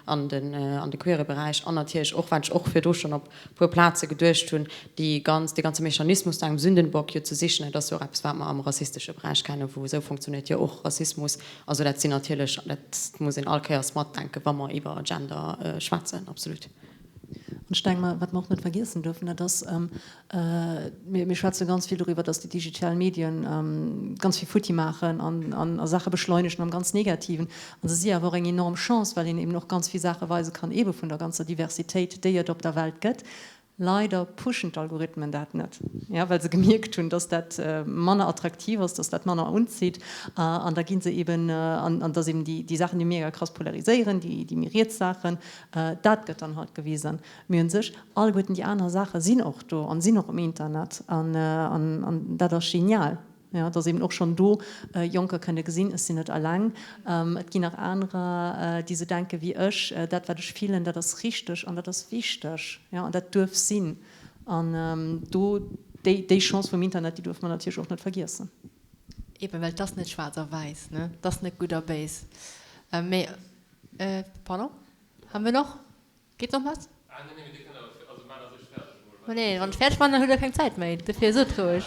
an den an de queere Beräich an natierlech och, wat ech och virdru schonn op e puer Plaze geduecht hunn, déi ganz, dee ganze Mechanismus no engem Sündenbock jo ze sichen, dat ass jo och eppes, wat mer am rassistesche Beräich kennen, wou esou funktionéiert jo och Rassismus. Also dat sinn natierlech, dat muss een all Kéiers matdenken, wa mer iwwer Gender schwätzen, absolut. An ech denke mer, wat mer och net vergiessen duerfen, dat ass, Mir schwätze ganz vill doriwwer, datt déi digital Medien ganz vill futti maachen an a Saache beschleunegen am ganz Negativen. An se si awer och eng enorm Chance, well een eben och ganz vill Saache weise kann, ebe vun der ganzer Diversitéit, déi et op der Welt gëtt. Leider pushen d'Algorithmen dat net, jo, well se gemierkt hunn, datt dat manner attraktiv ass, datt dat manner unzitt. An da gi se eben, an datt eben déi Saachen, déi mega krass polariséieren, déi méi riets Saachen, dat gëtt dann halt gewisen. Mee un sech, alleguerten déi aner Saache sinn och do an sinn och um Internet an dat ass genial, jo, dass eben och schonn do Jonker kënne gesinn, ech sinn net alleng, et ginn nach anerer, déi esou denke wéi ech, dat wat ech fillen, dat ass richteg an dat ass wichteg, jo, an dat duerf sinn. An do, déi déi Chance vum Internet, déi duerfe mer natierlech och net vergiessen. Eben, well et ass net schwaarz a wäiss, ne, et ass net gutt a béis. Mee, pardon, haben wir noch? Geet noch was? Ma nee, wann ech fäerdeg man, dann hutt der keng Zäit méi. Dofir sot roueg.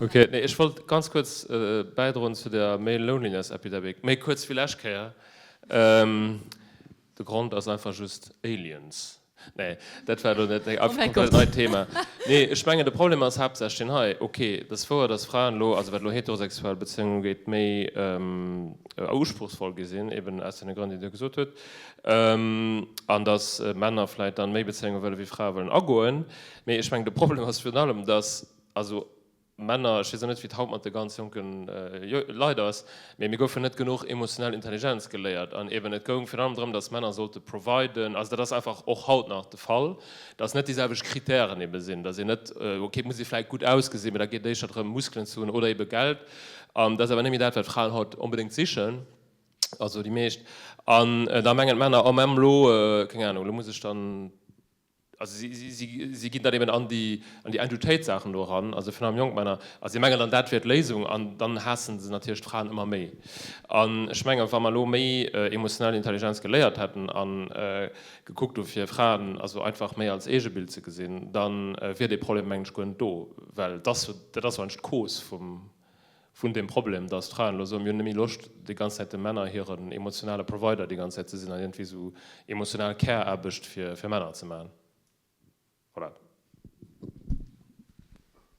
Ok, nee, ech wollt ganz kuerz bäidroen zu der Male Loneliness Epidemic. Méi kuerz wéi lescht Kéier. De Grond ass einfach just Aliens. Nee, dat war elo net einfach komplett neit Thema. Nee, ech mengen de Problem ass haaptsächlech deen hei, ok, et ass wouer, datt Fraen elo, also wat elo heterosexuell Bezéiungen ugeet, méi usprochsvoll gi sinn, eben aus deene Grënn, déi Dir gesot hutt, an datt Männer vläicht dann méi Bezéiunge wëlle wéi Frae wëllen agoen. Mee ech mengen de Problem ass virun allem, datt, also. Männer, ech weess och net wéi et haut mat de ganz jonke Leit ass, mee mir goufen net genuch emotionell Intelligenz geléiert an eben et goung virun allem drëm, datt Männer sollte providen, also dat ass einfach och haut nach de Fall, datt net déi selwecht Kritären ebe sinn, datt een net, ok et muss ee vläicht gutt ausgesinn, mee da geet et éischter drëm Muskelen ze hunn oder ebe Geld an dat ass awer net méi dat wat Fraen haut onbedéngt sichen, also déi meescht an da mengen d'Männer, oh mä elo, keng Ahnung, elo muss ech dann. Also si ginn dann eben an déi an déi Andrew Tate Saachen do eran, also virun allem jonk Männer, a si mengen dann dat wier d'Léisung an dann haassen se natierlech d'Fraen ëmmer méi. An ech mengen, wa mer elo méi emotionell Intelligenz geléiert hätten a gekuckt hu fir Fraen also einfach méi als Eegebild ze gesinn, da wier dee Problem mengen ech guer net do, well dat ass jo dat ass jo eigentlech d'Cause vum vun deem Problem, dass d'Fraen elo soen, mir hunn net méi Loscht déi ganz Zäit de Männer hiren emotionale Provider déi ganz Zäit ze sinn an iergendwéi esou emotional Care-Aarbecht fir fir Männer ze maachen. Voilà.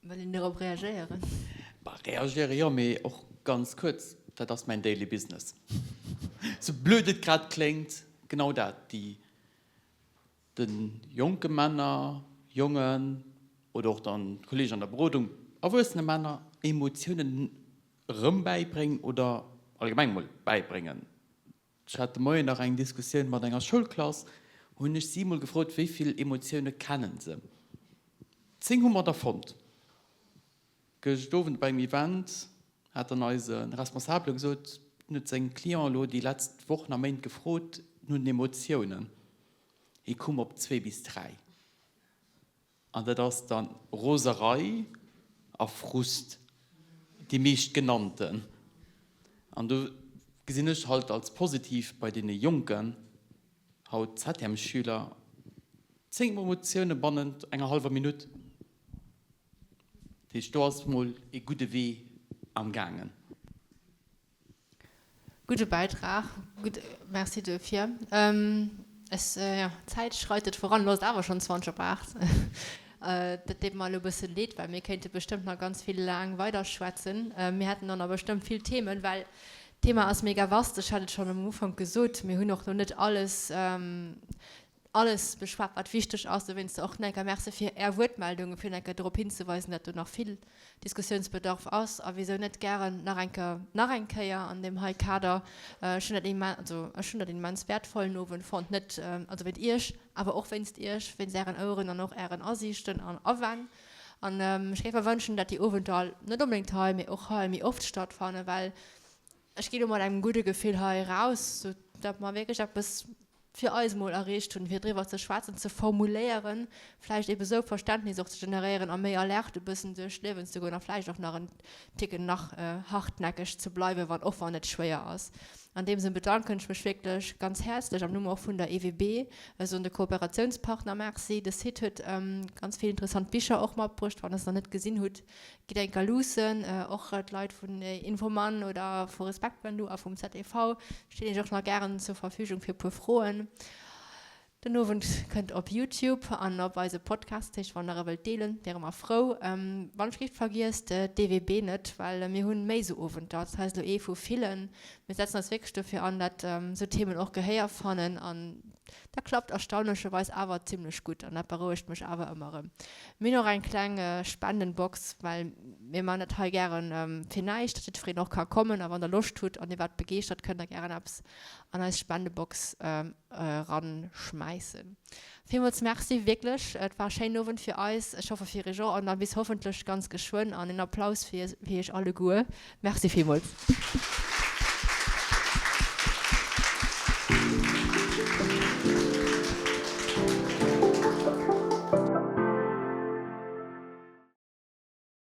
Wëll een dorop reagéieren? Bah, reagéiere jo, mee och ganz kuerz, dat ass mäin daily business. Sou blöd et grad kléngt, genau dat, déi de jonke Männer, Jongen oder och dann d'Kollegen an der Berodung, erwuessene Männer, Emotiounen erëm bäibréngen oder allgemeng mol bäibréngen. Ech hat de Moien nach eng Diskussioun mat enger Schoulklass, hunn ech si mol gefrot, wéi vill Emotioune kennen se. 10 hu mer der fonnt. Gëscht Owend bei engem Event hat dann eise Responsabele gesot, en huet seng Clienten elo déi letzt Wochen a Méint gefrot no den Emotiounen. Hie koum op zwee bis dräi. An dat ass dann Roserei a Frust, déi meescht genannten. An do gesinn ech halt als positiv bei deene Jonken, haut Septièmesschüler, 10 Emotioune bannent enger hallwer Minutt. Dat heescht, do ass mol ee gudde Wee am gaangen. Gudde Bäitrag, gutt, Merci duerfir. Es, jo, d'Zäit schreitet voran, elo ass et awer schonn 20 op 8. Dat deet mer elo e bësse leed, well mir kéinte bestëmmt nach ganz vill laang weiderschwätzen. Mir hätten och nach bestëmmt vill Themen, well d'Thema ass mega vast. Ech hat et schonn am Ufank gesot, mir hunn och nach net alles alles beschwat, wat wichteg ass. Dowéinst och nach eng Kéier Merci fir Är Wuertmeldungen, fir nach eng Kéier dorop hinzeweisen, datt do nach vill Diskussiounsbedarf ass. A wisou net gären nach eng Kéier, nach eng Kéier an deem hei Kader. Ech hunn dat immen, also ech hunn dat en immens wäertvollen Owend fonnt, net, also wéint Iech, awer och wéinst Iech, wéinst Ären Oueren an och Ären Asiichten an Awänn. An ech géif mer wënschen, datt déi Owenter net onbedéngt hei, mee och hei méi oft stattfannen, well ech gi lo mat engem gudde Gefill hei eraus, sou datt mer wierklech eppes fir eis emol erreecht hunn, fir driwwer ze schwätzen, ze formuléieren, vläicht ebe sou Verständnis och ze generéieren a méi alerte e bëssen duerch d'Liewen ze goen a vläicht och nach en Ticken nach hartnäckeg ze bleiwen, wann och wann et schwéier ass. An deem Sënn bedanken ech mech wierklech ganz häerzlech am Numm och vun der EWB, ech soen de Kooperatiounspartner Merci. De Site huet ganz vill interessant Bicher och matbruecht, wann der se nach net gesinn hutt, Gitt eng Kéier luussen. Och d'Leit vun Infomann oder vu Respekt Bendu a vum ZEV stinn Iech och nach gären zur Verfügung fir e puer Froen. Den Owend kënnt op Youtube an op eise Podcast, dat heescht wann der e wëllt deelen, wiere mer frou. Wann ech gift, vergiesst d'EWB net, well mir hunn méi sou Owenter. Dat hei ass elo ee vu villen. Mir setzen eis wierklech dofir an, dat sou Themen och Gehéier fannen an dat klappt erstaunlecherweis awer zimlech gutt an dat berouegt mech awer ëmmer erëm. Mir hunn och eng kleng Spendenbox, well mir man dat hei gären fir näischt, datt jiddwereen och ka kommen. A wann der Loscht hutt an dir waart begeeschtert, kënnt der gären eppes an eis Spendebox eranschmäissen. Villmools Merci, wierklech, et war e schéinen Owend fir eis, ech hoffe fir iech och, an da bis hoffentlech ganz geschwënn. An en Applaus fir iech alleguer. Merci villmools.